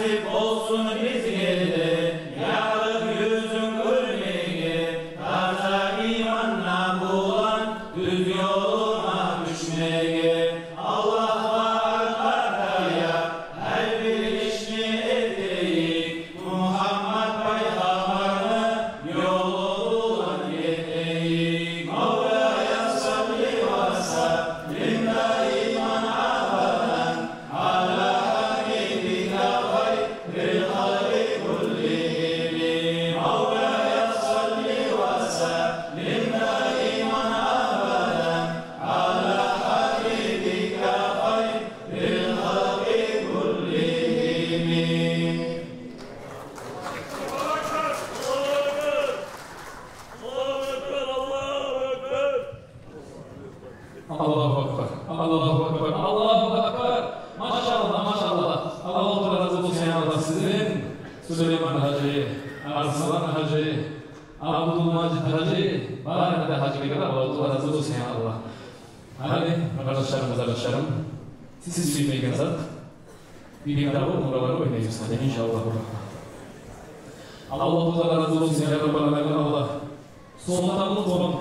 Насип болсун бизге де ярыкъ юзюнг гёрмеге, таза иман булан тюз ёлуна тюшмеге. Аллагьгъа аркъа таяп, гьар бир ишни этейик, Мугьаммат пайхаммарны ёлу булан гетейик. Мавлая салли ва саллим даиман абадан, ала хабибика хайрил халкъи куллигьим. Мавлая салли ва саллим даиман абадан, ала хабибика хайрил халкъи куллигьим. Аллагьу акбар, Аллагьу акбар, Аллагьу акбар. Машаллагь, машаллагь. Аллагьу Таала рази болсун, я Аллагь, сизден, Сулейман гьажи, Арслан гьажи, Абдулмажит гьажи, бары да гьажилеге Аллагьу Таала рази болсун, я Аллагь. Гьали, къардашларым, къызардашларым, сиз сюймейген зат, бир-бир дагъы умраланы ойнайбыз гьали, иншааллагьу рахман. Аллагьу Таала рази болсун, я Раббал аламин, Аллагь. Сонг да бу къурбан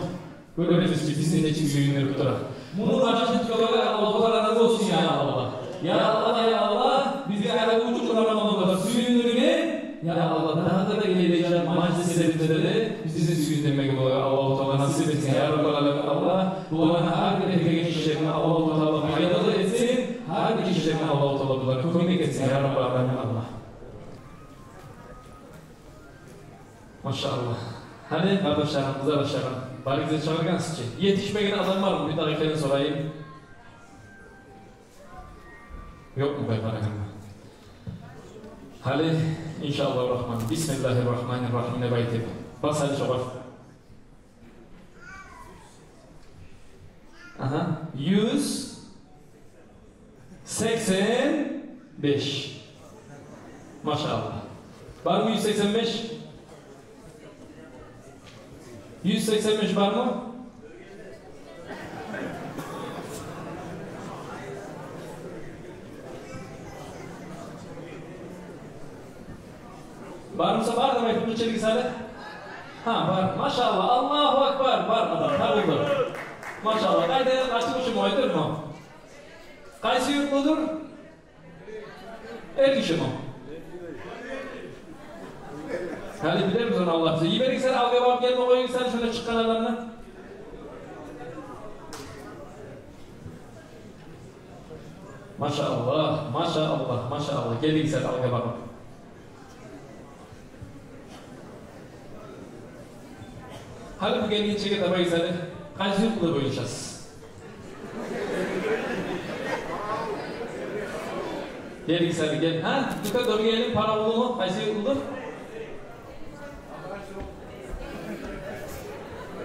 гёребиз чи, бизин нечик сююндюрюп тура. Муну башын тутгъанлагъа Аллагьу Таала рази болсун, я Аллагь. Я Аллагь, я Аллагь, бизге гьали бу чукъур Рамазанда сююндюрген, я Аллагь, дагъы да гележек мажлислерибизде де бизин сююндюрмеге болагъан Аллагьу Таала насип этсин, я Раббал аламин, Аллагь. Буланы гьар бир этеген ишлерин Аллагьу Таала пайдалы этсин, гьар бир ишлерин Аллагьу Таала буланы кёмек этсин, я Раббал аламин, Аллагь. Машаллагь. Гьали, къардашларым, къызардашларым, барыгъыз да чыгъаргъансыз чы. Етишмеген адам бармы? Бир дагъы экенин сорайым. Ёкъму, бай барагъанмы? Гьали, иншааллагьу рахман, бисмиллагьи рахмани рахим деп айтып, бас гьали шогъар. Агьа, юз сексен беш. Машаллагь. Бармы юз сексен беш? Юз сексен беш бармы? Бар буса, бар деп айтып къычырыгъыз гьали. Гьа, бар. Машаллагь. Аллагьу акбар. Бар адам табулду. Машаллагь. Къайда, къайсы киши айтдырма? Къайсы юртлудур? Эр кишими? Гьали билебиз ону, Аллагь буюрса. Йиберигиз гьали, алгъа багъып гелме къоюгъуз гьали шунда чыкъгъан адамны. Машаллагь, машаллагь, машаллагь. Гелигиз гьали алгъа багъып. Гьали бу гелгинчеге таба гелигиз гьали. Къайсы юртлу боюнчасыз? Гелигиз гьали, гел. Гьа? Дюкет, дёрге гелин, пара болдуму? Къайсы юртлу?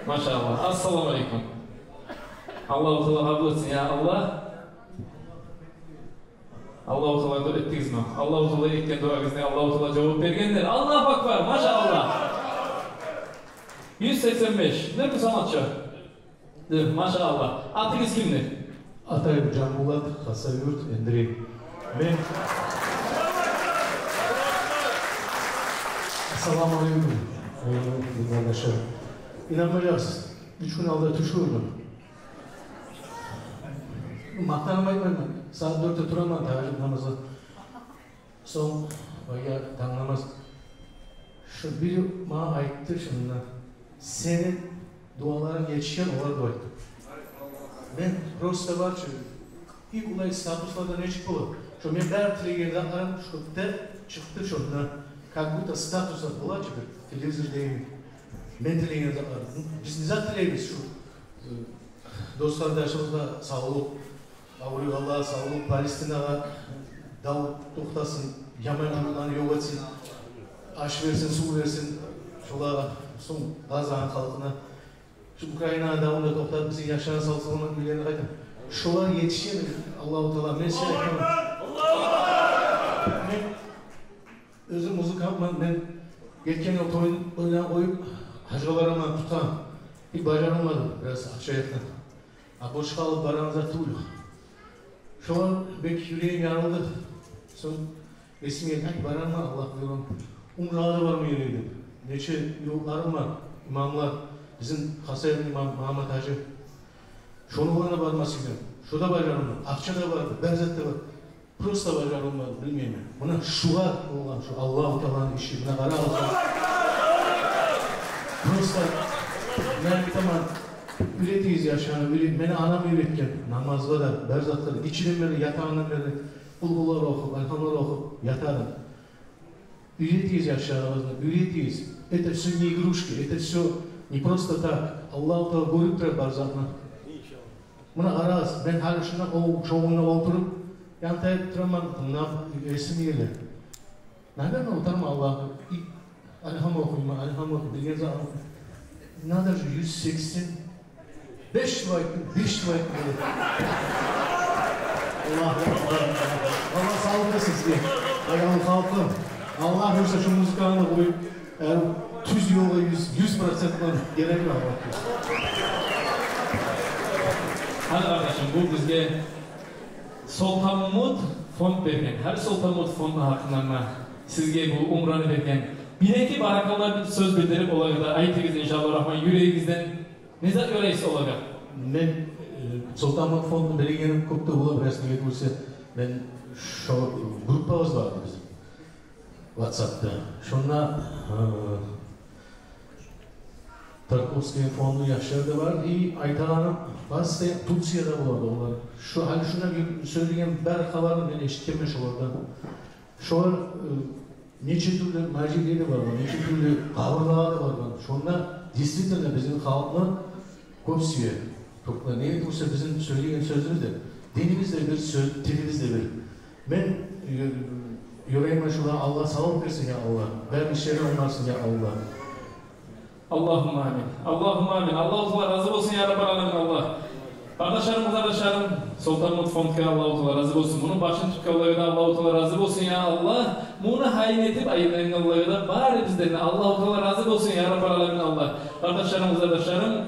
Машаллагь. Ассаламу алейкум. Аллагьу Таала къабул этсин, я Аллагь. Аллагьу Таала дуа этдигизми? Аллагьу Таала этген дуагъызны Аллагьу Таала жавап бергендир. Аллагьу акбар, машаллагь. Юз сексен беш. Дюр бу санатчы. Дюр, машаллагь. Атыгъыз кимдир? Атайым Жамбулат, Хасавюрт, Эндирей. Мен... Ассаламу алейкум. Алейкум, къардашлар. Инанмажакъсыз. Уьч гюн алда тюш гёрдюм. Макътанып айтмайман. Сагьат дёртде тураман тагьажжуд намазгъа. Сонг, вагъа, танг намаз. Шо бири магъа айтды шунда: «Сени дуаларынг етишген, олар дуа этди». Мен просто бар чы, и булай статусларда нечик бола? Шо мен бары тилеген затларым шо деп чыкъды шонда. Как будто статуслар бола чы бир телевизорда йимик. Мен тилеген затлар. Биз не зат тилейбиз шу, э, дос-къардашыбызгъа савлукъ, авруйгъанлагъа савлукъ, Палестинагъа дав токътасын, яман юртланы ёкъ этсин, аш берсин, сув берсин шолагъа, сонг Газаны халкъына. Шу Украинаны давун да токътатып, бизин яшланы сав-саламат уьйлерине къайтарсын. Шолар етишген, Аллагьу Таала, мен сизге айтаман. Мен оьзюм музыкантман, мен гетген йыл тойну ойнап къоюп, гьажгъа бараман деп тутгъанман. И бажарылмады, бираз акъча якъдан. А борчгъа алып барагъан зат тюгюл. Шогъар бек юрегим ярылды. Сонг Эсиме гелди, ай, барарман, Аллагь буюрса, умрагъа да барма герек деп. Нече юртларым бар, имамлар, бизин Хасавюртну имамы Магьаммат-гьажи. Шону булан да барма сюйдюм. Шо да бажарылмай, акъча да бар, бар зат да бар. Просто бажарылмай, билмеймен. Муна шугъар болгъан шу Аллагьу Тааланы иши. Муна къарагъыз. Просто мен айтаман, уьйретигиз яшланы, уьйрет-, мени анам уьйретген намазгъа да, бар затгъа да. Гиччиден берли, ятагъандан берли къулгьулар охуп, альгьамлар охуп ятады. Уьйретигиз яшларыгъызны, уьйретигиз. Это всё не игрушки, это всё не просто так. Аллагьу Таала гёрюп тура бар затны. Муна къарагъыз, мен гьали шунда о шовунда олтуруп, янтайып тураман, муна эсиме геле. Наверное, утарман Аллагь. И альгьам охуйман, альгьам охуйман, билген затым. Надо же, юз сексен. Беш жыл айттым, беш жыл айттым. Аллагь, Аллагь савлукъ берсин сизге. Ай, Аллагь, халкъым. Аллагь буюрса, шу музыканы къоюп, э, тюз ёлгъа юз, юз процент булан гелемен, Аллагь буюрса. Гьали, къардашым, бу бизге Солтанмут фонд берген. Гьали Солтанмут фондну гьакъындан сизге бу умраны берген. Бир-эки баракалла сёз билдирип, олагъа да айтыгъыз, иншаАллагь Рагьман, юрегигизден не зат ёрайсыз олагъа? Мен, э, Солтанмут фондну билегеним кёп де бола, бираз, неге тюгюл де мен шо группабыз бар бизин WhatsApp-та. Шонда, э, Тарковский фондну яшлары да бар. И айтагъаным, базысы Турцияда болады олар. Шо, гьали шунда сёйлеген бары хабарны мен эшитгенмен шолардан. Шолар, э, нече тюрлю межитлеге де баргъан, нече тюрлю къабурлагъа да баргъан. Шонда действительно бизин халкъны кёп сюе тюрклер. Неге тюгюл де бизин сёйлеген сёзюбюз де, динибиз де бир, сёз, тилибиз де бир. Мен ё-, ёрайман шолар, Аллагь савлукъ берсин, я Аллагь. Бары ишлери онгарсын, я Аллагь. Аллагьумма амин. Аллагьумма амин. Аллагьу Таала рази болсун, я Раббал аламин, Аллагь. Къардашларым, къардашларым, Солтанмут фондгъа Аллагьу Таала рази болсун. Муну башын тутгъанлагъа да Аллагьу Таала рази болсун, я Аллагь. Муну гьайын этип айлангъанлагъа да, бары бизден де Аллагьу Таала рази болсун, я Раббал аламин, Аллагь. Къардашларым, къардашларым,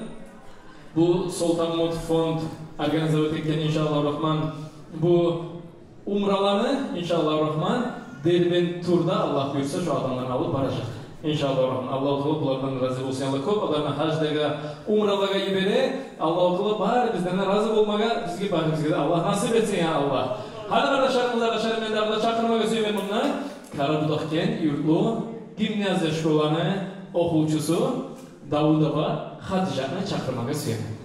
бу Солтанмут фонд организовать этген, иншаАллагь Рагьман, бу умраланы, иншаАллагь Рагьман, Дербент турда, Аллагь буюрса, шо адамланы алып баражакъ. ИншаАллагь Рагьман, Аллагьу Таала булардан рази болсун. Аллагь кёп адамланы гьажлагъа, умралагъа йибере. Аллагьу Таала бары бизден рази болмагъа, бизге, барыбызгъа да Аллагь насип этсин, я Аллагь. Гьали, къардашларым, къардашларым, мен дагъы да чакъырмагъа сюемен мунда Къарабудагъгент юртлу гимназия школаны охувчусу Давудова Хадижатны чакъырмагъа сюемен.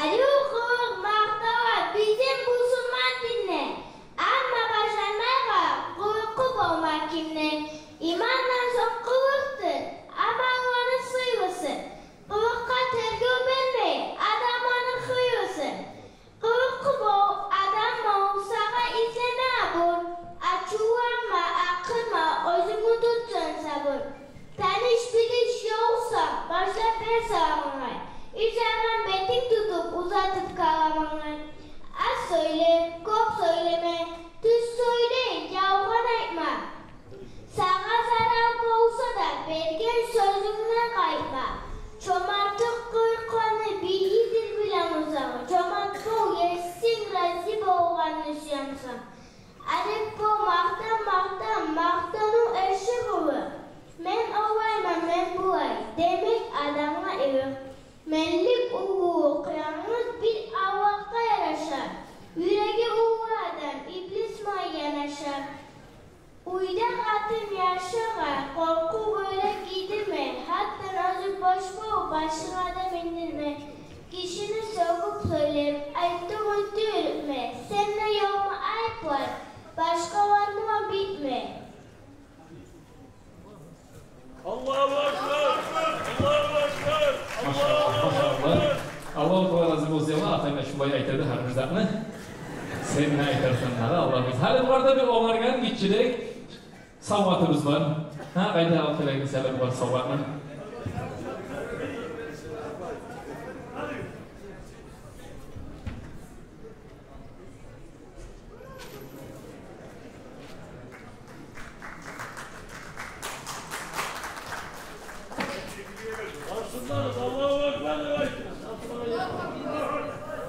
Алюгьу, макътава бизин бусурман динде, амма бажармайгъа къуркъу болма кимде. Имандан сонг къылыкъдыр амалланы сыйлысы. Къылыкъгъа тергев бермей адамланы хыйлысы. Къылыкъ бол, адам бол, сагъа излеме абур. Ачувланма, акъырма, оьзюнгню тут сен сабур. Таныш-билиш ёлукъса, башлап бер саламынгны. Узагъан бетинг тутуп, узатып каламынгны. Аз сёйле, кёп сёйлеме, тюз сёйле, ялгъан айтма. Сагъа зарал болса да, берген сёзюнгден къайтма. Чомартлыкъ къылыкъланы бийидир биле бусанг, чомарт бол, Есинг рази болгъанны сюе бусанг. Арек бол, макътан, макътан, макътану эрши къылыкъ. Мен олайман, мен булай, демек адамгъа илыкъ. Менлик, уллулукъ янгыз бир Аллагьгъа яраша. Юреги уллу адам иблис булан янаша. Уьйде къатын яшагъа къоркъув гёре гийдирме, гьатдан оьзюнг бош бол, башгъа да миндирме. Гишини сёгюп сёйлеп, айтдыгъын тюйрютме, сен де ёлну айыплап, башгъалар булан битме. Аллагьу акбар! Аллагьу акбар! Машаллагь, машаллагь. Аллагьу Таала рази болсун, я Аллагь. Атам шулай айтады гьар бир затны. Сен не айтарсан дагъы, Аллагь рази. Гьали буларда бир онгаргъан гиччирек савгъатыбыз бар. Гьа, къайда алып гелегиз гьали булар савгъатны?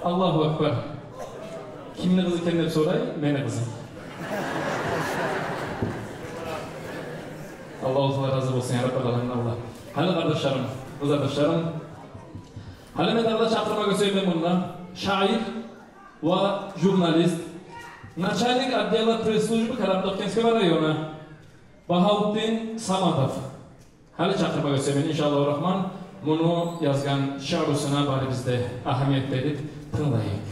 Аллагьу акбар. Кимни къызы экен деп сорай, мени къызым. Аллагьу Таала рази болсун, я Раббал аламин, Аллагь. Гьали, къардашларым, къызардашларым, гьали мен дагъы да чакъырмагъа сюемен мунда шаир ва журналист, начальник отдела пресс-службы Карабудахтинского района Багьавутдин Саматов. Гьали чакъырмагъа сюемен, иншаАллагьу Рагьман, муну язгъан шиърусуна барыбыз да агьамият берип тынглайыкъ.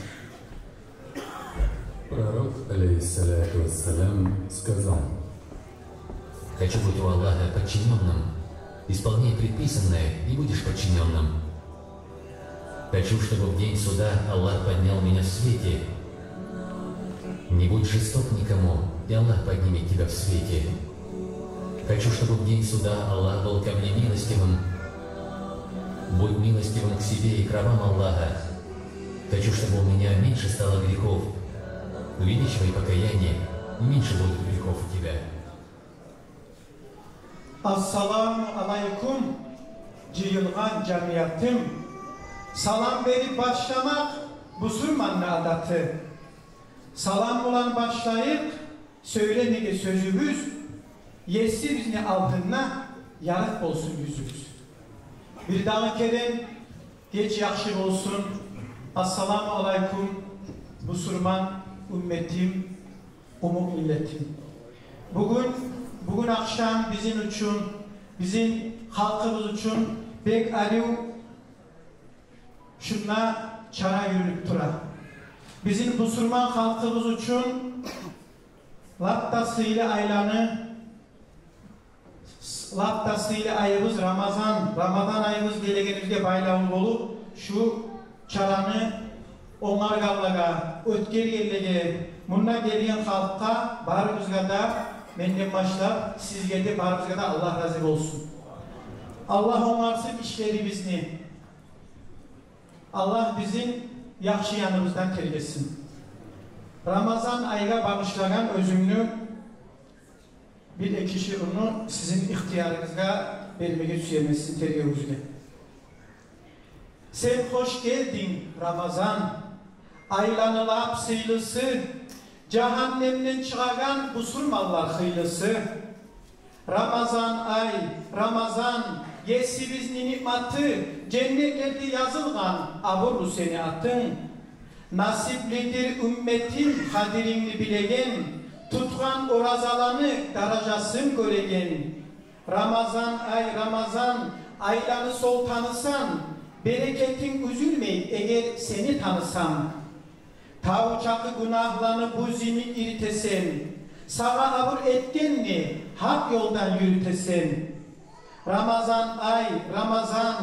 Пророк, алейхиссалату вассалам, сказал: «Хочу быть у Аллаха подчинённым. Исполняй предписанное, и будешь подчинённым. Хочу, чтобы в день суда Аллах поднял меня в свете. Не будь жесток никому, и Аллах поднимет тебя в свете. Хочу, чтобы в день суда Аллах был ко мне милостивым. Будь милостивым к себе и к рабам Аллаха. Хочу, чтобы у меня меньше стало грехов. Увеличивай покаяние, и меньше будет грехов у тебя». Ассаламу алайкум, жыйылгъан жамиятым. Салам берип башламакъ бусурманны адаты. Салам булан башлайыкъ сёйлемеге сёзюбюз. Есибизни алдында ярыкъ болсун юзюбюз. Бир дагъы керен геч яхшы болсун. Ассаламу алайкум, бусурман умметим, къумукъ миллетим. Бугюн, бугюн ахшам бизин учун, бизин халкъыбыз учун бек арив шунда чара юрюлюп тура. Бизин бусурман халкъыбыз учун лап да сыйлы айланы, лап да сыйлы айыбыз Рамазан, Рамазан айыбыз гелегенибизге байлавлу болуп, шу чараны онгаргъанлагъа, оьтгергенлеге, мунда гелген халкъгъа, барыбызгъа да менден башлап сизге де, барыбызгъа да Аллагь рази болсун. Аллагь онгарсын ишлерибизни. Аллагь бизин яхшы яныбыздан тергесин. Рамазан айгъа багъышлагъан оьзюмню бир-эки шиърумну сизин ихтиярыгъызгъа бермеге сюемен, сизин тергевюгюзге. Сен хош гелдинг, Рамазан, айланы лап сыйлысы, жагьаннемден чыгъагъан бусурманлар хыйлысы. Рамазан ай, Рамазан, есибизни ниъматы, женнетлерде язылгъан абурлу сени атынг. Насиплидир умметим къадирингни билеген, тутгъан оразаланы даражасын гёреген. Рамазан ай, Рамазан, айланы солтанысан, берекетинг уьзюлмей, эгер сени танысанг. Тав чакъы гюнагьланы буз йимик иритесен, сагъа абур этгенни гьакъ ёлдан юрютесен. Рамазан ай, Рамазан,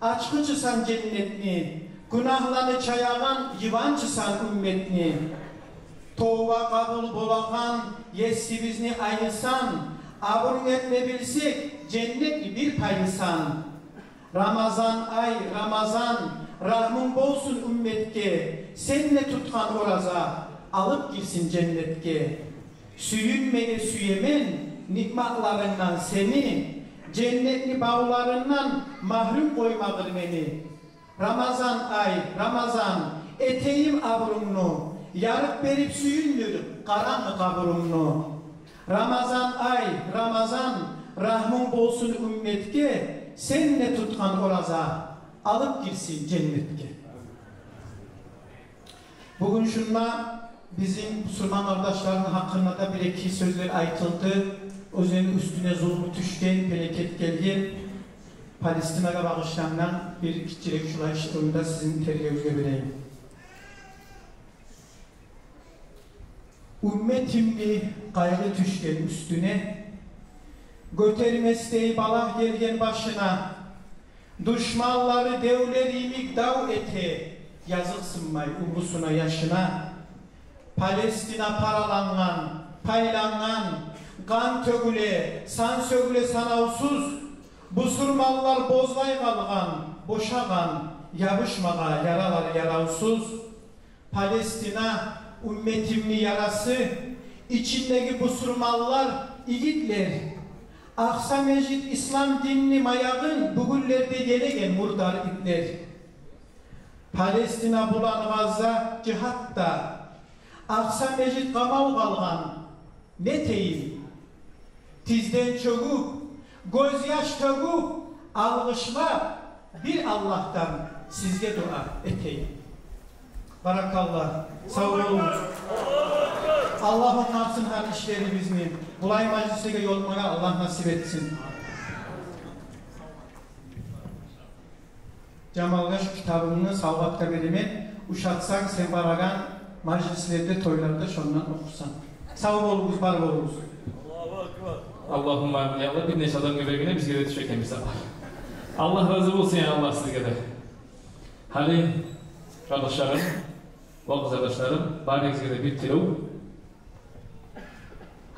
ачгъычысан женнетни, гюнагьланы чаягъан йыбанчысан умметни. Товба къабул болагъан есибизни айысан, абурунг этме билсек, женнетни бир пайысан. Рамазан ай, Рамазан, рагьмунг болсун умметге, сен де тутгъан ораза алып гирсин женнетге. Сююнмеге сюемен ниъматларынгдан сени, женнетни бавларындан магьрюм къоймагъыр мени. Рамазан ай, Рамазан, этейим абурунгну, ярыкъ берип сююндюр къарангы къабурумну. Рамазан ай, Рамазан, рагьмунг болсун умметге, сен де тутгъан ораза алып гирсин женнетге. Бугюн шунда бизин бусурман къардашларыбызны гьакъында да бир-эки сёзлер айтылды. Оьзлени уьстюне зулму тюшген, пелекет гелген Палестинагъа багъышлангъан бир гиччирек шулай шиърумну да сизин тергевюгюзге берейим. Умметимни къайгъы тюшген уьстюне, гётермесдей балагь гелген башына. Душманлары девлер йимик дав эте, языкъсынмай уллусуна, яшына. Палестина паралангъан, пайлангъан, къан тёгюле, сан сёгюле санавсуз. Бусурманлар бозлай къалгъан, бошагъан, ябушмагъа яралар яравсуз. Палестина, умметимни ярасы, ичиндеги бусурманлар, игитлер. Акъса межит ислам динни маягъын бу гюнлерде елеген мурдар итлер. Палестина булан Гъазза жигьатда, Акъса межит къамал къалгъан, не этейим? Тизден чёгюп, гёзьяш тёгюп, алгъышлап, бир Аллагьдан сизге дуа этейим. Баракалла, сав болугъуз. Аллагь онгарсын гьар ишлерибизни. Булай мажлислеге ёлукъмагъа Аллагь насип этсин. Жамалгъа шу китабынгны савгъатгъа беремен, ушатсанг сен барагъан мажлислерде, тойларда шондан охурсан. Сав болугъуз, бар болугъуз. Аллагьумма амин. Я Аллагь, бир нече адамгъа бергенде бизге де тюше экен бир сапар. Аллагь рази болсун, я Аллагь, сизге де. Гьали, къардашларым ва къызардашларым, барыгъызгъа да бир тилев.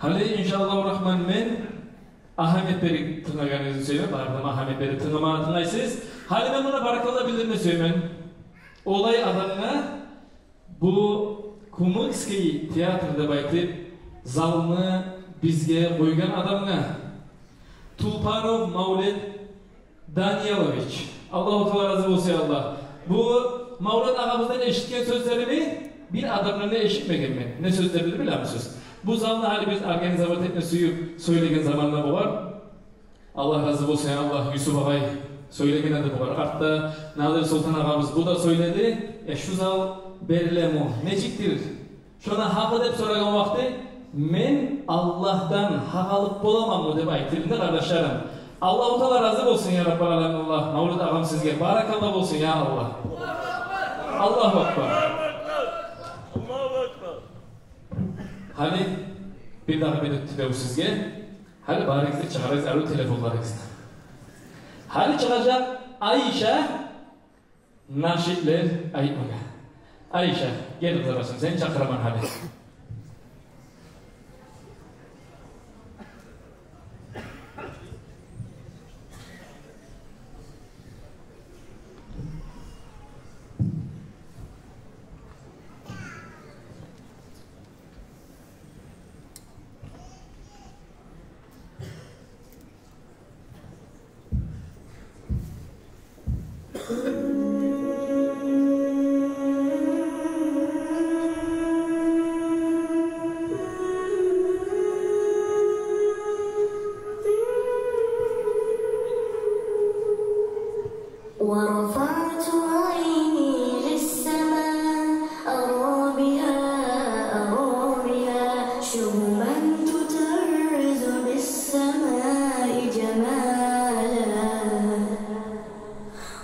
Гьали, иншааллагьу рахман, мен агьамият берип тынглагъаныгъызны сюемен, бары да агьамият берип тынгламагъа тынглайсыз. Гьали мен муна баракалла билдирме сюемен олай адамгъа, бу Кумыкский театр деп айтып залны бизге къойгъан адамгъа, Тулпанов Мавлет Даниялович. Аллагьу Таала рази болсун, я Аллагь. Бу Мавлет агъабыздан эшитген сёзлерини бир адамдан да эшитмегенмен. Не сёзлерин билемисиз? Бу залны гьали биз организовать этме сююп сёйлеген заманда болар. Аллагь рази болсун, я Аллагь, Юсуп агъай сёйлеген эди бугъар. Артда Надир Султан агъабыз бу да сёйледи. Э, шу зал берилеми, нечикдир? Шону гьакъы деп сорагъан вакъти, мен Аллагьдан гьакъ алып боламанмы деп айтылды, къардашларым. Аллагьу Таала рази болсун, я Раббал аламин, Аллагь. Мавлет агъам, сизге баракалла болсун, я Аллагь. Аллагьу акбар. Гьали бир дагъы бир тилев сизге. Гьали барыгъыз да чыгъарыгъыз арив телефонларыгъызны. Гьали чыгъажакъ Айша нашидлер айтмагъа. Айша, гел, къызардашлым, сени чакъыраман гьали. ورفعت عيني للسماء أرى بها، أرى بها شهبا تطرز بالسماء جمالا.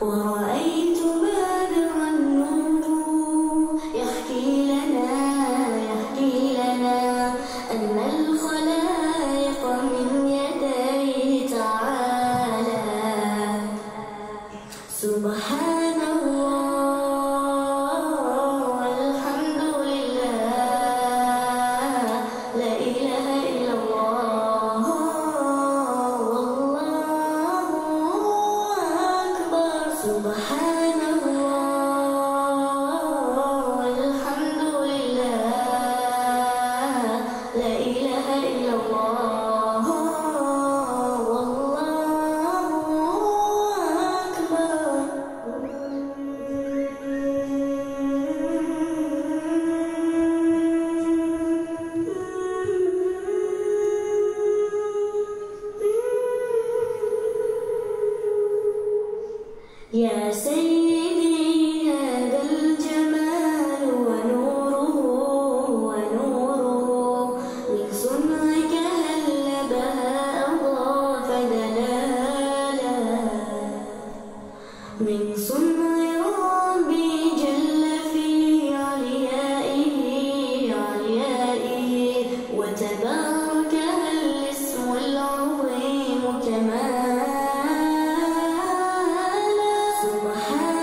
ورأيت بدرا نوره يحكي لنا، يحكي لنا أن الخلائق من يديه تعالى. سبحان الله والحمد لله، لا إله إلا الله والله أكبر. سبحان الله والحمد لله، لا إله إلا الله والله أكبر. يا سيدي، هذا الجمال ونوره، ونوره من صنعك هل بهى أضاف دلالا. من صنع ربي جل في عليائه، عليائه، وتبارك الاسم العظيم كمالا. سبحان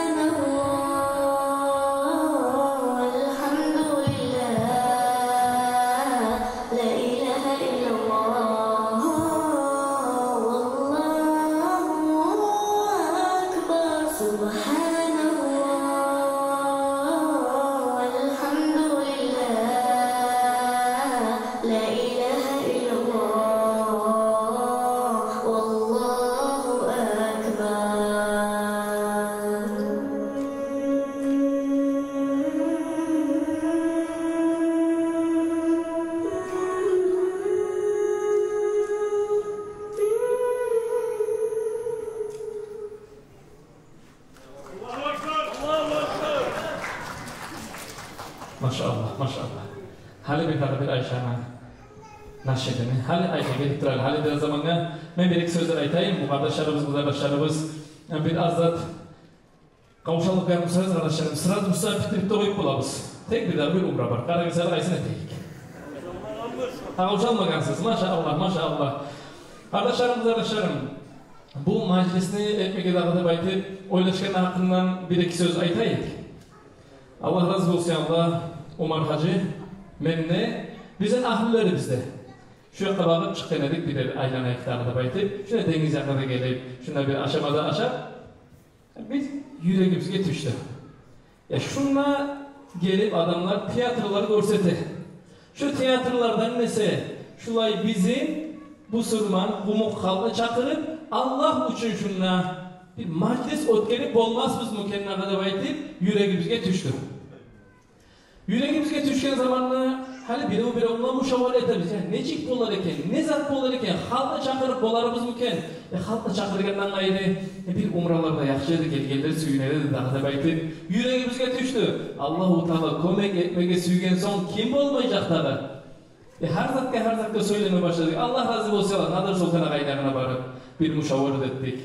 Гьали бир дагъы бир Айшаны нашидини. Гьали Айша гелип турар. Гьали бир замангъа мен бир-эки сёзлер айтайым. Бу къардашларыбыз, къызардашларыбыз, э, бир аз зат къавшалып къалгъан бусагъыз, къардашларым, сразу бусагъа битирип де къоюп болабыз. Тек бир дагъы бир умра бар. Къарагъыз, гьали къайсын этейик. Къавшалмагъансыз. Машааллагь, машааллагь. Къардашларым, къызардашларым, бу мажлисни этмеге дагъы деп айтып ойлашгъан гьакъындан бир-эки сёз айтайыкъ. Аллагь рази болсун, я Аллагь, Умар гьажи, мен де, бизин агьлюлерибиз де. Шу якъгъа багъып чыкъгъан эдик, бир айланайыкъ дагъы деп айтып, шунда денгиз якъгъа да гелип, шунда бир ашама да ашап, биз юрегибизге тюшдю. Я, шунда гелип адамлар театрлар гёрсете. Шу театрлардан эсе, шулай бизин бусурман къумукъ халкъны чакъырып, Аллагь учун шунда бир мажлис оьтгерип болмасбызмы экен дагъы деп айтып, юрегибизге тюшдю. Юрегибизге тюшген заманда гьали бирев-биревге мушавара этебиз. Я, нечик болар экен, не зат болар экен, халкъны чакъырып боларбызмы экен? Э, халкъны чакъыргъандан къайры, э, бир умралар да яхшы эди, гелгенлер сююне эди дагъы деп айтып, юрегибизге тюшдю. Аллагьу Таала кёмек этмеге сюйген сонг, ким болмажакъ дагъы? Э, гьар затгъа, гьар затгъа сёйлеме башладыкъ. Аллагь рази болсун, Надир Солтан агъайны ягъына барып, бир мушавара этдик.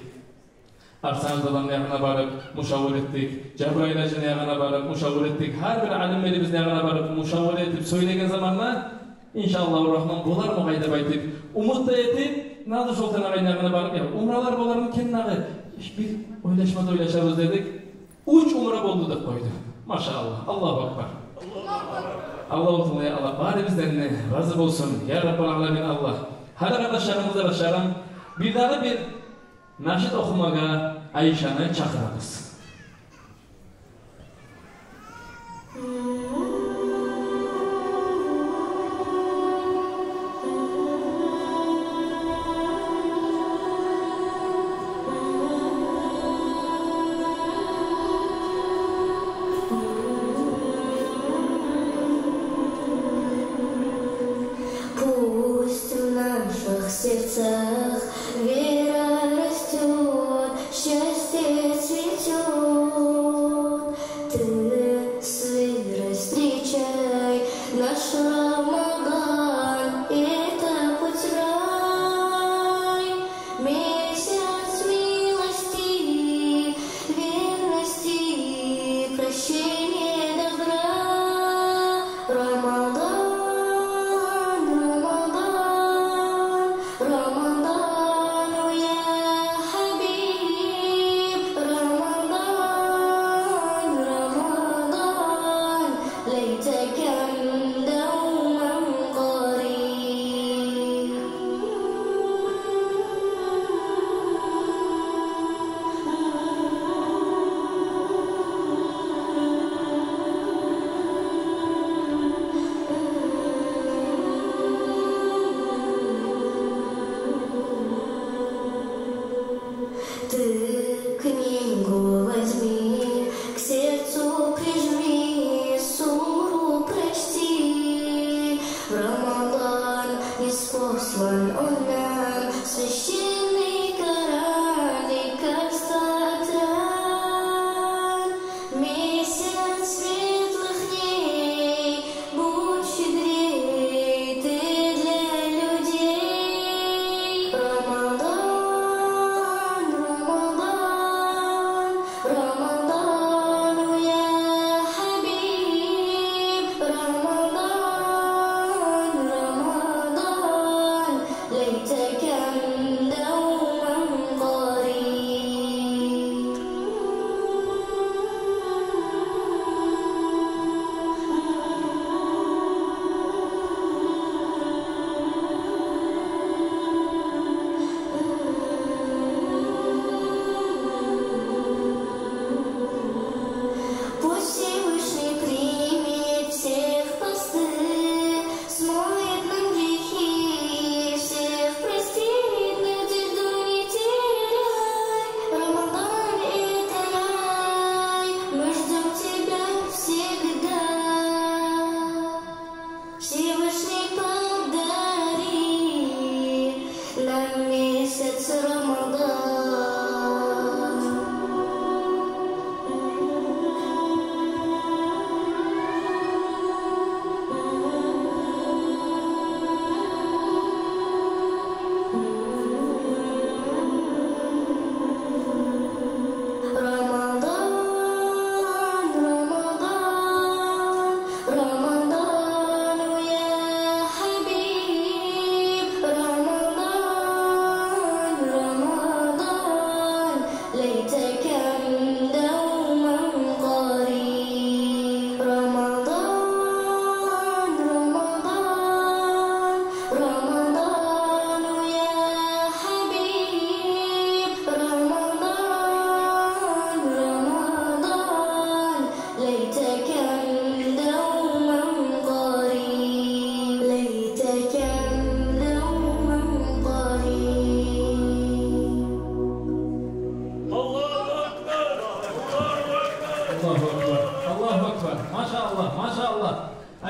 Арслан дадамны ягъына барып, мушавара этдик. Жабрайыл гьажини ягъына барып, мушавара этдик. Гьар бир алимлерибизни ягъына барып, мушавара этип сёйлеген заманда, иншааллагьу Рагьман, болармы къайда деп айтып, умут да этип, Надир Солтан агъайны ягъына барып, я, умралар болармы экен дагъы? Бир ойлашма да ойлашабыз дедик. Уьч умра болду деп къойду. Машааллагь, Аллагьу акбар. Аллагьу Таала, я Аллагь, барыбыздан да рази болсун, я Раббал аламин, Аллагь. Гьали, къардашларым, къызардашларым, бир дагъы бир нашид охумагъа Айшаны чакъырабыз. Пусть в наших сердцах вера растёт, счастье цветёт. Ты с верой встречай наш Рамадан, это путь в рай. Месяц милости, верности, прощения, добра. Рамадан, Рамадан, Рамадан.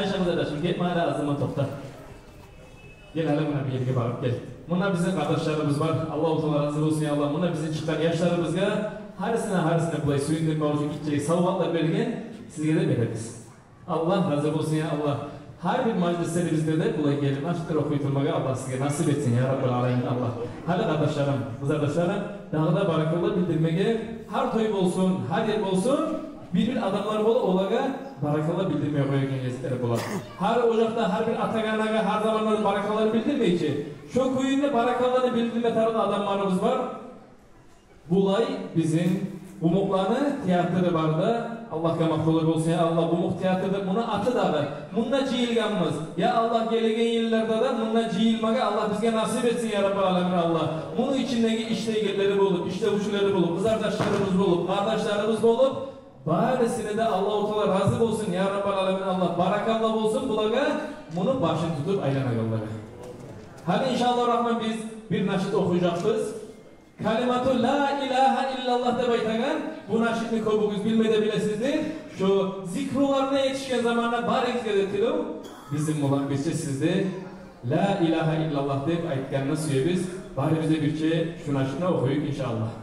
Яшабыз да, шимди гетме, гьали аз заман токъта. Гел, гьали муна бир ерге барып гел. Муна бизин къардашларыбыз бар. Аллагьу Таала рази болсун, я Аллагь. Муна бизин чыкъгъан яшларыбызгъа, гьарисине, гьарисине булай сююндюрмек учун гиччи савгъатлар берген, сизге де беребиз. Аллагь рази болсун, я Аллагь. Гьар бир мажлислерибизде де булай гелип, машитлер охуй турмагъа Аллагь сизге насип этсин, я Раббал аламин, Аллагь. Гьали, къардашларым, къызардашларым, дагъы да баракалла билдирмеге, гьар той болсун, гьар ер болсун, бир-бир адамлар бола, олагъа баракалла билдирмеге къоягъан гезиклер бола. Гьар ожакъда, гьар бир атагъа, анагъа гьар заманда баракалланы билдирмей чи, шо кюйде баракалланы билдирме тарыкъ адамларыбыз бар. Булай бизин къумукъланы театры бар да, Аллагьгъа макътавлар болсун, я Аллагь, къумукъ театры, муну аты дагъы. Мунда жыйылгъанбыз. Я Аллагь, гелеген йылларда да мунда жыйылмагъа Аллагь бизге насип этсин, я Раббал аламин, Аллагь. Муну ичиндеги ишлейгенлери болуп, ишлевчюлери болуп, къызардашларыбыз болуп, къардашларыбыз болуп, барисине де Аллагьу Таала рази болсун, я Раббал аламин, Аллагь. Баракалла болсун булагъа, муну башын тутуп айланагъанлагъа. Гьали, иншааллагьу рагьман, биз бир нашид охуйжакъбыз. Калимату ла илагьа иллаллагь деп айтагъан бу нашидни кёбюгюз билме де билесиздир. Шо зикруларына етишген заманда барыгъызгъа да тилев, бизин булан бирче сиз де ла илагьа иллаллагь деп айтгъанны сюебиз. Барыбыз да бирче шу нашидни охуюкъ, иншааллагь.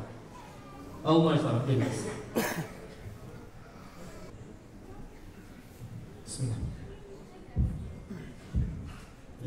Алмай сагъат гелигиз. Бисмиллагь.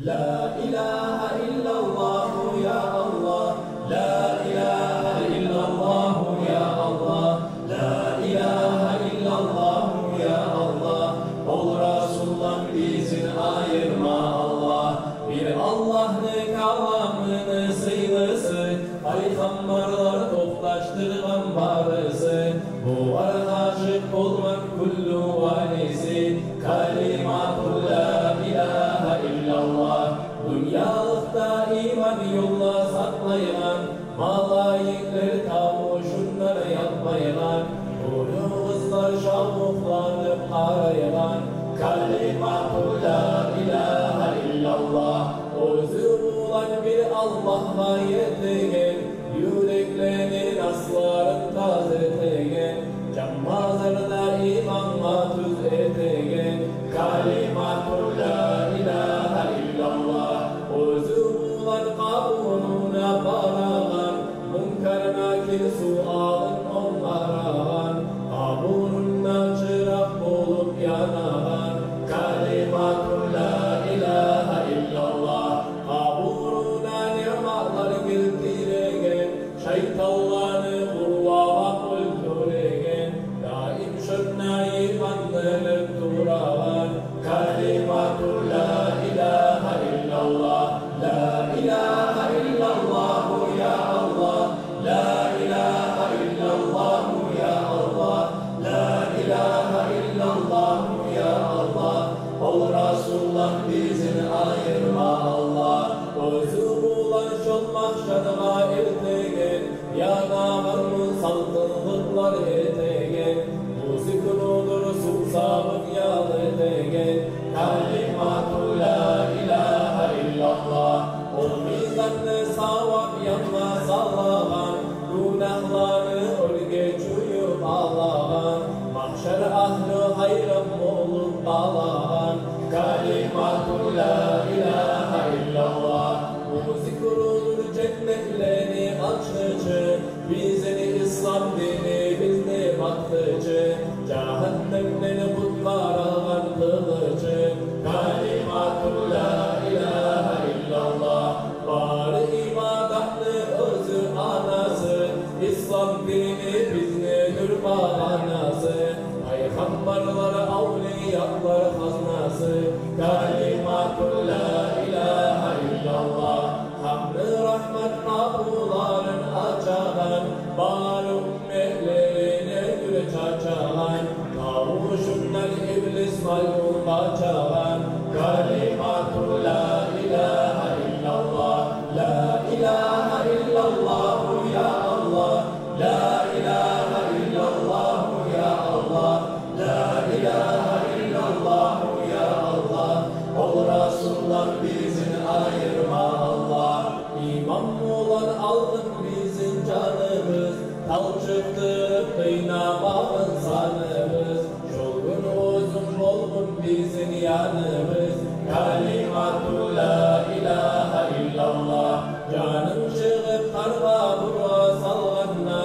Ла илагьа иллаллагьу, я Аллагь. Ла илагьа иллаллагьу, я Аллагь. Ла илагьа иллаллагьу, я Аллагь. Ол Расулдан бизин айырма, Аллагь. Бир Аллагьны каламыны сыйлысы, пайхаммарлар токъташдыргъан барысы, бугъар ашыкъ болгъан кюллю валиси. Калимату ла илагьа иллаллагь. Дюньялыкъда иман ёлда сакълайгъан, малайиклер тавушундан ялкъмайгъан, уллу къызлар шавкъланып къарайгъан. Калимату ла илагьа иллаллагь. Оьзю булан бир Аллагьгъа етеген, юреклени насларын таза этеген, жан базарда имангъа тюз этеген. Калимату ла илагьа иллаллагь. Оьзю булан къабуруна барагъан, Мункар Накир суалын онгарагъан, къабурунда чыракъ болуп янагъан. Калимату ла илагьа иллаллагь. Къабуруна ниъматлар гелтиреген, шайтанланы къурлагъа оьлтюреген, даим шонда иманланып турагъан. Калимату ла илагьа иллаллагь. Ла илагьа иллаллагьу, я Аллагь. Ла илагьа иллаллагьу, я Аллагь. Ла илагьа иллаллагьу, я Аллагь. Ол Расулдан бизин айырма, Аллагь. Оьзю булан шол магьшаргъа элтеген, янагъанмын салкъынлыкълар этеген, бу зикрудур сувсабын ял этеген. Калимату ла илагьа иллаллагь. Ол мизанны савап янгъа салагъан, гюнагьланы оьрге чуюп алагъан, магьшар агьлю гьайран болуп къалагъан. Калимату ла илагьа иллаллагь. Бу зикрудур женнетлени ачгъычы, бизин ислам динибизни бакъгъычы, жагьаннемден къутгъарагъан къылычы. Калимату ла илагьа иллаллагь. Бары ибадатны оьзю анасы, ислам дини бизнедир багъанасы, пайхаммарлар, авлиялар хазнасы. Калимату ла илагьа иллаллагь. Гьамду рагьмат къапуларын ачагъан, бары умметлерине нюр чачагъан, тавушундан иблис малъун къачагъан. Калимату ла илагьа иллаллагь. Ла илагьа иллаллагьу, я Аллагь. Ла илагьа иллаллагьу, я Аллагь. Ла илагьа иллаллагьу, я Аллагь. Ол Расулдан бизин айырма, Аллагь. Иман булан алтын бизин жаныбыз, талчыктырып къыйнамагъын саныбыз. Шол гюн узун болгъун Бизин яныбыз калимату ла илагьа иллаллагь. Жаным чыгъып къаргъа-бургъа салгъанда,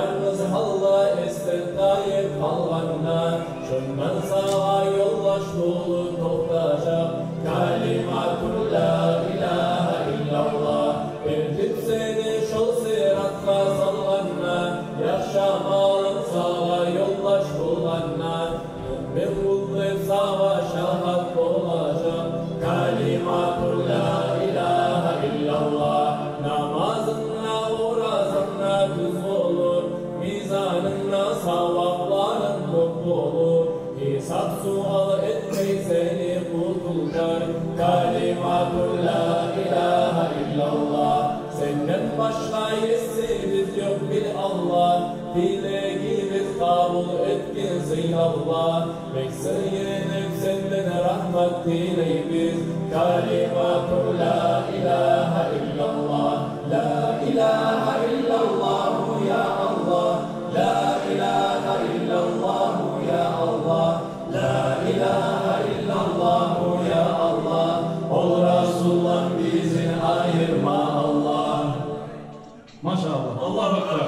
янгыз гьалда эсден тайып къалгъанда, шондан сагъа ёлдаш болуп токътажакъ калимату ла илагьа иллаллагь. Элтип сени шол сыратгъа салгъанда, яхшы амалынг сагъа ёлдаш болгъанда, муъмин къуллукъ сагъа шагьат болажакъ калимату ла илагьа иллаллагь. Намазынг да, оразанг да тюз болуп, мизанынг да савапларынг кёп болуп, гьисап-суал этмей сени къутгъарар калимату ла илагьа иллаллагь. Сенден башгъа есибиз ёкъ, бир Аллагь. Тилегибиз къабул этгин, сыйлы Аллагь. Бек сююнюп сенден рагьмат тилейбиз. Калимату ла илагьа иллаллагь. Ла илагьа иллаллагьу, я Аллагь. Ла илагьа иллаллагьу, я Аллагь. Ла илагьа иллаллагьу, я Аллагь. Ол Расулдан бизин айырма, Аллагь. Машаллагь. Аллагьу акбар.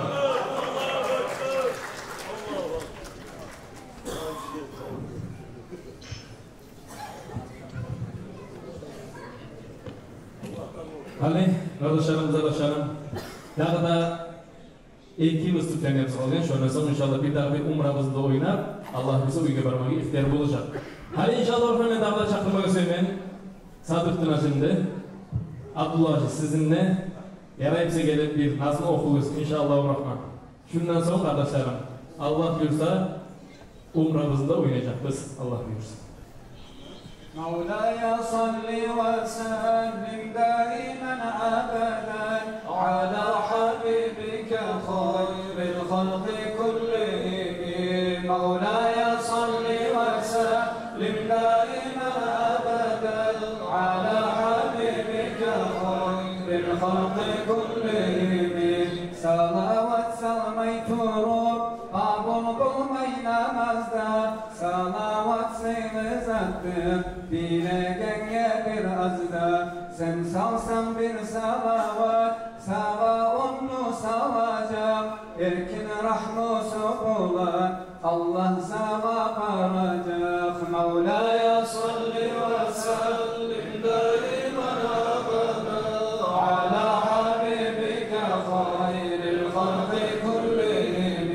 Гьали, къардашларым, къардашларым, дагъы да эки выступлениябыз къалгъан. Шондан сонг, иншаллагь, бир дагъы бир умрабызны да ойнап, Аллагь буюрса, уьйге бармагъа ихтияр болажакъ. Гьали, иншаллагь, рагьмат, дагъы да чакъырмагъа сюемен Садыртдин гьажимни. Абдулла гьажи, сизин де ярай буса гелип бир назму охугъуз, иншаллагьу рагьман. Шондан сонг, къардашларым, Аллагь буюрса, умрабызны да ойнажакъбыз, Аллагь буюрса. مولاي صل وسلم دائما أبدا على حبيبك خير الخلق كلهم. مولاي صل وسلم دائما أبدا على حبيبك خير الخلق كلهم. Салават салмай туруп къабул болмай намаз да, салават сыйлы затдыр, билегенге бир аз да. Сен салсанг бир салават, сагъа онну салажакъ, эркин рагьмусу булан Аллагь сагъа къаражакъ. مولاي صل وسلم دائما أبدا على حبيبك خير الخلق كلهم.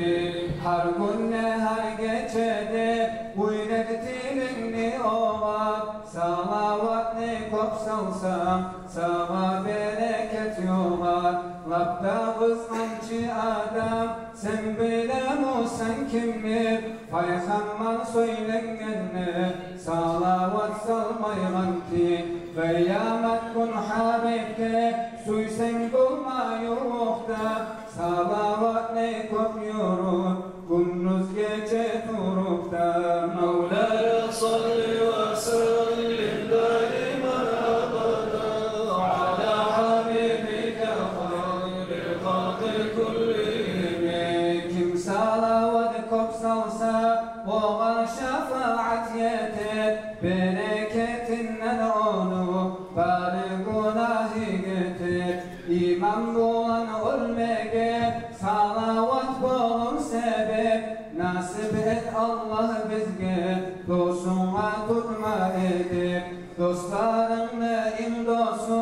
Гьар гюнде, гьар гечеде уьйрет тилингни огъар, салаватны кёп салсанг, сагъа берекет ёгъар. Лап да къызгъанч адам, сен билемисен кимдир? Пайхаммар сёйленгенде салават салмайгъан тил. Къыямат гюн Гьабибге сюйсенг болма ювукъда, салаватны кёп юрют гюндюз гече туруп да. مولاي صل وسلم دائما أبدا على حبيبك خير الخلق كلهم. Ким салават кёп салса, огъар шафагьат етер, берекетинден ону бары гюнагьы гетер. Иман булан оьлмеге салават болур себеп, насип эт, Аллагь, бизге досунга тутма эдеп. Досларынгны инг досу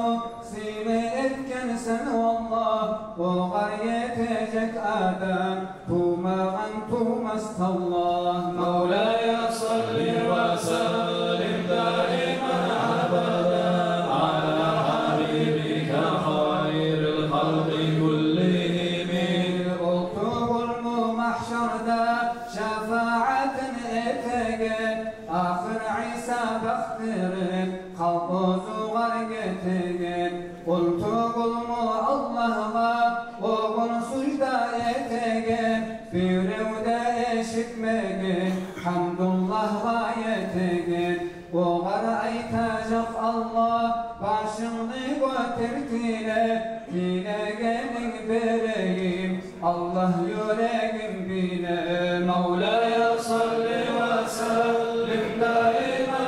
сыйлы этгенсен, валлагь, огъар етежек адам тувмагъан тувмас, таллагь. مولاي صل وسلم دائما أبدا على حبيبك خير الخلق كلهم. Ол тюгюлмю магьшарда шафагьатын этеген, ахыр Иса бакъдырып халкъ оьзюгер гетеген? Ол тюгюлмю Аллагьгъа о гюн сужда этеген, бирев де эшитмеген гьамдуллагьлар этеген? Огъар айтажакъ Аллагь: башынгны гётер, тиле, тилегенинг берейим, Аллагь, юрегим биле. مولاي صل وسلم دائما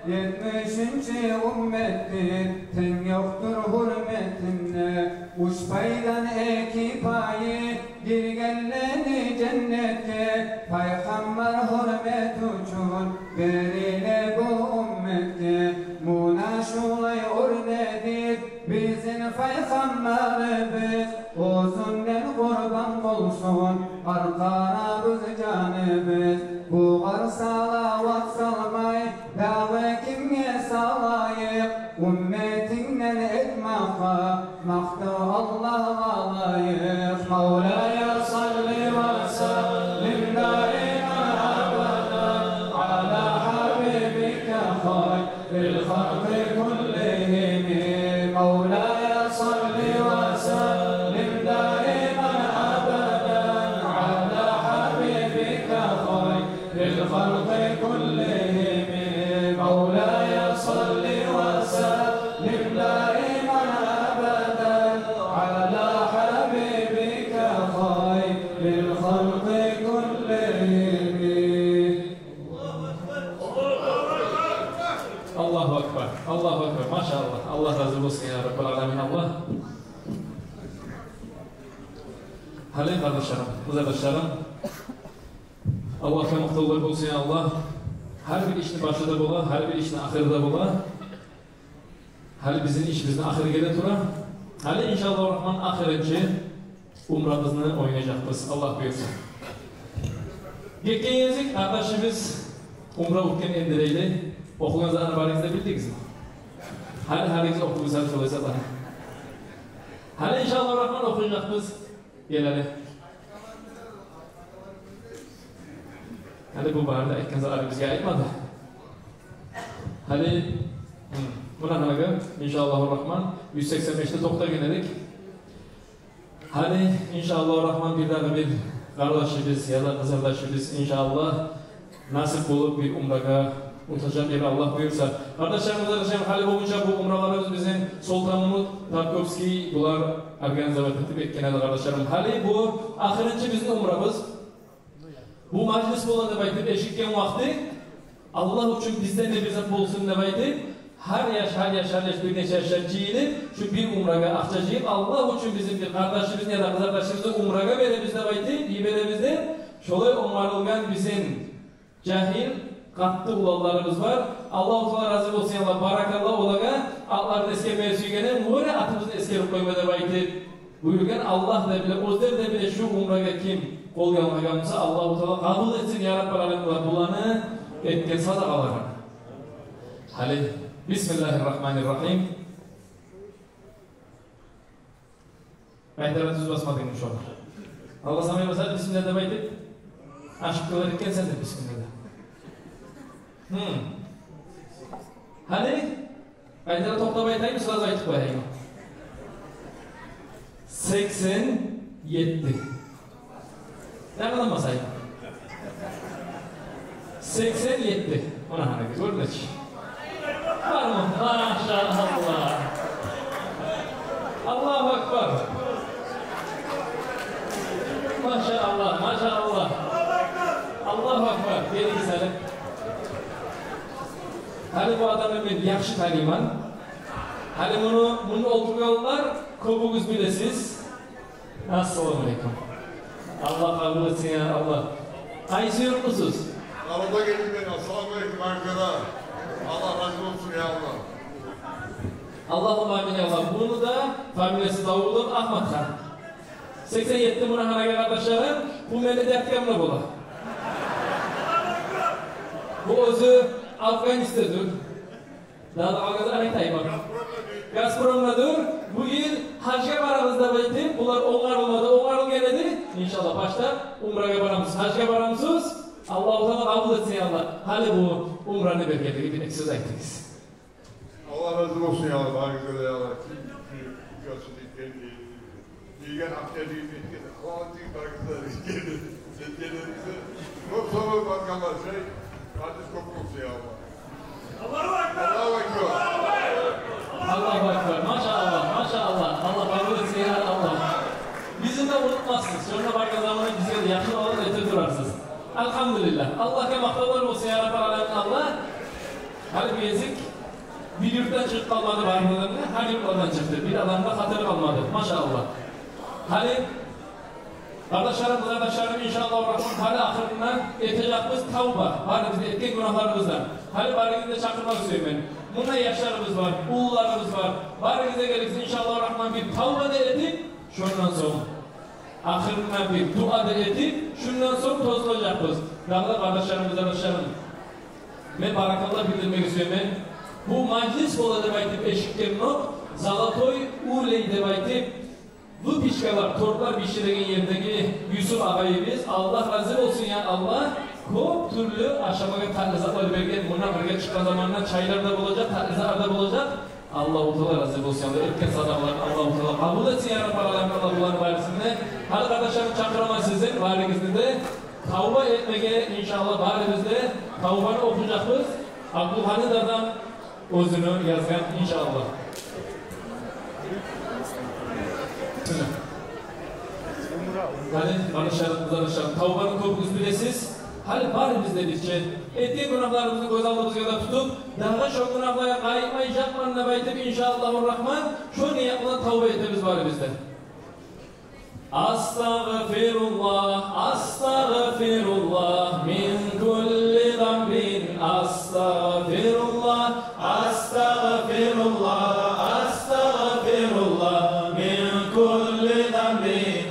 Етмишинчи умметдир, тенг ёкъдур гьюрметинде. Уьч пайдан эки пайы гиргенлени женнетге, пайхаммар гьюрмет учун бериле бу умметге. Муна шулай оьрнедир бизин пайхаммарыбыз, оьзюнден къурбан болсун гьар къаныбыз, жаныбыз. Бугъар салават салмай дагъы кимге салайыкъ? Умметингден этмакъгъа макътав Аллагьгъа лайыкъ. مولاي صل وسلم دائما أبدا على حبيبك خير الخلق كلهم. مولاي صل وسلم دائما أبدا على حبيبك خير الخلق كلهم. مولاي صل وسلم دائما أبدا على حبيبك خير الخلق كلهم. Аллагьу акбар, Аллагьу акбар. Машааллагь. Аллагь рази болсун, я Раббал аламин, Аллагь. Гьали, къардашларым, къызардашларым, Аллагьгъа макътавлар болсун, я Аллагь. Гьар бир ишни башы да бола, гьар бир ишни ахыры да бола. Гьали бизин ишибизни ахыры геле тура. Гьали, иншааллагьу рахман, ахырынчы умрабызны ойнажакъбыз, Аллагь буюрса. Гетген гезик къардашыбыз умра оьтген эндирейли. Охугъан затны барыгъыз да билдигизми? Гьали, гьалигиз охугъуз, гьали шолай затны. Гьали, иншааллагьу рахман, охужакъбыз. Гел гьали. Гьали бу бары да айтгъан затланы бизге айтмады. Гьали, гьм, муна гьанагъа, иншааллагьу рахман, юз сексен бешде токътагъан эдик. Гьали, иншааллагьу рахман, бир дагъы бир къардашыбыз яда къызардашыбыз, иншааллагь, насип болуп бир умрагъа оьтежек эди, Аллагь буюрса. Къардашларым, къардашларым, гьали болгъунча бу умраларыбыз бизин Солтанмут, Тарковский, булар организовать этип этген эди, къардашларым. Гьали бу ахырынчы бизин умрабыз. Бу мажлис бола деп айтып эшитген вакъти, Аллагь учун бизден де бир зат болсун деп айтып, гьар яш, гьар яш, гьар яш, бир нече яшлар жыйылып, шу бир умрагъа акъча жыйып, Аллагь учун бизин бир къардашыбызны яда къызардашыбызны умрагъа беребиз деп айтып, йиберебиз деп, шолай онгарылгъан бизин жагьил, къатты уланларыбыз бар. Аллагьу Таала рази болсун, я Аллагь, баракалла олагъа. Атларын эсгермеге сюйгеним, оьре атыбызны эсгерип къойма деп айтып буюргъан. Аллагь да биле, оьзлер де биле, шу умрагъа ким къол ялмагъан буса, Аллагьу Таала къабул этсин, я Раббал аламин, буланы этген садагъаларын. Гьали, бисмиллагьи ррагьмани ррагьим. Къайтара тюз басмадынг шону. Алгъасамай басар, бисмилла деп айтып, ошибкалар этгенсен деп бисмилла деп. Гьм. Гьали, къайтара токътап айтайым, сразу айтып къояйым. Сексен етти. Дагъы да басайым. Сексен етти. Муна гьана, гёрдюнг чю. Бармы? Машааллагь. Аллагьу акбар. Машааллагь, машааллагь. Аллагьу акбар. Гелигиз гьали. Гьали бу адамны мен яхшы таныйман. Гьали муну, мунда олтургъанлар кёбюгюз билесиз. Ассаламу алейкум. Аллагь къабул этсин, я Аллагь. Къайсы юртлусуз? Къарабудагъгентден. Ассаламу алейкум, барыгъызгъа да. Аллагь рази болсун, я Аллагь. Аллагьумма амин, я Аллагь. Муну да фамилиясы Давудов Агьматхан. Сексен етти, муна гьанагъа, къардашларым, бу мени дядькам да бола. Бу оьзю афганистедир. Дагъы да къалгъанланы айтайым. Газпромдадыр. Бу йыл гьажгъа барабыз деп айтып, булар онгарылмады, онгарылгъан эди. Иншааллагь, башда умрагъа барамыз, гьажгъа барамыз. Аллагьу Таала къабул этсин, я Аллагь. Гьали бу умраны бергенлиги бир эки сёз айтыгъыз. Аллагь рази болсун, я Аллагь, барыгъызгъа да, я Аллагь. Ким, ким, ким, ким, ким, ким, Дийген акъча дийген, Аллагь учун барыгъызгъа да этгенлеригизге. Кёп савлукъ, баракалла, шей, гьадис кёп болсун, я Аллагь. Аллагьу акбар. Аллагьу акбар. Аллагьу акбар. Машааллагь, машааллагь. Аллагь къабул этсин, я Аллагь. Бизин де унутмассыз. Шонда баргъан заманда бизге де яхшы оьтюп турарсыз. Альгьамдулиллагь. Аллагьгъа макътавлар болсун, я Раббал аламин, Аллагь. Гьали бу гезик бир юртдан чыгъып къалмады, барыбыздан да гьар юртлардан чыкъды. Бир адамгъа хатири къалмады. Машаллагь. Гьали, къардашларым, къардашларым, иншааллагьу рагьман, гьали ахырына этежекбиз тавба барыбыз да этген гюнагьларыбыздан. Гьали барыгъызны да чакъырма сюемен. Мунда яшларыбыз бар, уллуларыбыз бар. Барыгъыз да гелигиз, иншааллагьу рагьман, бир тавба да этип, шондан сонг ахырына бир дуа да этип, шондан сонг тозулажакъбыз. Дагъы да, къардашларым, къардашларым, мен баракалла билдирмеге сюемен. Бу мажлис бола деп айтып эшитгенмен, «Золотой улей» деп айтып, выпечкалар, тортлар биширеген ердеги Юсуп агъайыбыз, Аллагь рази болсун, я Аллагь, кёп тюрлю ашамагъа татли затлар берген. Мунда бирге чыкъгъан заманда чайлар да болажакъ, татли затлар да болажакъ. Аллагьу Таала рази болсун, я Аллагь, этген садагъаларын Аллагьу Таала къабул этсин, я Раббал аламин, Аллагь, буланы барысын да. Гьали, къардашларым, чакъыраман сизин барыгъызны да тавба этмеге, иншааллагь, барыбыз да тавбаны охужакъбыз. Абдулгьани дадам оьзюню язгъан, иншааллагь. Гьали, къардашларым, къардашларым, тавбаны кёбюгюз билесиз. Гьали барыбыз да бирче этген гюнагьларыбызны гёз алдыбызгъа да тутуп, дагъы шо гюнагьлагъа къайтмажакъман деп айтып, иншааллагьу рагьман, шо ният булан тавба этебиз барыбыз да. أستغفر الله، أستغفر الله من كل ذنب، أستغفر الله، أستغفر الله، أستغفر الله من كل ذنب،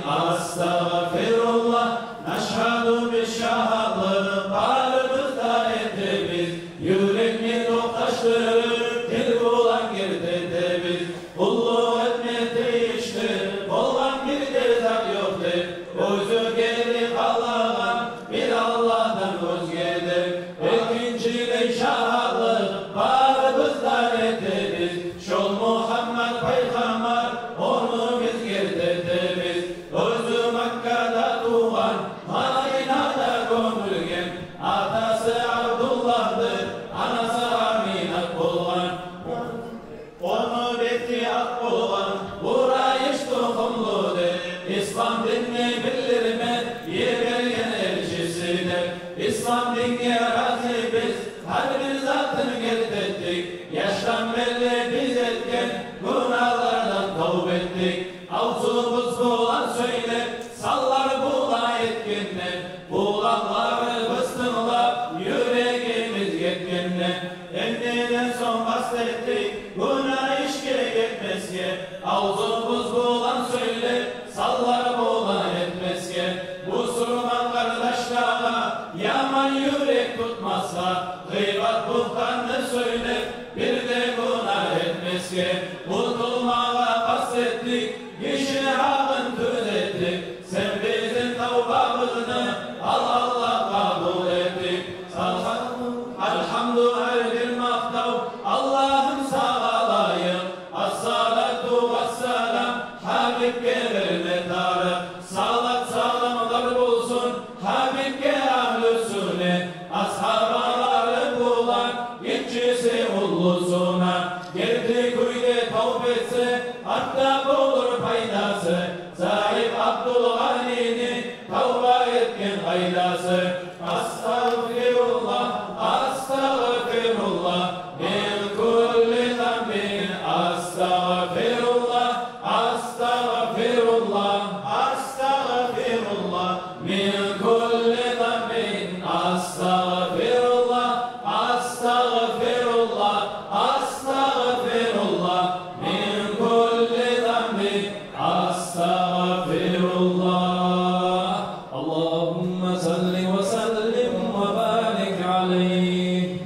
أستغفر الله. نشهد, биз шагьатлыкъ барыбыз да этебиз, юрекни токъташдырып, тил булан герт этебиз. Къуллукъ этме тийишли болгъан бир де зат ёкъ деп, оьзю гери къалагъан бир Аллагьдан оьзге деп. Экинчилей, шагьатлыкъ барыбыз да этебиз, шол Мугьаммат пайхаммар, ону биз герт этебиз. Оьзю Маккада тувгъан, Мадинада гёмюлген, атасы Абдуллагьдыр, анасы Аминат болгъан. Ону бети акъ болгъан, Къурайыш тухумлу деп, ислам динни билдирме йиберген элчиси деп. Ислам динге рази биз, гьар бир затын герт этдик, яшдан берли биз этген гюнагьлардан тавба этдик. Авзубуз булан сёйлеп, санлар булан этгенден, къулакъларыбыз тынглап, юрегибиз гетгенден, эндиден сонг къаст этдик гюнагь ишге гетмесге. Авзубуз булан сёйлеп, санлар булан этмесге. Бусурман къардашлагъа яман юрек тутмасгъа, гъыйбат, бугьтанны сёйлеп, бир де гюнагь этмесге. Къутулмагъа къаст этдик, гиши гьакъын тюз этип, сен бизин тавбабызны ал, Аллагь, къабул этип. Алгьамду, гьар бир макътав, Аллагьым, сагъа лайыкъ. Ассалату вассалам Гьабибге берме тарыкъ. Салат, саламлар болсун Гьабибге, агьлюсюне, асгьабалары булан, гиччиси, уллусуна. Герти кюйде тавба этсе, артда болур пайдасы. Заиф Абдулгъанини тавба этген къайдасы. أستغفر الله، أستغفر الله من كل ذنب. أستغفر الله، أستغفر الله، أستغفر الله من كل ذنب. أستغفر الله، أستغفر الله، أستغفر الله من كل ذنب. أستغفر الله. اللهم صل وسلم وبارك عليه.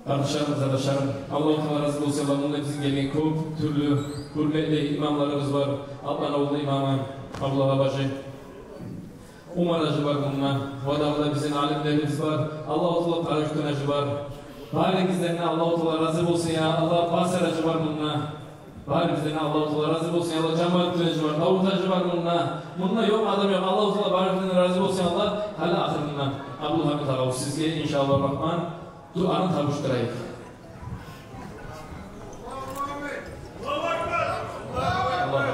Къардашларым, къардашларым, Аллагьу Таала рази болсун, Аллагь, мунда бизин гелген кёп тюрлю гьюрметли имамларыбыз бар. Алпан авулну имамы Абдуллагь гьажи, Умар гьажи бар мунда. Ва дагъы да бизин алимлерибиз бар. Аллагьу Таала, Къарачугъдан гьажи бар. Барыгъыздан да Аллагьу Таала рази болсун, я Аллагь. Басир гьажи бар мунда. Барыгъыздан да Аллагьу Таала рази болсун, я Аллагь. Жамаат гьажи бар, Давут гьажи бар мунда. Мунда ёкъ адам ёкъ. Аллагьу Таала барыгъыздан да рази болсун, я Аллагь. Гьали ахырына Абдулгьамит агъабыз, сизге, иншааллагьу рагьман, дуаны тапшурайыкъ. Аллагьу акбар.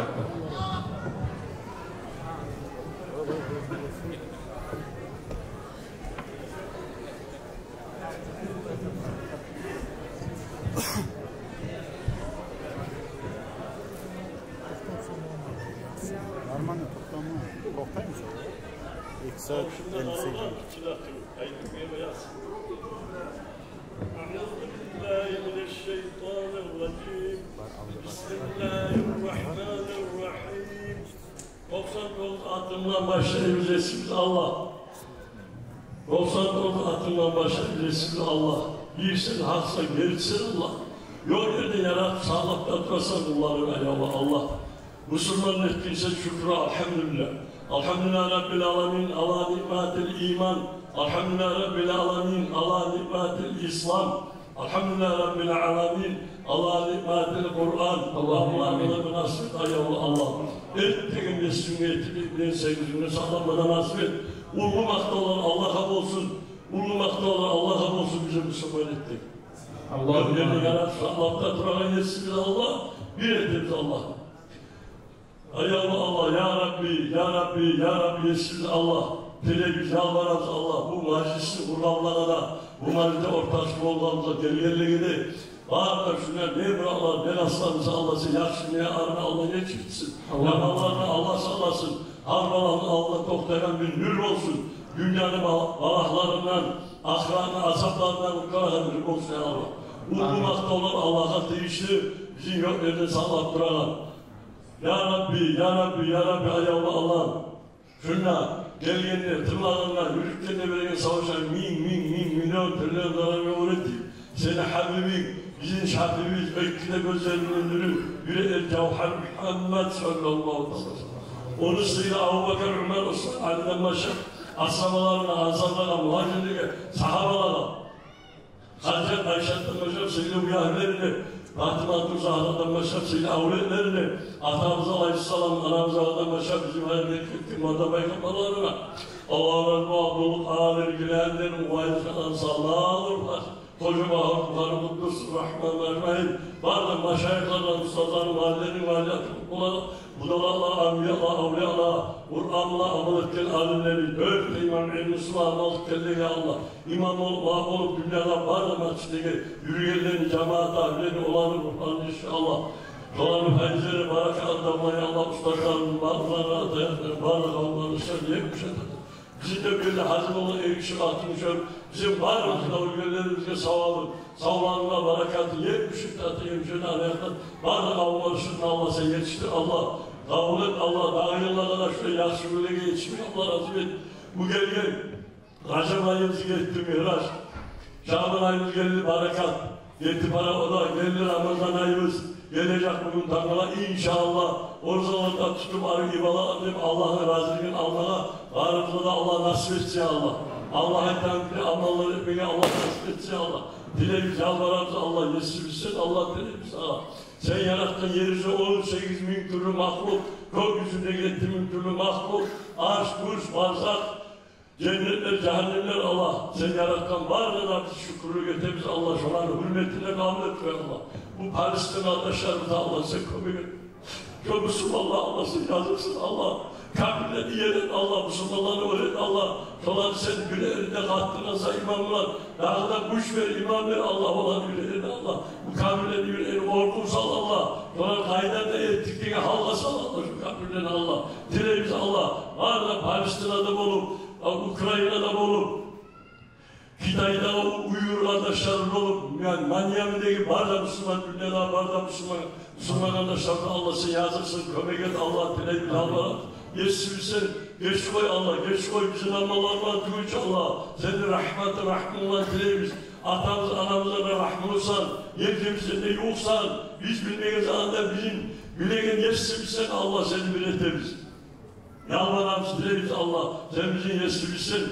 Нормально, токътама. Токътаймыз. Эки сагьат элли сегиз минут. أعوذ بالله من الشيطان الرجيم. بسم الله الرحمن الرحيم. Токъсан тогъуз атындан башлайбыз, есибиз Аллагь. Токъсан тогъуз атындан башлайбыз, есибиз Аллагь. Бирсен, гьакъсан, гертисен Аллагь. Ёкъ ерден яратып, сакълап да турасан къулларынг, ай Аллагь, Аллагь. Бусурман этдинг сен, шюкюр, алгьамдулиллагь. الحمد لله رب العالمين على نعمة الإيمان. الحمد لله رب العالمين على نعمة الإسلام. الحمد لله رب العالمين على نعمة القرآن. Аллагьумма амин. Аллагь насип эт, ай Аллагь, Аллагь. Эртеген несилни этип, этмеген сегизинге сакъланма да насип эт. Уллу макътавлар Аллагьгъа болсун. Уллу макътавлар Аллагьгъа болсун, бизин бусурман этдинг. Аллагьумма амин. Ёкъ ерден яратып, сакълап да турагъан есибиз Аллагь, бир этебиз Аллагь. Ай Аллагь, Аллагь, я Рабби, я Рабби, я Рабби, есибиз Аллагь. Тилейбиз, ялбарабыз Аллагь, бу мажлисни къургъанлагъа да, бу мажлисде ортакъчы болгъанлагъа, гелгенлеге де, бары да шунда не муратлар, не насиплер буса, Аллагь, сен яхшы ниятны, Аллагь, гечирсин. Амин. Яманлардан Аллагь сакъласын. Гьар балагьны алдында токътайгъан бир нюр болсун. Дюньяны бала-, балагьларындан, ахыратны азапларындан къутгъарагъан нюр болсун, я Аллагь. Амин. Уллу макътавлар Аллагьгъа тийишли, бизин ёкъ ерден сакълап турагъан. Я Рабби, я Рабби, я Рабби, ай Аллагь, Аллагь. Шунда гелгенде, тынглагъанда, юрюгенде береген савгъатынга минг, минг, минг, миллион, триллион зарангны оьр этип, сени Гьабибинг, бизин Шапибибиз, экки де гёзлеринден нюрю, юрегинден жавгьар Мугьаммат саллаллагьу алайгьи ва саллам. Ону сыйлы Абубакар, Умар, Осман, Алиден башлап, асгьабаларына, ансарлагъа, мугьажирлеге, сагьабалагъа, Гьажат Айшатдан башлап, сыйлы уьягьлерине, Фатимату Загьрадан башлап, сыйлы авлетлерине, атабыз алайгьиссалам, анабыз Гьавадан башлап, бизин гьаятдан гетген пайхаммарларына, Аллагьу Акбар, Абдул Къадир Гиланиден, Увайс Къадан, Саллаллагьу, Хожа Багьавдин, Къуддусур Рагьман, ажмаин, бары да машайихлардан, устазлардан, валилерден, валиятул къутбулардан, будалалар, анбиялар, авлиялар, Къуран булан амал этген алимлени, дёрт де имам, илмусу булан амал этгенлеге, я Аллагь, имам болуп, вагьаб болуп, дюньяда бары да межитлеге юрюгенлени, жамаат агьлюлени, оланы рухларын, иншааллагь. Шоланы файзлары, баракатлары булан, я Аллагь, устазларыбызны, бары да къавумларыбызны еш этме. Бизин де бир ерде гьазир болгъан эргиши къатынгиши, бизин барыбызны да оьлгенлерибизге савабын, савларына баракатын, етмиш уьч тати, етмиш уьч аякъдан бары да къавумларыбызны Аллагь сен етишдир, Аллагь. Къабул эт, Аллагь, дагъы йыллагъа да шулай яхшы гюнлеге етишме Аллагь насип эт. Бу гелген Ражаб айыбыз гетди, мигьраж. Шабан айыбыз гелди, баракат. Гетди бара, о да гелди Рамазан айыбыз. Гележек бугюн тангала, иншааллагь, оразалар да тутуп, арив ибадат этип, Аллагьны разилигин алмагъа барыбызгъа да Аллагь насип этсин, Аллагь. Аллагь айтгъан кюйде амаллар этмеге Аллагь насип этсин, Аллагь. Тилейбиз, ялбарабыз, Аллагь, есибиз сен, Аллагь, тилейбиз, Аллагь. Сен яратгъан ер юзюнде он сегиз минг тюрлю махлукъ, гёк юзюндеги етти минг тюрлю махлукъ, арш, курс, барзах, женнетлер, жагьаннемлер, Аллагь, сен яратгъан барына да биз шюкюрлюк этебиз, Аллагь, шоланы гьюрметине къабул эт, ой Аллагь. Бу Палестина къардашларыбызгъа, Аллагь, сен кёмек эт. Шо бусурманланы, Аллагь, сен языкъсын, Аллагь. Капирлени ер эт, Аллагь, бусурманланы оьр эт, Аллагь. Шоланы сен юреклерине къаттыргъансан иман булан, дагъы да гюч бер, иман бер, Аллагь, оланы юреклерине, Аллагь. Бу капирлени юреклерине къоркъув сал, Аллагь. Шоланы къайда да этдик деген гьалгъа сал, Аллагь, шу капирлени, Аллагь. Тилейбиз, Аллагь, бары да Палестинада болуп, Украинада болуп, Китайда уйгъур къардашлар болуп, яни Маньямдеги бары да бусурман, дюньяда бары да бусурман, бусурман къардашларына, Аллагь, сен языкъсын, кёмек эт, Аллагь, тилейбиз, Аллагь. Есибиз сен, геч къой, Аллагь, геч къой, бизин амаллар булан тюгюл чи, Аллагь. Сени рагьматынг, рагьмунг булан тилейбиз. Атабыз, анабызгъа да рагьмулусан, елкебизден де ювукъсан. Биз билмеген заманда бизин билеген есибиз сен, Аллагь, сени билетебиз. Ялбарабыз, тилейбиз, Аллагь, сен бизин есибиз сен,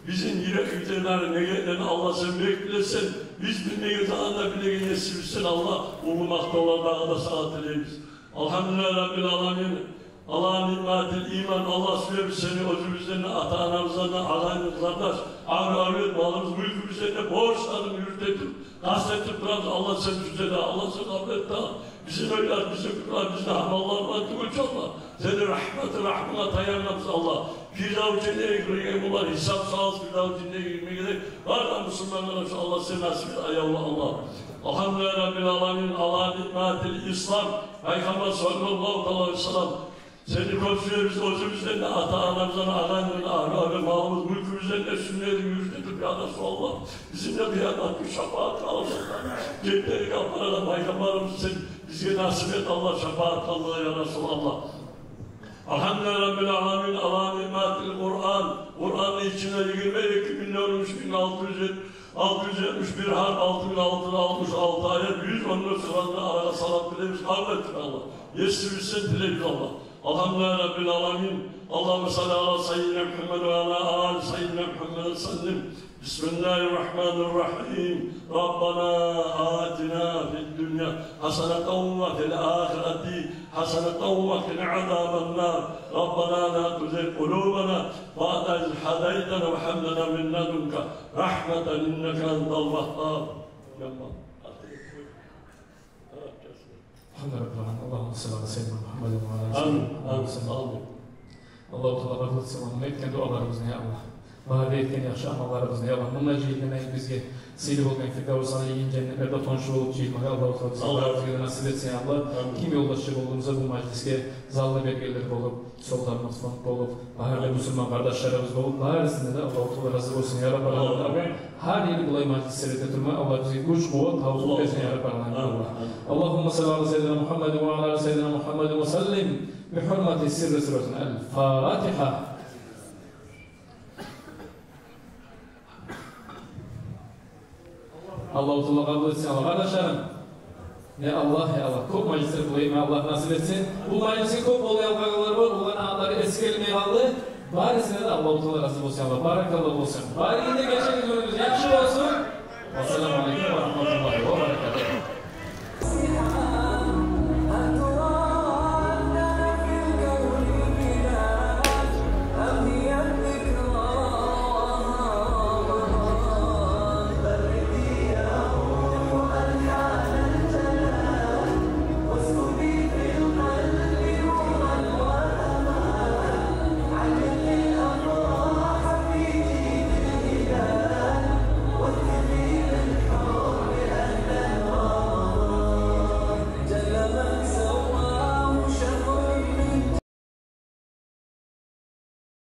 бизин юрекдеги ниетлени, Аллагь, сен бек билесен, биз билмеген заманда билеген есибиз сен, Аллагь, уллу макътавлар дагъы да сагъа тилейбиз. الحمد لله رب العالمين Ала ниъматил иман, Аллагь, сюебиз сени оьзюбюзден де, ата-анабыздан да, агъайын-къызардан, агьлю-авлет, малыбыз, мюлкюбюзден де борчларын юрютетип, къаст этип турабыз. Аллагь, сен тюзле де, Аллагь, сен къабул эт де. Бизин ойлар, бизин пикрулар, бизин амаллар булан тюгюл чи, Аллагь. Сени рагьматынг, рагьмунга таянабыз, Аллагь. Фирдавсда ерли кюйге булар, гьисапсыз Фирдавсда ерли кюйге бар да мусулманлагъа, Аллагь, сен насип эт, аявлу Аллагь. Алгьамдулиллагьи раббил аламин, ала ниъматил ислам. Пайхаммар саллаллагьу алайгьи ва саллам, сени кёп сюебиз, оьзюбюзден де, ата-анабыздан, агъайындан, агьлю-авлет, малыбыз, мюлкюбюзден де сюннетинг юрютетип, я Расулаллагь. Бизин де къыямат гюн шапаатгъа алынмагъа, гетмеге апарагъан Пайхаммарыбыз, сен бизге насип эт, Аллагь, шапаатгъа алмагъа, я Расулаллагь. Алгьамдулиллагьи раббил аламин, ала ниъматил Къуран. Къуранны ичинде йигирма эки миллион уьч минг алты юз, алты юз етмиш бир гьарп, алты минг алты юз алтмыш алты аят, юз он дёрт сураны арагъа салып тилейбиз, къабул этгин, Аллагь. Есибизден тилейбиз, Аллагь. Алгьамдулиллагьи раббил аламин. Аллагьумма салли ала саййидина Мугьаммад ва ала али саййидина Мугьаммад ва саллим. بسم الله الرحمن الرحيم. ربنا آتنا في الدنيا حسنة وفي الآخرة حسنة وقنا عذاب النار. ربنا لا تزغ قلوبنا بعد إذ هديتنا وهب لنا من لدنك رحمة إنك أنت الوهاب. الحمد لله رب العالمين. اللهم صل على سيدنا محمد وعلى آل سيدنا محمد وسلم. Аллагьу Таала къабул этсин, Аллагь, этген дуаларыбызны, я Аллагь. Бары да этген яхшы амалларыбызны, я Аллагь. Мунда жыйылгъан, бизге сыйлы болгъан Фирдавсдагъы ийген женнетлерде тонуш болуп жыйылмагъа Аллагьу Таала бизге, Аллагь, бары да бизге насип этсин, я Аллагь. Амин. Ким ёлдашчы болду бизге бу мажлисге, залны бергенлер болуп, солтаныбыз фонд болуп, бары да мусулман къардашларыбыз болуп, барысына да Аллагьу Таала рази болсун, я Раббал аламин. Гьар йыл булай мажлислер эте турма Аллагь бизге гюч, къуват, тавфикъ берсин, я Раббал аламин. Аллагь. اللهم صل على سيدنا محمد وعلى آل سيدنا محمد وسلم بحرمة سر سورة الفاتحة. Аллагьу Таала къабул этсин, Аллагь, къардашларым. Я Аллагь, я Аллагь, кёп мажлислер къылайым, Аллагь насип этсин. Бу мажлисге кёп болмай къалгъанлар бар, оланы атлары эсгерилмей къалды. Барысына да Аллагьу Таала рази болсун, Аллагь. Баракаллагь болсун. Барыгъызны да гечегиз, гюнюгюз яхшы болсун. Ассаламу алейкум ва рагьматуллагь.